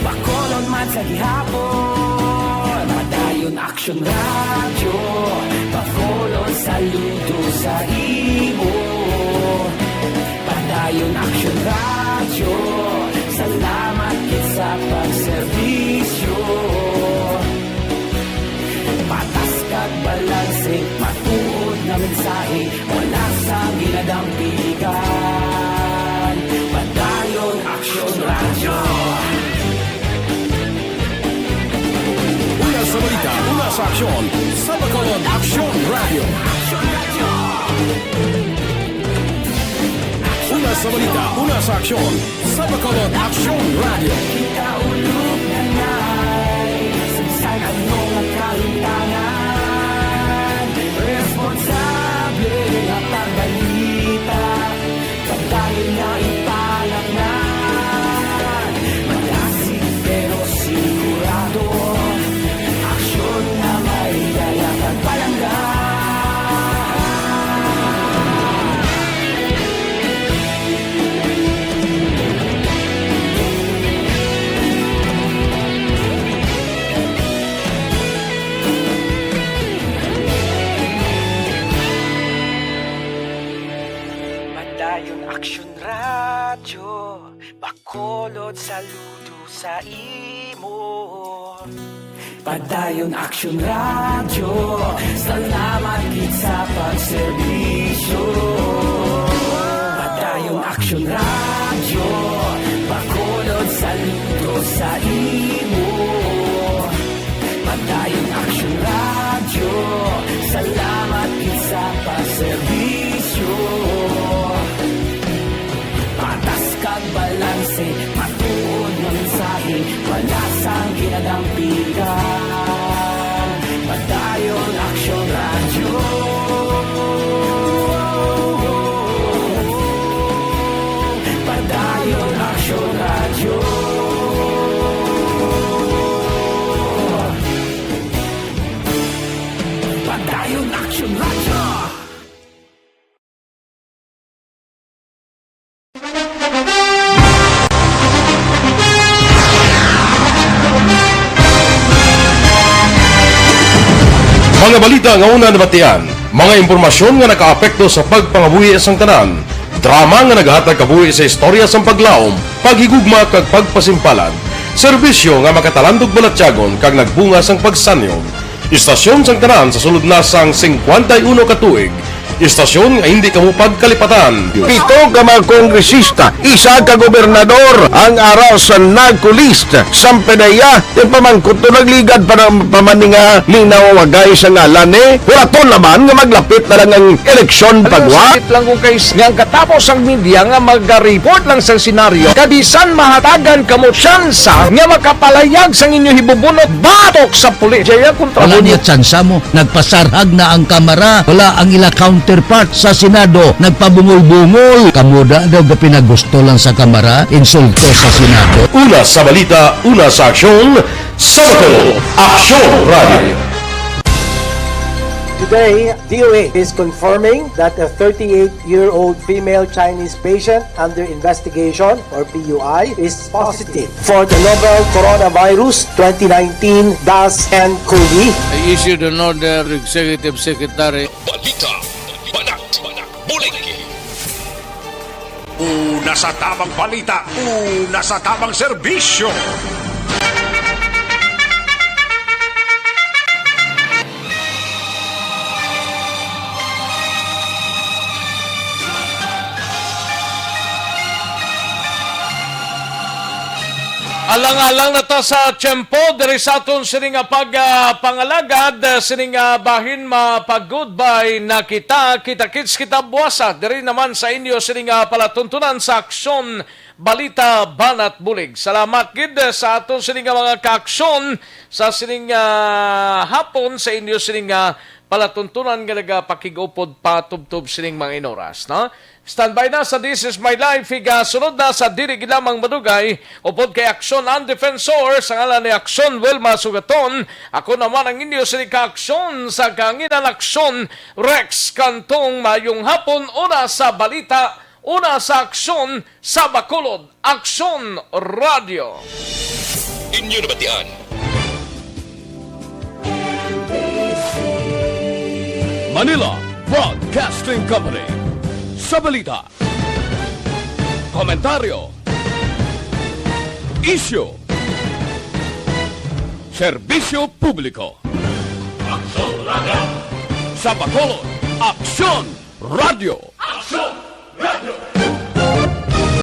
Bacolod man sa gihapon. Padayon Aksyon Radyo, Bacolod, saludo sa imo. Padayon Aksyon Radyo, salamat gid sa pagserbisyo. Patas kag balanse, matuod nga mensahe, wala sang ginadampigan. Padayon Aksyon Radyo. Una sa balita, una sa aksyon, sa Bacolod Aksyon Radyo. Una sa balita, una sa aksyon, sa Bacolod Aksyon Radyo. Kita ulog na na'y sagsag ang mga kalintangan. Responsable nga pagbalita, pagdayon nga ipalatnan. Malasig pero sigurado, aksyon nga may dala kag palangga. Radyo Bacolod, saludo sa imo. Padayon Aksyon Radyo, salamat gid sa pagserbisyo. Padayon Aksyon Radyo, Bacolod, saludo sa imo. Padayon Aksyon Radyo, salamat gid sa pagserbisyo. Patas kag balanse, matuod nga mensahe, wala sang ginadampigan. Padayon Aksyon Radyo. Padayon Aksyon Radyo. Padayon Aksyon Radyo. Mga balita nga una nabatian, mga impormasyon nga nakaapekto sa pagpangabuhi sang tanan, drama nga nagahatag kabuhi sa istorya sang paglaom, paghigugma kag pagpasimpalan, serbisyo nga makatalandog balatyagon kag nagbunga sang pagsanyog. Istasyon sang tanan sa sulod na sang singkwenta y uno ka tuig. Istasyon nga hindi kamo pagkalipatan. Pito ka mga kongresista, isa ka gobernador ang ara sa NAGCO list. Sampanaya, yung pamangkot to nagligad pa ng pamaninga linaw wagay sa ngalan ni Huraton naman nga maglapit na lang ang eleksyon. Ano pagwa. Sakit lang kung kay nga ang katapos ang media nga mag-report lang sa senaryo, kabisan mahatagan kamo tsansa nga makapalayag sang inyo hibubunot batok sa pulis. Jaya kontra. Wala mo niya tsansa mo. Nagpasarhag na ang Kamara. Wala ang ila counterpart sa Senado. Nagpabungol-bungol. Kamo da daw gapinagusto lang sa Kamara. Insulto sa Senado. Una sa balita, una sa aksyon, sa Bacolod, Aksyon Radio. Today, D O H is confirming that a thirty-eight-year-old female Chinese patient under investigation, or P U I, is positive for the novel coronavirus twenty nineteen dash N cov. I issued an order to Executive Secretary. Balita, banat, bulig. Una sa tamang balita, una sa tamang serbisyo. Alang-alang na ta sa tiyempo diri sa aton sini nga pag, ah, pangalagad, ah, sini nga bahin mapag-goodbye na kita. Kita-kits kita buwasa diri naman sa inyo sini nga palatuntunan sa Aksyon, Balita, Banat, Bulig. Salamat gid sa aton sini nga mga kaaksyon sa sini nga hapon, sa inyo sini nga palatuntunan nga nagapakig-upod patubtob sining mga inoras, no? Standby na sa This Is My Life, higa sunod na sa Dili Gid Lamang Madugay, upod kay Aksyon ang Defensor, sa ngalan ni Aksyon Wilma Sugaton. Ako naman ang inyo sini ka Aksyon sa kahanginan, Aksyon Rex Cantong. Mayong hapon, una sa balita, una sa aksyon sa Bacolod, Aksyon Radio. Inyo nabatian. Manila Broadcasting Company. Sa balita, komentaryo, isyu, serbisyo publiko. Aksyon Radio. Sa Bacolod, Aksyon Radio. Aksyon!